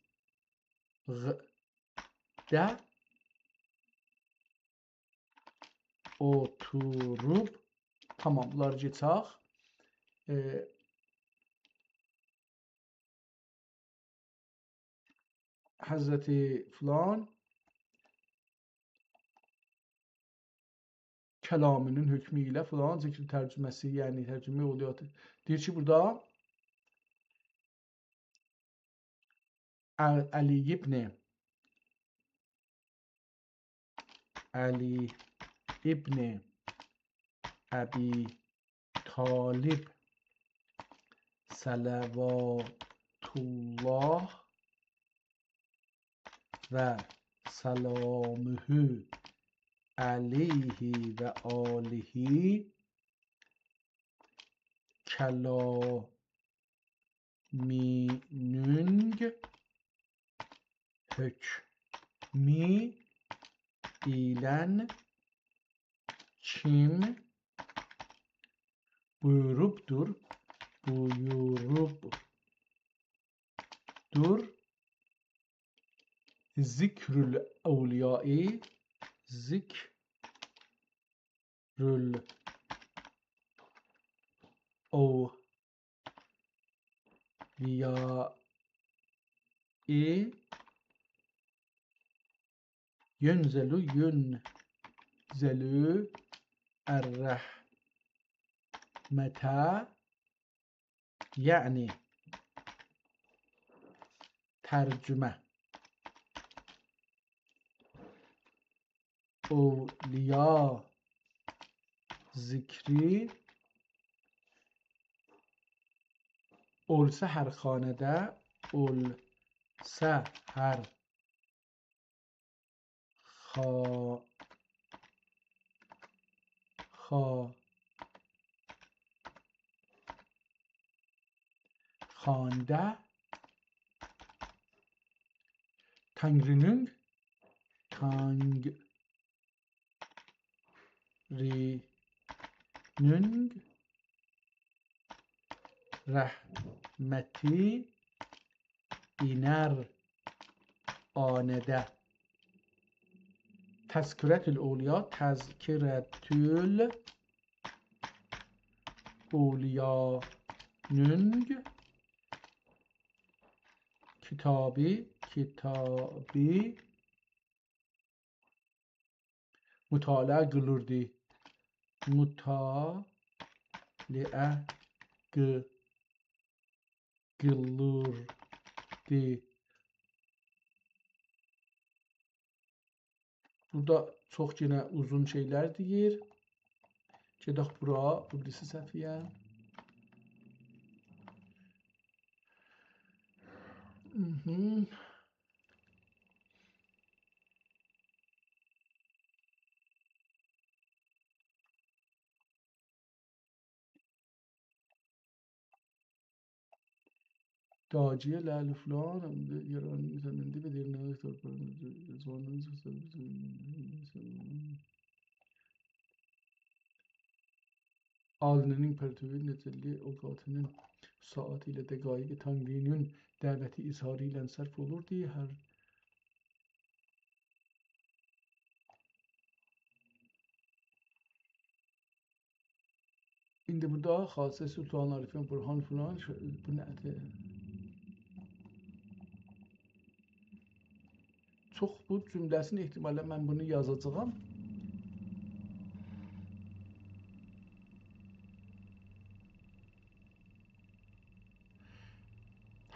اوتوروب. تامام، بونلاری کئچک. ائ، حضرت فلان کلامی‌نین حکمو ایله فلان ذکر ترجمه‌سی، یعنی ترجمه اولویور. دئییر کی، بورادا ع-، علی ابن، علی ابن ابی طالب صلوات الله و سلامه علیه و آله کلامی‌نین حکمی ایله کیم بویوروبدور، بویوروبدور. ذکر الاولیاء، ذکر الاولیاء ينزل، ينزل الرحمة، یعنی ترجمه. اولیا ذکری، اولسا هر خانه‌ده، اولسا هر خا-، خا-، خانده، تانگری‌نین، تانگری‌نین رحمتی اینر آنه‌ده. تذکرةالاولیا، تذکرةالاولیانین کیتابی، کیتابی مطالعه قیلیردی. مطالعه قی-، قیلیردی. بورادا چوخ یئنه اوزون شئیلر دئییر. گئدک بورا، بو بیریسی صفحه‌یه. مهم. داجیه لعل فلان، یارانی سنندی و دیرنه‌یی تورپاغین زوانین آلنینین پرتویو نئجه‌لی اوقاتینین ساعاتی ایله دقایق تانگری‌نین دعوتی اظهاری ایله صرف اولوردو. هر ایندی بورادا خاصه سلطان عارفین برهان فلان، شو-، بو نه‌دیر؟ چوخ بو جمله‌سینی احتمالا من بونو یازاجاغام.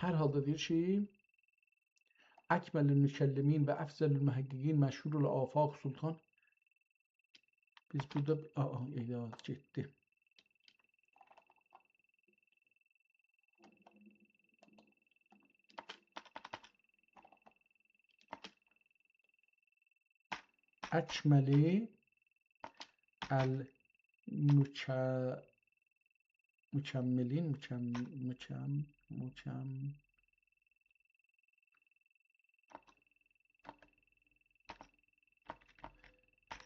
هر حالدا دئییر کی، اکمل المکلمین و افضل المحققین، مشهور الآفاق سلطان. بیز بورادا، آآ، ائله گئتدی. اکمل المک-، مکملین، مکم-، مکم-، مکم-،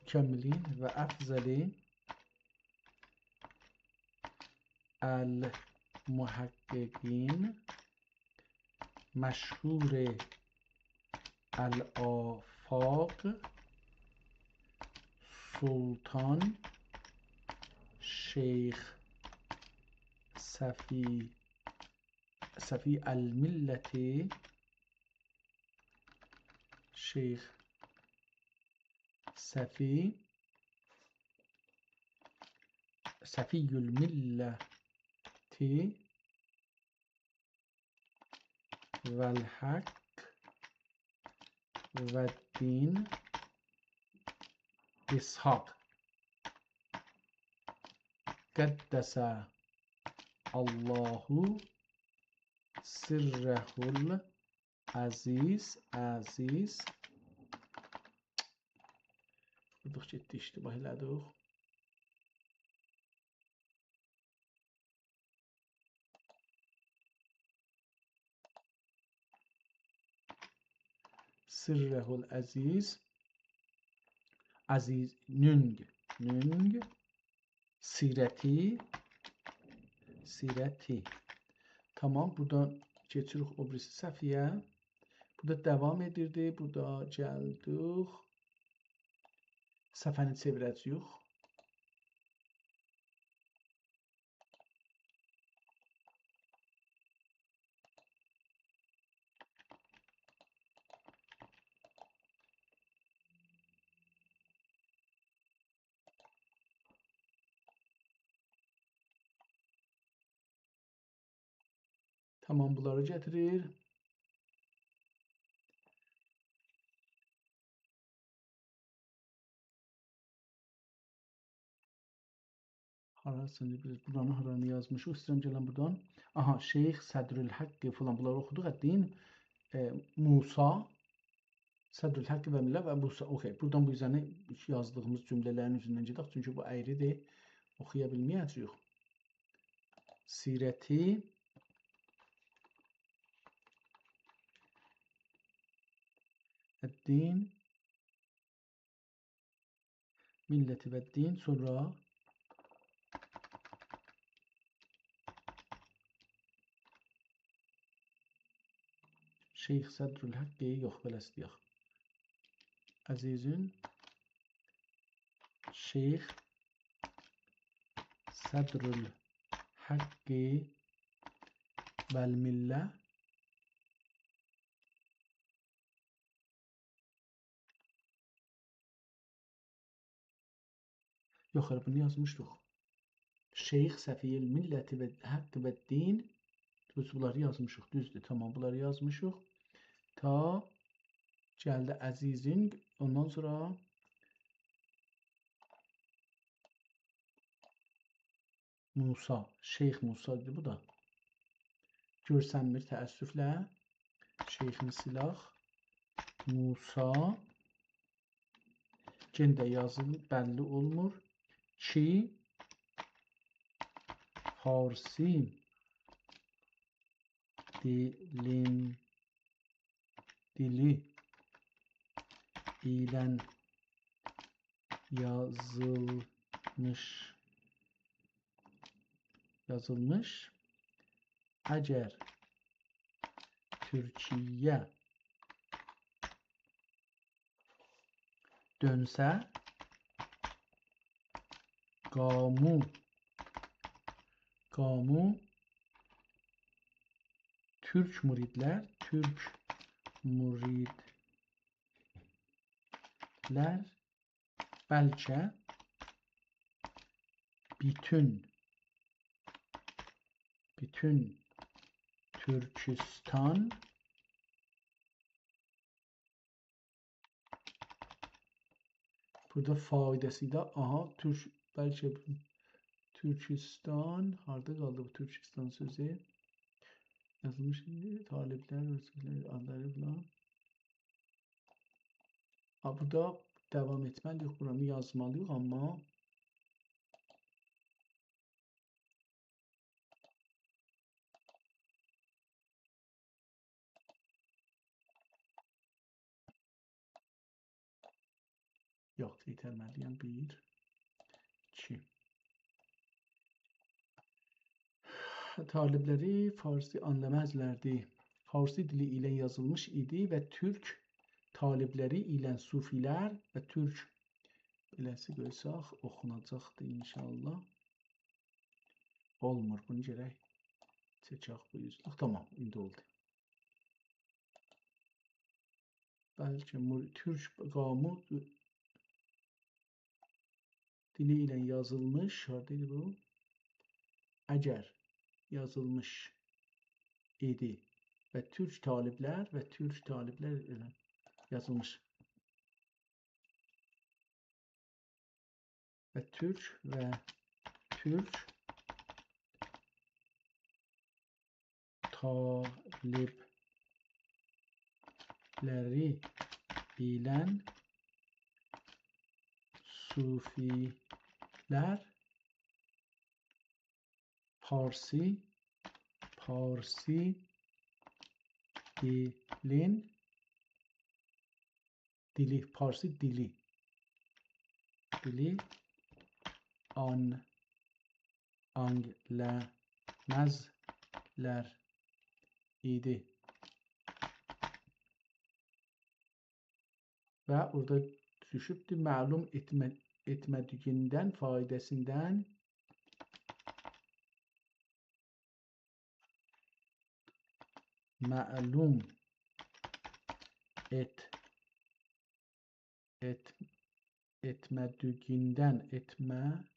مکملین و افضل المحققین، مشهور الآفاق، سلطان شیخ صفی، صفی الملتی، شیخ صفی، صفی الملتی و الحق و الدین اسحاق، قدس الله سره العزیز، عزیز. بورادا گئتدی، اشتباه ائله‌دیک. سره العزیز، عزیز، نونگ، نونگ، سیرتی، سیرتی. تامام، بورادان کئچیریک او بیریسی صفحه‌یه. بورادا داوام ائدیردی، بورادا گلدیک. صفحه‌نی چئویره‌جه‌ییک. تمام، بونلاری گتیریر. هاراسینی بیز، بورانی هارانی یازمیشیق؟ ایسته‌ییرم گلم بورادان. آها، شیخ صدرالحق فلان، بونلاری اوخودوق. الدین، ائ، موسی، صدرالحق و مله و موسی. اوکئی، بورادان بو اوزرینه یازدیغیمیز جمله‌لرین اوزوندن گئدک، چونکی بو اَیری‌دیر، اوخویا بیلمه‌یه‌جه‌ییک. سیرتی الدین، ملتی و دین، سونرا شیخ صدرالحق، یوخ، بئله‌سی دئیک. عزیزین شیخ صدرالحق و المله. یوخ، هله بونو یازمیشدیق. شیخ صفی الملت و حق و دین. بیز بونلاری یازمیشیق، دوزدور، تمام، بونلاری یازمیشیق. تا گلدی عزیزین، اوندان سونرا موسی، شیخ موسی‌دیر بو دا. گؤرسنمیر تأسفله. شیخین سیلاخ، موسی. یئنه ده یازیل، بللی اولمور. کی، فارسی دیلین، دیلی ایلن یازیلمیش، یازیلمیش. اگر تورکیه دؤنسه، قامو، قامو، تورک مریدلر، تورک مریدلر بلکه بوتون، بوتون تورکیستان، بورادا فایده‌سی ده، آها، تورک، بلکه تورکیستان، هاردا قالدی بو تورکیستان سؤزو؟ یازیلمیش ایدی، طالبلر، اؤزگولر، آدلاری فلان. ها، بورادا داوام ائتمه‌لی‌ییک، بورانی یازمالی‌ییق، آمما یوخ، قئیترمه‌لی‌یم. بیر، ایکی. طالبلری فارسی آنلامازلاردی. فارسی دیلی ایله یازیلمیش ایدی و تورک طالبلری ایله صوفی‌لر و تورک، بئله‌سی قویساق، اوخوناجاقدی ان‌شاءالله. اولمور، بونو گرک چکک بو اوزه. آه، تامام، ایندی اولدو. بلکه مر-، تورک قامو دیلی ایله یازیلمیش، هاردایدی بو؟ اگر یازیلمیش ایدی و تورک طالبلر و تورک طالبلر ایله یازیلمیش. و تورک و تورک طالبلری ایله صوفی‌لر پارسی، پارسی دیلین، دیلی، پارسی دیلی، دیلی آن-، آنلامازلار ایدی. و اورادا دوشوبدور، معلوم ائتمه-، ائتمه‌دیگیندن، فایده‌سیندن معلوم ائت-، ائت-، ائتمه‌دیگیندن، ائتمه‌دیگیندن،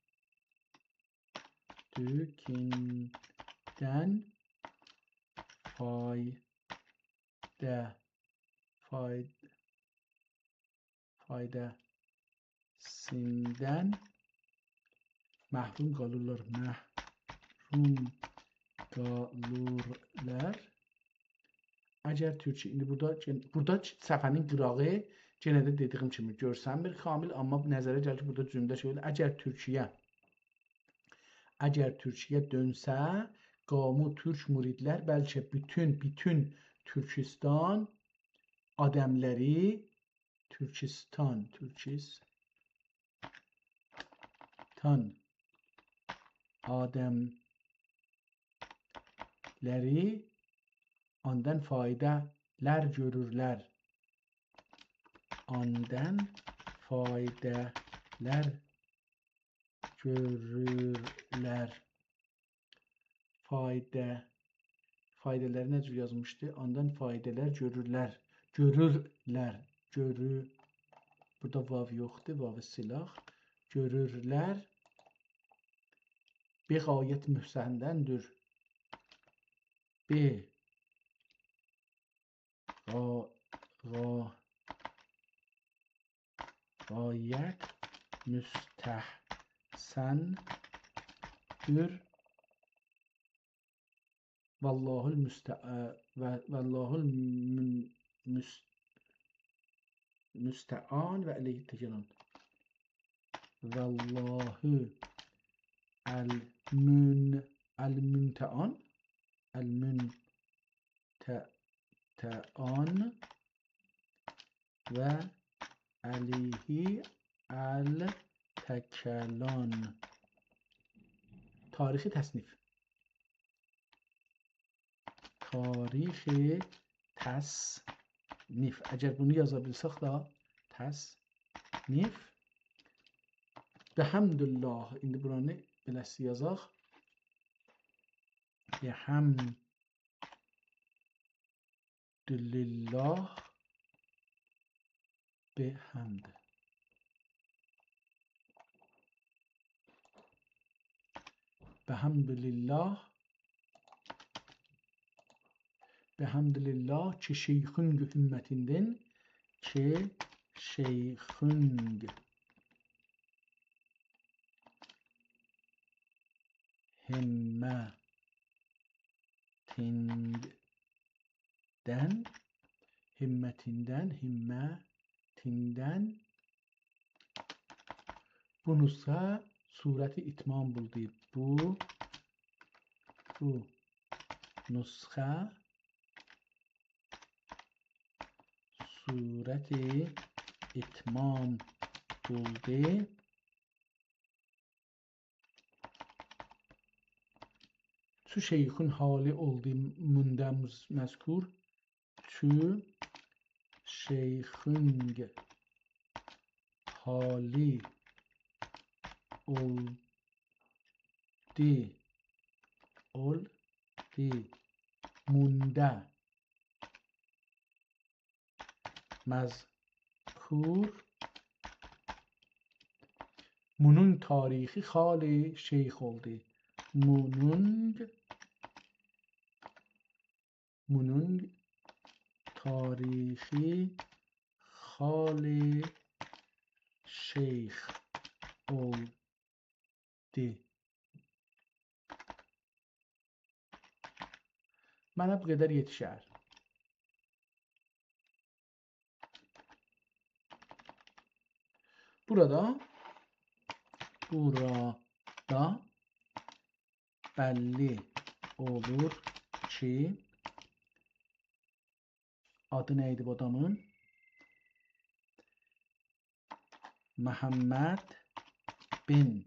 ائتمه‌دیگیندن، فایده، فاید-، فایده‌سیندن محروم قالیرلار. محروم قالیرلار. اگر تورکیه، ایندی بورادا، بورادا صفحه‌نین قیراغی، یئنه ده دئدیگیم کیمی، گؤرسنمیر کامل، آمما نظره گلیر کی، بورادا جمله شئی اولور. اگر تورکیه، اگر تورکیه دؤنسه، قامو تورک مریدلر، بلکه بوتون، بوتون تورکیستان آدملری، تورکیستان، تورکیستان آدملری آندان فایده‌لر گؤرورلر. آندان فایده‌لر گؤرورلر. فایده، فایده‌لری نه جور یازمیشدی؟ آندان فایده‌لر گؤرورلر. گؤرورلر. گؤرو-، بورادا واو یوخدور، واوو سیلاخ. گؤرورلر. به غایت مستحسندور. به غا-، غا-، غایت مستحسندور. والله المست-، اه، و-، والله المن-، مس-، مستعان و علیه التکلان. والله المن-، المنتعان، المنتعان و علیه التکلان. تاریخ تصنیف. تاریخ تصنیف. اگر بونو یازا بیلسک دا، تصنیف. بحمد الله. ایندی بورانی بئله‌سی یازاق. بحمد لله. بحمد. بحمد لله. بحمد لله کی شیخونگ همتیندن، کی شیخونگ همتیندن، همتیندن، همتیندن بو نسخه صورت اتمام بولدو. بو، بو نسخه صورت اتمام بولدو. چو شیخون حالی اولدو مونده مز-، مذکور. چو شیخونگ حالی اولدو، اولدو مونده مذکور. مونون تاریخی خالی شیخ اولدو. مونون، مونون تاریخی خالی شیخ اولدو. منه بو قدر یئتیشر. بورادا، بورادا بللی اولور کی، آدی نه ایدی بو آدامین؟ محمد بن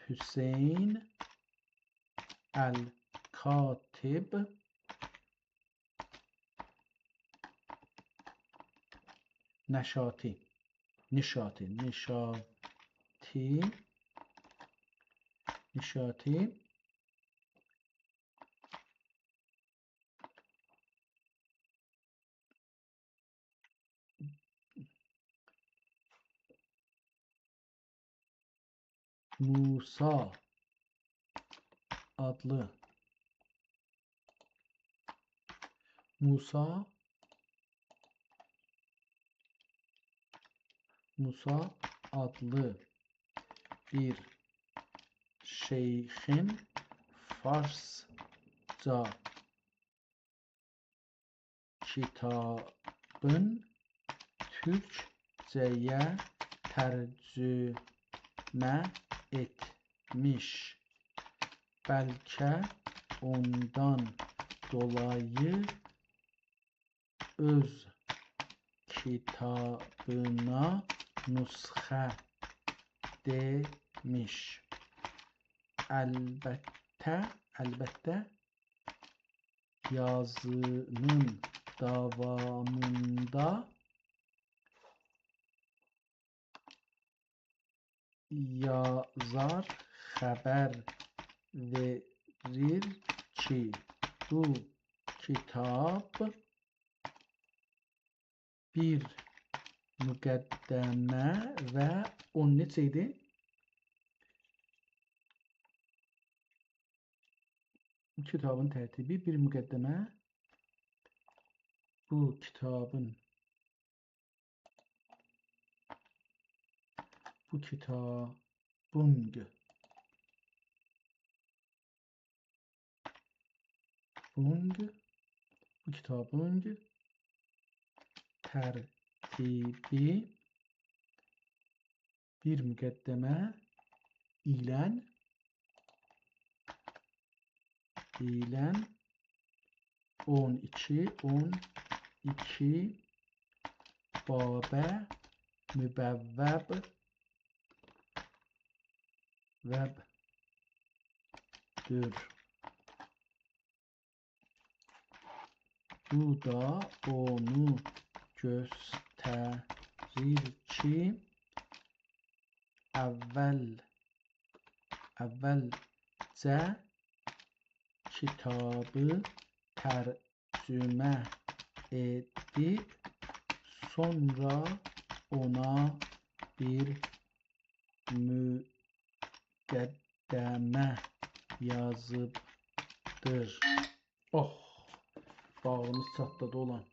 حسین الکاتب نشاطی. نشاطی، نشاطی، نشاطی. موسی آدلی، موسی، موسی آدلی بیر شیخین فارسجا کیتابین تورکجه‌یه ترجمه ائتمیش. بلکه اوندان دولایی اؤز کیتابینا نسخه دئمیش. البته، البته، یازینین داوامیندا یازار خبر وئریر کی، بو کیتاب بیر مقدمه و اون نئچه ایدی؟ بو کیتابین ترتیبی بیر مقدمه، بو کیتابین، بو کیتابین بونگ، بو کیتابین ترتیبی بیر مقدمه ایلن، ایلن اون ایکی، اون ایکی بابه مبوب وبدور. بو دا اونو گؤستریر کی، اول، اولجه کیتابی ترجمه ائدیب، سونرا اونا بیر مقدمه یازیبدیر. اوه، باغریمیز چاتلادی اولان.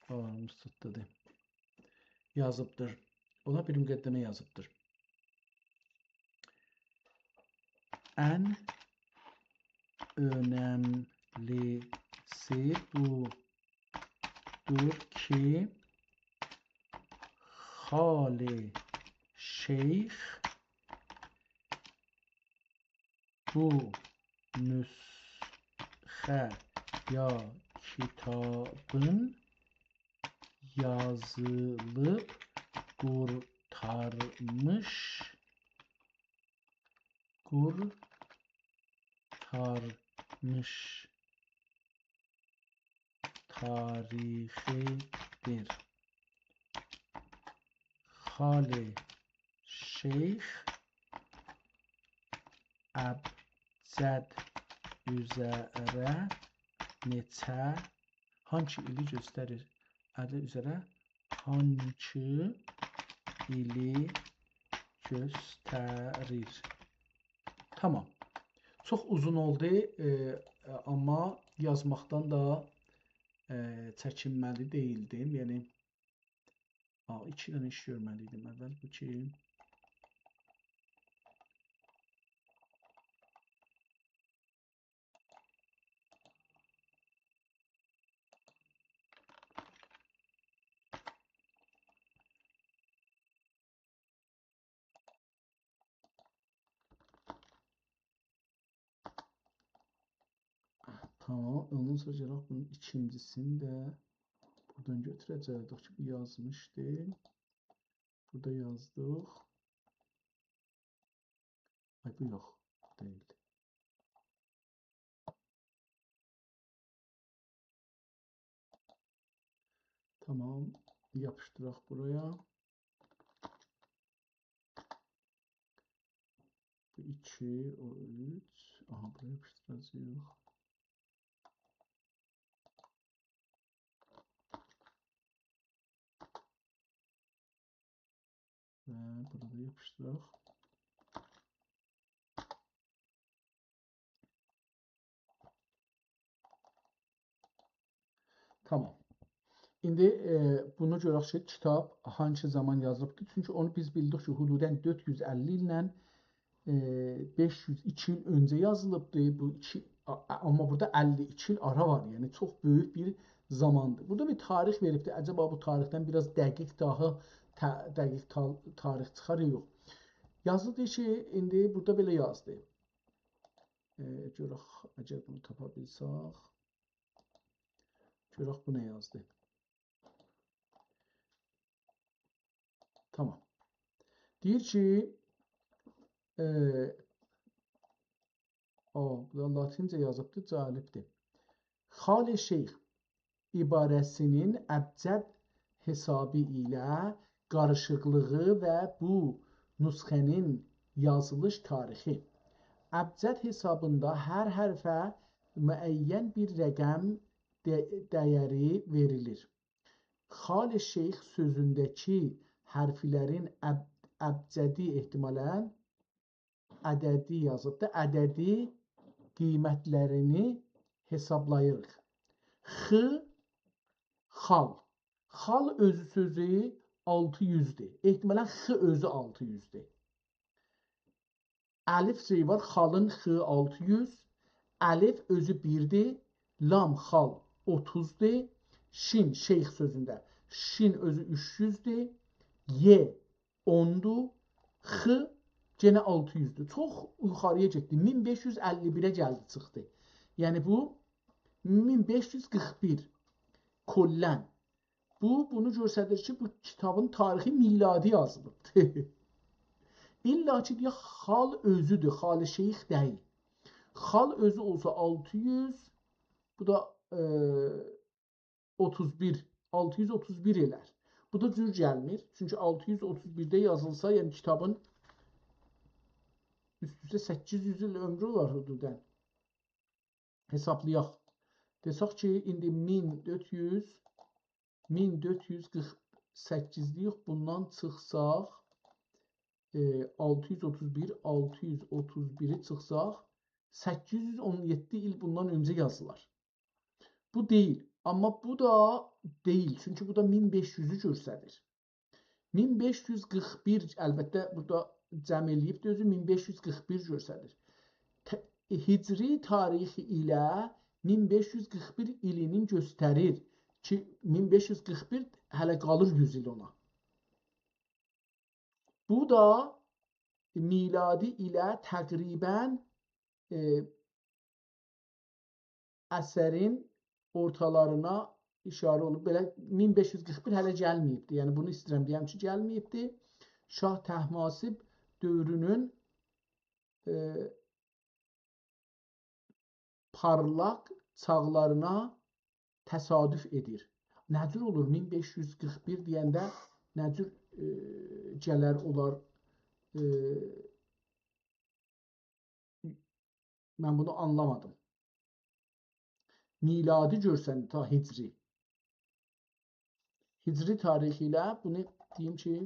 باغریمیز چاتلادی. یازیبدیر. اونا بیر مقدمه یازیبدیر. ان اؤنملیسی بودور کی، خالی شیخ بو نسخه یا کیتابین یازیلیب قورتارمیش، قورتارمیش تاریخی‌دیر. خالی شیخ ابجد اوزره نئچه، هانسی ایلی گؤستریر؟ ابجد اوزره هانسی ایلی گؤستریر؟ تامام. چوخ اوزون اولدو، ائ، ائ، آمما یازماقدان دا، ائ، چکینمه‌لی دئییلدیم. یعنی، آ، ایکی دنه ایش گؤرمه‌لی ایدیم اول. بو کی، تامام، اوندان سونرا گلک بونون ایکینجی‌سینی ده بورادان گؤتوره‌جکدیک کی، بو یازمیشدی. بورادا یازدیق. آی، بو یوخ، بو دئییل. تامام، یاپیشدیراق بورایا. بو ایکی، او اوچ. آها، بورایا یاپیشدیراجاغیق. و بورادا یاپیشدیراق. تامام. ایندی، ائ، بونو گؤرک کی، کیتاب هانسی زامان یازیلیبدیر. چونکی اونو بیز بیلدیک کی، حدوداً دؤرد یوز اللی ایلله، ائ، بئش یوز ایکی ایل اؤنجه یازیلیبدیر. بو ایکی، آ-، آ-، آمما بورادا اللی ایکی ایل آرا وار. یعنی، چوخ بؤیوک بیر زاماندیر. بورادا بیر تاریخ وئریبدیر. عجبا بو تاریخدن بیر آز دقیق داها، ت-، دقیق تا-، تاریخ چیخار، یا یوخ. یازدی کی، ایندی بورادا بئله یازدی. ائ، گؤرک، اگر بونو تاپا بیلسک. گؤرک بو نه یازدی. تامام. دئییر کی، ائ، او، بو دا لاتینجه یازیبدی، جالبدیر. خال شیخ عباره‌سینین ابجد حسابی ایله قاریشیقلیغی و بو نسخه‌نین یازیلیش تاریخی. ابجد حسابیندا هر حرفه معین بیر رقم ده-، دیری وئریلیر. خال شیخ سؤزونده‌کی حرفلرین اب-، ابجدی، احتمالاً عددی یازیبدی، عددی قیمتلرینی حسابلاییریق. خ، خال. خال اؤزو سؤزو آلتی یوزدور. احتمالاً خ اؤزو آلتی یوزدور. الف شئی وار، خالین خ آلتی یوز. الف اؤزو بیردیر. لام خال اوتوزدور. شین شیخ سؤزونده. شین اؤزو اوچ یوزدور. ی اوندور. خ یئنه آلتی یوزدور. چوخ یوخاری‌یا گئتدی. مین بئش یوز اللی بیره گلدی، چیخدی. یعنی بو مین بئش یوز قیرخ بیر کلاً. بو، بونو گؤستریر کی، بو کیتابین تاریخی میلادی یازیلیبدیر. الا کی، دئیک، خال اؤزودور، خال شیخ دئییل. خال اؤزو اولسا آلتی یوز، بو دا، ائ، اوتوز بیر، آلتی یوز اوتوز بیر ائلر. بو دا جور گلمیر. چونکی آلتی یوز اوتوز بیرده یازیلسا، یعنی کیتابین اوست-اوسته سککیز یوز ایل عؤمرو اولار حدوداً. حسابلایاق. دئسک کی، ایندی مین دؤرد یوز، مین دؤرد یوز قیرخ سککیز دئیک، بوندان چیخساق، ائ، آلتی یوز اوتوز بیر، آلتی یوز اوتوز بیری چیخساق، سککیز یوز اون یئددی ایل بوندان اؤنجه یازیلار. بو دئییل. آمما بو دا دئییل. چونکی بو دا مین بئش یوزو گؤستریر. مین بئش یوز قیرخ بیر، البته، بورادا جمع ائله‌ییب ده اؤزو مین بئش یوز قیرخ بیر گؤستریر. ت-، هجری تاریخی ایله مین بئش یوز قیرخ بیر ایلینین گؤستریر کی، مین بئش یوز قیرخ بیر هله قالیر یوز ایل اونا. بو دا میلادی ایله تقریباً، ائ، عصرین اورتالارینا ایشاره اولوب. بئله مین بئش یوز قیرخ بیر هله گلمه‌ییبدی. یعنی بونو ایسته‌ییرم دئیم کی، گلمه‌ییبدی. شاه طهماسب دؤورونون، ائ، پارلاق چاغلارینا تصادف ائدیر. نه جور اولور مین بئش یوز قیرخ بیر دئینده، نه جور، ائ، گلر اولار، ائ، من بونو آنلامادیم. میلادی گؤرسنیر، تا هجری. هجری تاریخی ایله بونو دئییم کی،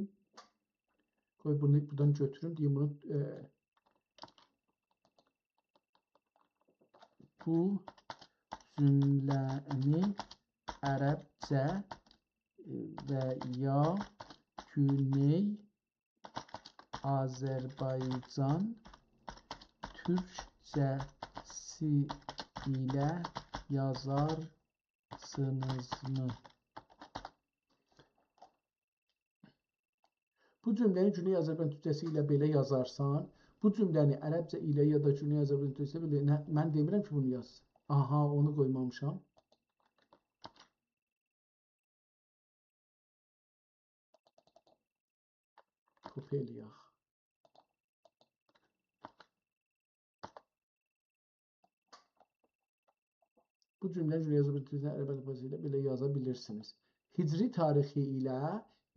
قوی بونو بورادان گؤتوروم، دئییم بونو، ائ، بو جمله‌نی عربجه، ائ، و یا گونئی آذربایجان تورکجه‌سی ایله یازارسینیزمی؟ بو جمله‌نی گونئی آذربایجان تورکجه‌سی ایله بئله یازارسان، بو جمله‌نی عربجه ایله یا دا گونئی آذربایجان تورکجه‌سی بئله، نه، من دئمیرم کی، بونو یاز. آها، اونو قویمامیشام. کپی ائله‌یک. بو جمله‌نی گونئی آذربایجان تورکجه‌سی ایله عرب الفباسی ایله بئله یازا بیلیرسینیز. هجری تاریخی ایله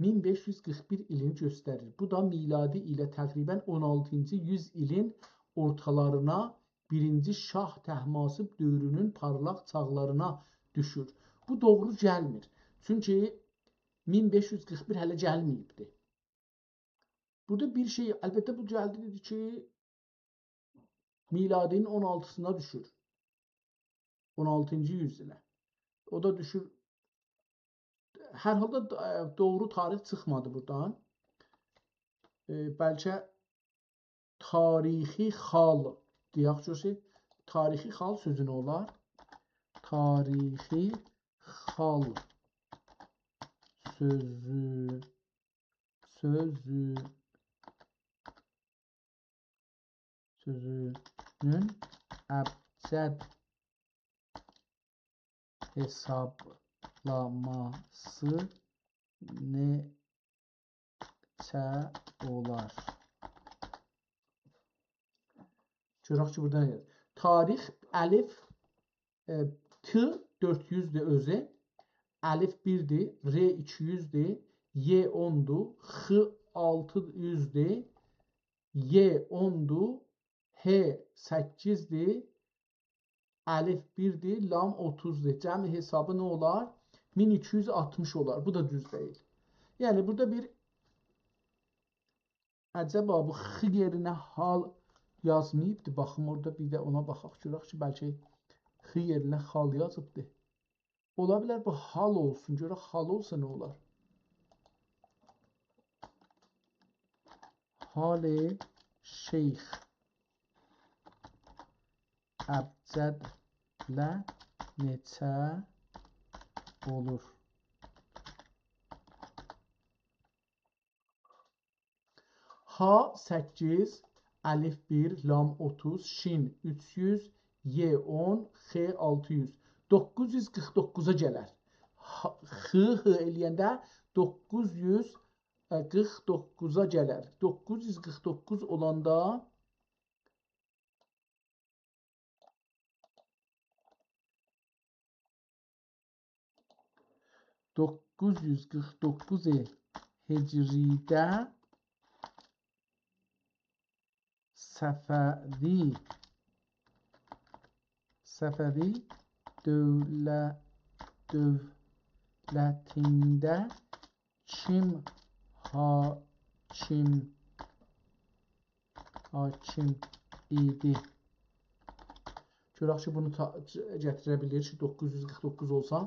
مین بئش یوز قیرخ بیر ایلینی گؤستریر. بو دا میلادی ایله تقریباً اون آلتینجی یوز ایلین اورتالارینا، بیرینجی شاه طهماسب دؤورونون پارلاق چاغلارینا دوشور. بو دوغرو گلمیر. چونکی مین بئش یوز قیرخ بیر هله گلمه‌ییبدی. بورادا بیر شئی، البته، بو گلدی، دئدی کی، میلادی‌نین اون آلتیسینا دوشور. اون آلتینجی یوز ایله. او دا دوشور هر حالدا دا، ائ، دوغرو تاریخ چیخمادی بورادان. ائ، بلکه تاریخی خال دئیک، گؤرسک، تاریخی خال سؤزو نه اولار؟ تاریخی خال سؤزو، سؤزو، سؤزونون ابجد حسابلاması نئچه اولار؟ گؤرک کی، بورادا نه یازیر؟ تاریخ، الف، ائ، ت دؤرد یوزدور اؤزو، الف بیردیر، ر ایکی یوزدور، ی اوندور، خ آلتی یوزدور، ی اوندور، ه سککیزدیر، الف بیردیر، لام اوتوزدور. جمع حسابی نه اولار؟ مین ایکی یوز آلتمیش اولار. بو دا دوز دئییل. یعنی، بورادا بیر عجبا بو خ یئرینه حال یازماییبدی. باخیم، اورادا بیر ده اونا باخاق، گؤرک کی، بلکه خ یئرینه خال یازیبدی. اولا بیلر بو حال اولسون. گؤرک حال اولسا نه اولار؟ حال شیخ ابجدله نئچه اولور؟ ها سککیز، الف بیر، لام اوتوز، شین اوچ یوز، ی اون، خ آلتی یوز. دوققوز یوز قیرخ دوققوزا گلر. ها، خ، ه ائله‌ینده دوققوز یوز قیرخ دوققوزا گلر. دوققوز یوز قیرخ دوققوز اولاندا دوققوز یوز قیرخ دوققوز هجریده صفوی، صفوی دوله-، دؤولتینده کیم حاکم، حاکم ایدی؟ گؤرک کی، بونو تا-، گتیره بیلیر کی، دوققوز یوز قیرخ دوققوز اولسا.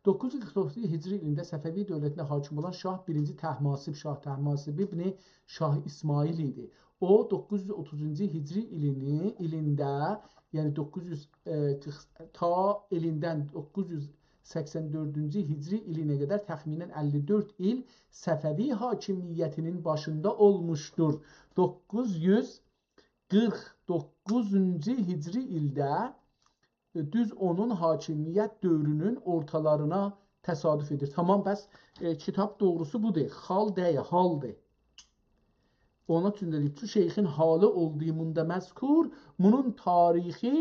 دوققوز یوز قیرخ دوققوز هجری ایلینده صفوی دؤولتینده حاکم اولان شاه بیرینجی طهماسب، شاه طهماسب ابن شاه اسماعیل ایدی. او، دوققوز یوز اوتوزونجو هجری ایلینی، ایلینده، یعنی دوققوز یوز، ائ، قیرخ، تا ایلیندن دوققوز یوز سکسن دؤردونجو هجری ایلینه قدر تخمیناً اللی دؤرد ایل صفوی حاکمیتینین باشیندا اولموشدور. دوققوز یوز قیرخ دوققوزونجو هجری ایلده، ائ، دوز اونون حاکمیت دؤورونون اورتالارینا تصادف ائدیر. تامام، پس، ائ، کیتاب دوغروسو بودور. خال دئییل، حالدیر. اونا اوچون ده دئییر، چو شیخین حالی اولدوغوندا مذکور، بونون تاریخی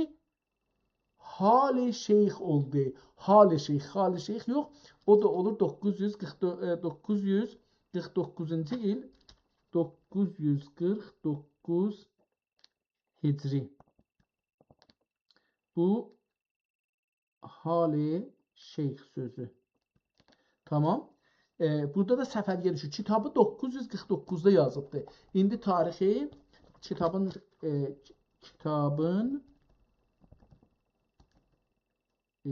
حال شیخ اولدو. حال شیخ، خال شیخ یوخ. او دا اولور دوققوز یوز قیرخ دؤ-، ائ، دوققوز یوز قیرخ دوققوزونجو ایل، دوققوز یوز قیرخ دوققوز هجری. بو حال شیخ سؤزو. تامام. ائ، بورادا دا صفحه‌یه دوشور. کیتابی دوققوز یوز قیرخ دوققوزدا یازیبدی. ایندی تاریخی کیتابین، ائ، کیتابین، ائ،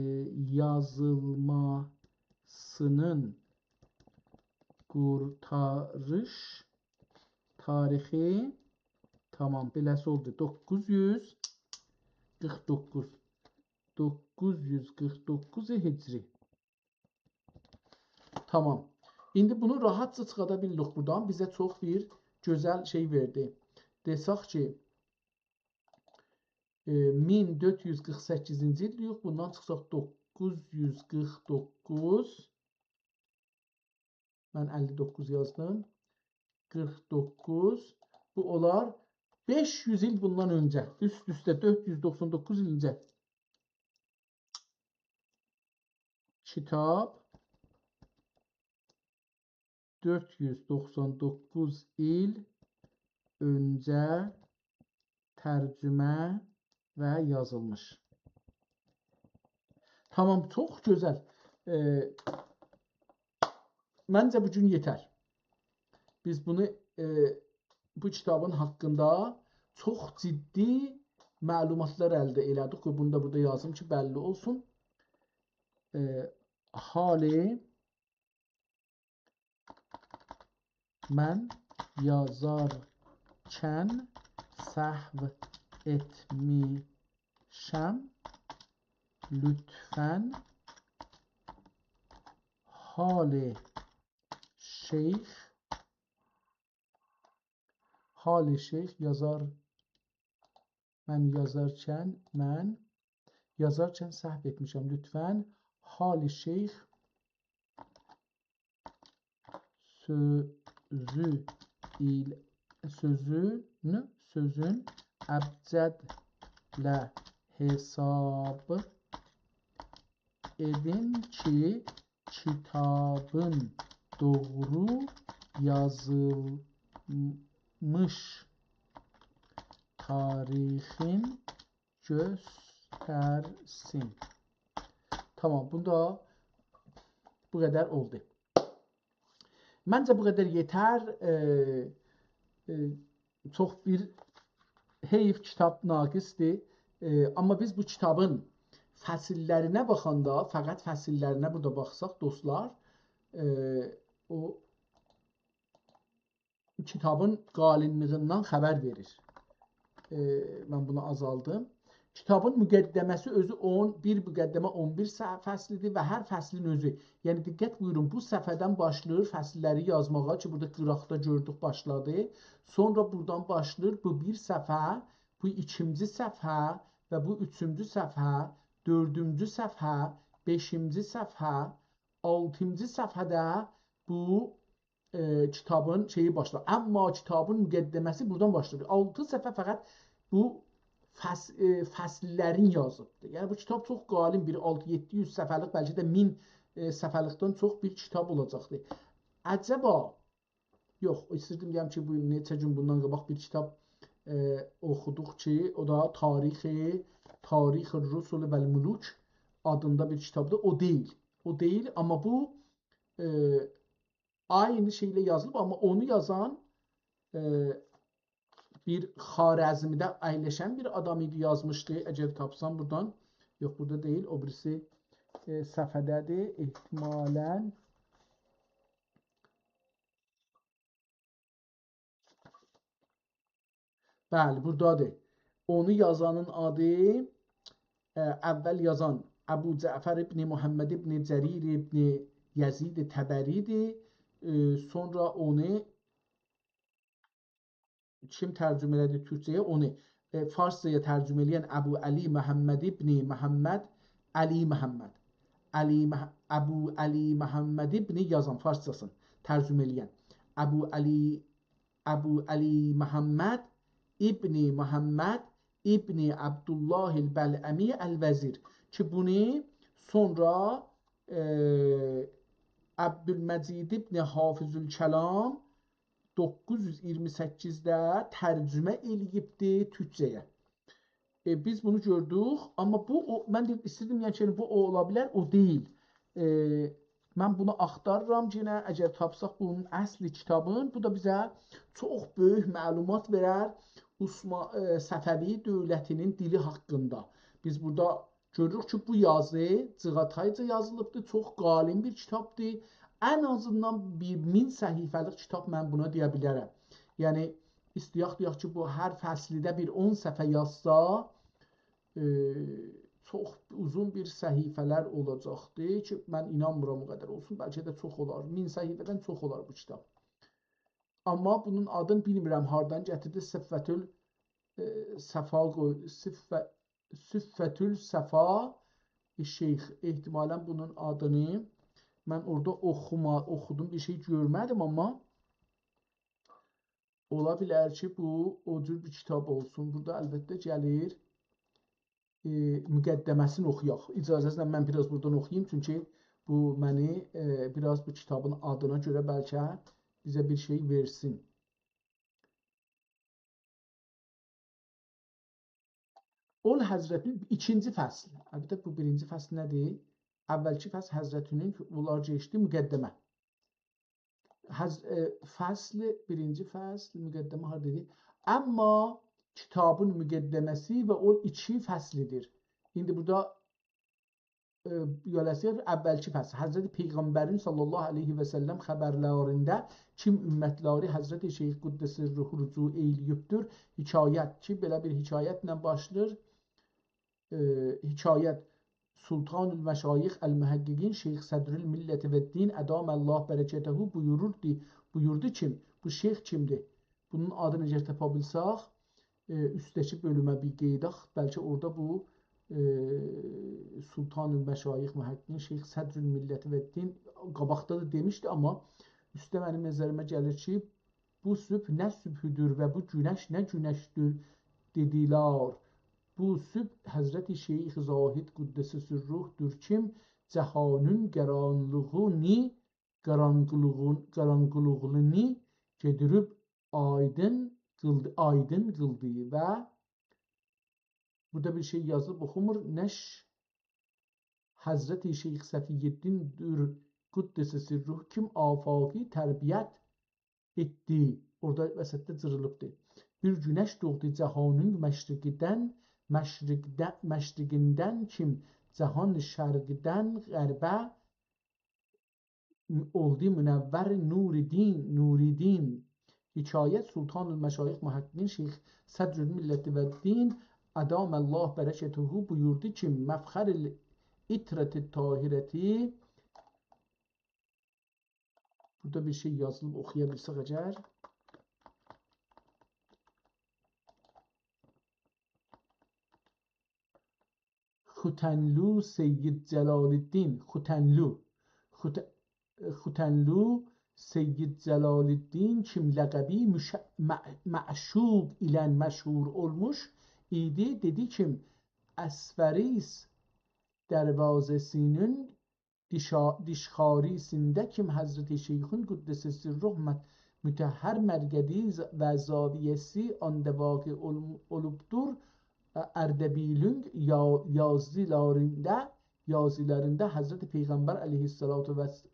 یازیلماسینین قورتاریش تاریخی، تامام، بئله‌سی اولدو. دوققوز یوز قیرخ دوققوز. دوققوز یوز قیرخ دوققوز هجری. تامام. ایندی بونو راحتجا چیخادا بیلدیک بورادان. بیزه چوخ بیر گؤزل شئی وئردی. دئسک کی، ائ، مین دؤرد یوز قیرخ سککیزینجی ایل دئییک. بوندان چیخساق دوققوز یوز قیرخ دوققوز. من اللی دوققوز یازدیم. قیرخ دوققوز. بو اولار بئش یوز ایل بوندان اؤنجه. اوست-اوسته دؤرد یوز دوخسان دوققوز ایل اؤنجه. کیتاب دؤرد یوز دوخسان دوققوز ایل اؤنجه ترجمه و یازیلمیش. تامام، چوخ گؤزل. ائ، منجه بو گون یئتر. بیز بونو، ائ، بو کیتابین حاقیندا چوخ جدی معلوماتلار الده ائله‌دیک و بونو دا بورادا یازیم کی، بللی اولسون. ائ، حال من یازارکن سهو ائتمیشم، لطفاً حال شیخ، حال شیخ یازار، من یازارکن، من یازارکن سهو ائتمیشم. لطفاً حال شیخ سؤزو ایل-، سؤزون، سؤزون ابجدله حساب ائدین کی، کیتابین دوغرو یازیلمیش تاریخین گؤسترسین. تامام، بوندا بو قدر اولدو. منجه بو قدر یئتر. ائ، ائ، چوخ بیر حیف، کیتاب ناقصدیر. ائ، آمما بیز بو کیتابین فصل‌لرینه باخاندا، فقط فصل‌لرینه بورادا باخساق، دوستلار، ائ، او کیتابین قالینلیغیندان خبر وئریر. ائ، من بونو آزالدیم. کیتابین مقدمه‌سی اؤزو اون، بیر مقدمه اون بیر صح-، فصلیدیر و هر فصلین اؤزو. یعنی، دقت بویورون، بو صفحه‌دن باشلاییر فصل‌لری یازماغا کی، بورادا قیراقدا گؤردوک، باشلادی. سونرا بورادان باشلاییر، بو بیر صفحه، بو ایکینجی صفحه و بو اوچونجو صفحه، دؤردونجو صفحه، بئشینجی صفحه، آلتینجی صفحه‌ده بو ائ، کیتابین شئیی باشلار. آمما کیتابین مقدمه‌سی بورادان باشلاییر. آلتی صفحه فقط بو فص-، ائ، فصل‌لرین یازیبدیر. یعنی، بو کیتاب چوخ قالین، بیر آلتی یئددی یوز صفحه‌لیک، بلکه ده مین، ائ، صفحه‌لیکدن چوخ بیر کیتاب اولاجاقدیر. عجبا، یوخ، ایستیردیم دئیم کی، بو نئچه گون بوندان قاباق بیر کیتاب، ائ، اوخودوق کی، او دا تاریخ، تاریخ الرسل و الملوک آدیندا بیر کیتابدیر. او دئییل. او دئییل، آمما بو، ائ، عینی شئیله یازیلیب، آمما اونو یازان، ائ، بیر خوارزمیده اَیلشن بیر آدام ایدی، یازمیشدی. اگر تاپسام بورادان، یوخ، بورادا دئییل، او بیریسی، ائ، صفحه‌ده‌دیر. احتمالاً، بلی، بورادادیر. اونو یازانین آدی، ائ، اول یازان ابوجعفر ابن محمد ابن جریر ابن یزید طبری‌دیر. ائ، سونرا اونو کیم ترجمه ائله‌دی تورکجه‌یه؟ اونو، ائ، فارسجایا ترجمه ائله‌ین ابوعلی محمد ابن محمد علی محمد. علی مح-، ابوعلی محمد ابن یازان، فارسجاسین ترجمه ائله‌ین. ابوعلی، ابوعلی محمد ابن محمد ابن عبدالله البلعمی الوزیر کی، بونو سونرا، ائ، عبدالمجید ابن حافظ الکلام دوققوز یوز ایگیرمی سککیزده ترجمه ائله‌ییبدی تورکجه‌یه. ائ، بیز بونو گؤردوک، آمما بو، او، من دئییم، ایستیردیم، یعنی کی، بو او اولا بیلر، او دئییل. ائ، من بونو آختاریرام یئنه، اگر تاپساق بونون اصلی کیتابین، بو دا بیزه چوخ بؤیوک معلومات وئرر عثما-، ائ، صفوی دؤولتینین دیلی حاقیندا. بیز بورادا گؤروروک کی، بو یازی جیغاتایجا یازیلیبدیر، چوخ قالین بیر کیتابدیر. ان آزیندان بیر مین صفحه‌لیک کیتاب، من بونا دئیه بیلرم. یعنی، ایسته‌یک دئیک کی، بو هر فصلده بیر اون صفحه یازسا، ائ، چوخ اوزون بیر صفحه‌لر اولاجاقدی کی، من اینانمیرام او قدر اولسون، بلکه ده چوخ اولار. مین صفحه‌دن چوخ اولار بو کیتاب. آمما بونون آدینی بیلمیرم هاردان گتیردی، صفة ال-، ائ، صفا قوی-، صفة، صفة الصفا شیخ. احتمالاً بونون آدینی من اورادا اوخوما-، اوخودوم، بیر شئی گؤرمه‌دیم، آمما اولا بیلر کی، بو او جور بیر کیتاب اولسون. بورادا البته گلیر، ائ، مقدمه‌سینی اوخویاق. اجازه‌نیزله من بیر آز بورادان اوخویوم، چونکی بو منی، ائ، بیر آز بو کیتابین آدینا گؤره بلکه بیزه بیر شئی وئرسین. اول حضرتین ایکینجی فصل. البته، بو بیرینجی فصل نه‌دیر؟ اولکی فصل حضرتینین، بونلار کئچدی، مقدمه. حض-، ائ، فصل، بیرینجی فصل، مقدمه هاردا ایدی؟ آمما کیتابین مقدمه‌سی و او ایکی فصلیدیر. ایندی بورادا، ائ، یولاسیر اولکی فصل. حضرت پیغمبرین صلی الله علیه و سلم خبرلرینده کیم امتلری حضرت شیخ قدس سره رجوع ائیله‌ییبدیر، حکایت کی، بئله بیر حکایتله باشلاییر. ائ، حکایت، سلطان المشایخ المحققین شیخ صدرالملة والدین ادام الله برکته بویوروردو، بویوردو کیم؟ بو شیخ کیمدیر؟ بونون آدینی اگر تاپا بیلسک، ائ، اوستده‌کی بؤلومه بیر قئییداق. بلکه اورادا بو، ائ، سلطان المشایخ محققین شیخ صدرالملة والدین قاباقدا دا دئمیشدی، آمما اوستده منیم نظریمه گلیر کی، بو صبح نه صبحودور و بو گونش نه گونشدور دئدیلر. بو صبح حضرت شیخ زاهد قدس سره‌دور کیم جهانین قارانلیغینی، قارانقیلیغین، قارانقیلیغینی گئدیریب آیدین قیلدی، آیدین قیلدی و بورادا بیر شئی یازیلیب، اوخومور. نش حضرت شیخ صفی‌الدین‌دیر قدس سره‌دور کیم آفاقی تربیت ائتدی. اورادا وسطده جیریلیبدی. بیر گونش دوغدو جهانین مشرقیندن، مشرقده-، مشرقیندن کیم جهان شرقدن غربه اولدو منور نور دین، نور دین. حکایت، سلطان المشایخ محققین شیخ صدرالملة والدین ادام الله برکته بویوردو کی، مفخر العترة الطاهرة، بورادا بیر شئی یازیلیب، اوخویا بیلسک اگر. ختنلو سید جلال‌الدین، ختنلو، خت-، ختنلو سید جلال‌الدین کیم لقبی مش-، مع-، معشوق ایله مشهور اولموش ایدی، دئدی کی، اسفریس دروازه‌سینین دیشا-، دیشخاریسینده کیم حضرت شیخین قدس سره‌دیر مت-، مطهر مرقدی ز-، و زاویه‌سی آندا واقع اول-، اولوبدور. اردبیلین یا-، یازیلاریندا، یازیلاریندا حضرت پیغمبر علیه‌الصلاة و س-،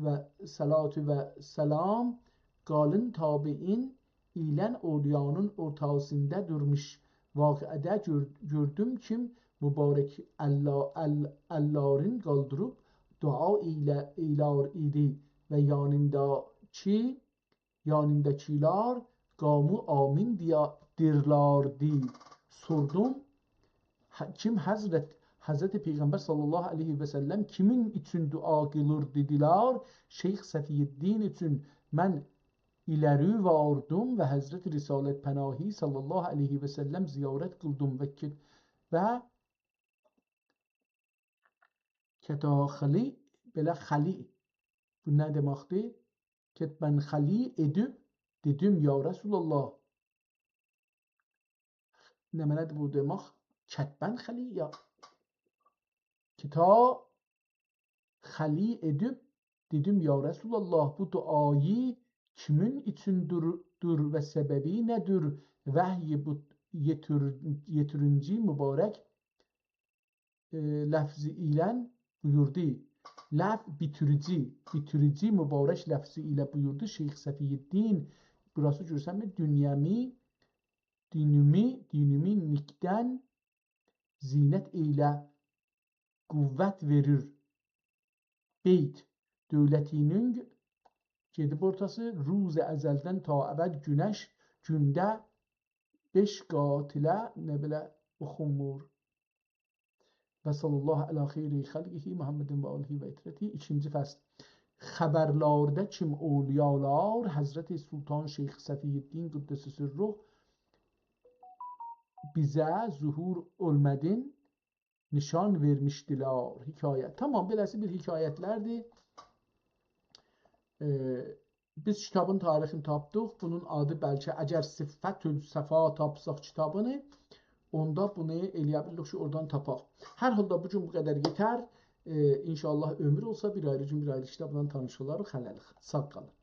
و صلاة و سلام قالین تابعین ایله اولیانین اورتاسیندا دورموش واقعه‌ده گؤر-، گؤردوم کی، مبارک ال-، ال-، اللرین قالدیریب دعا ائیله-، ائیلر ایدی و یانینداکی، یانینداکیلار قامو آمین دئیه دئییرلردی. سوردوم، ح-، کیم حضرت، حضرت پیغمبر صلی الله علیه و سلم کیمین اوچون دعا قیلیر دئدیلر، شیخ صفی‌الدین اوچون. من ایلری واردیم و حضرت رسالت‌پناهی صلی الله علیه و سلم زیارت قیلدیم و کت-، و کتاب‌خوانی، بئله خوانی، بو نه دئمکدیر؟ کتاب‌خوانی ائدیب دئدیم، یا رسول‌الله، نمنه‌دیر بو دئمک؟ کتاب‌خوانی یا کتاب‌خوانی ائدیب دئدیم، یا رسول‌الله، بو دعایی کیمین اوچون دور، دور و سببی نه‌دیر؟ وحی بو یئتیر-، یئتیرینجی مبارک، ائ، لفظی ایله بویوردو. لف بیتیریجی، بیتیریجی مبارک لفظی ایله بویوردو. شیخ صفی‌الدین، بوراسی گؤرسنمیر، دونیامی، دینیمی، دینیمی نیکدن زینت ائیله قوت وئریر. بیت، دؤولتینین گئدیب اورتاسی، روز ازلدن تا ابد گونش گونده بئش قات ایله، نه بئله اوخونمور. و صلی الله علی خیر خلقه محمد و آله و عترته. ایکینجی فصل. خبرلرده کیم اولیالار، حضرت سلطان شیخ صفی‌الدین قدس سره بیزه ظهور اولمادین، نشان وئرمیشدیلر. حکایت. تامام، بئله‌سی بیر حکایت‌لردیر. ائ، بیز کیتابین تاریخینی تاپدیق. بونون آدی بلکه، اگر صفة الصفا تاپساق کیتابینی، اوندا بونو ائلیه بیلیریک کی، اورادان تاپاق. هر حالدا بو گون بو قدر یئتر. ائ، ان‌شاءالله عؤمور اولسا، بیر آیری گون، بیر آیری کیتابلا تانیش اولارق. هله‌لیک. ساغ قالین.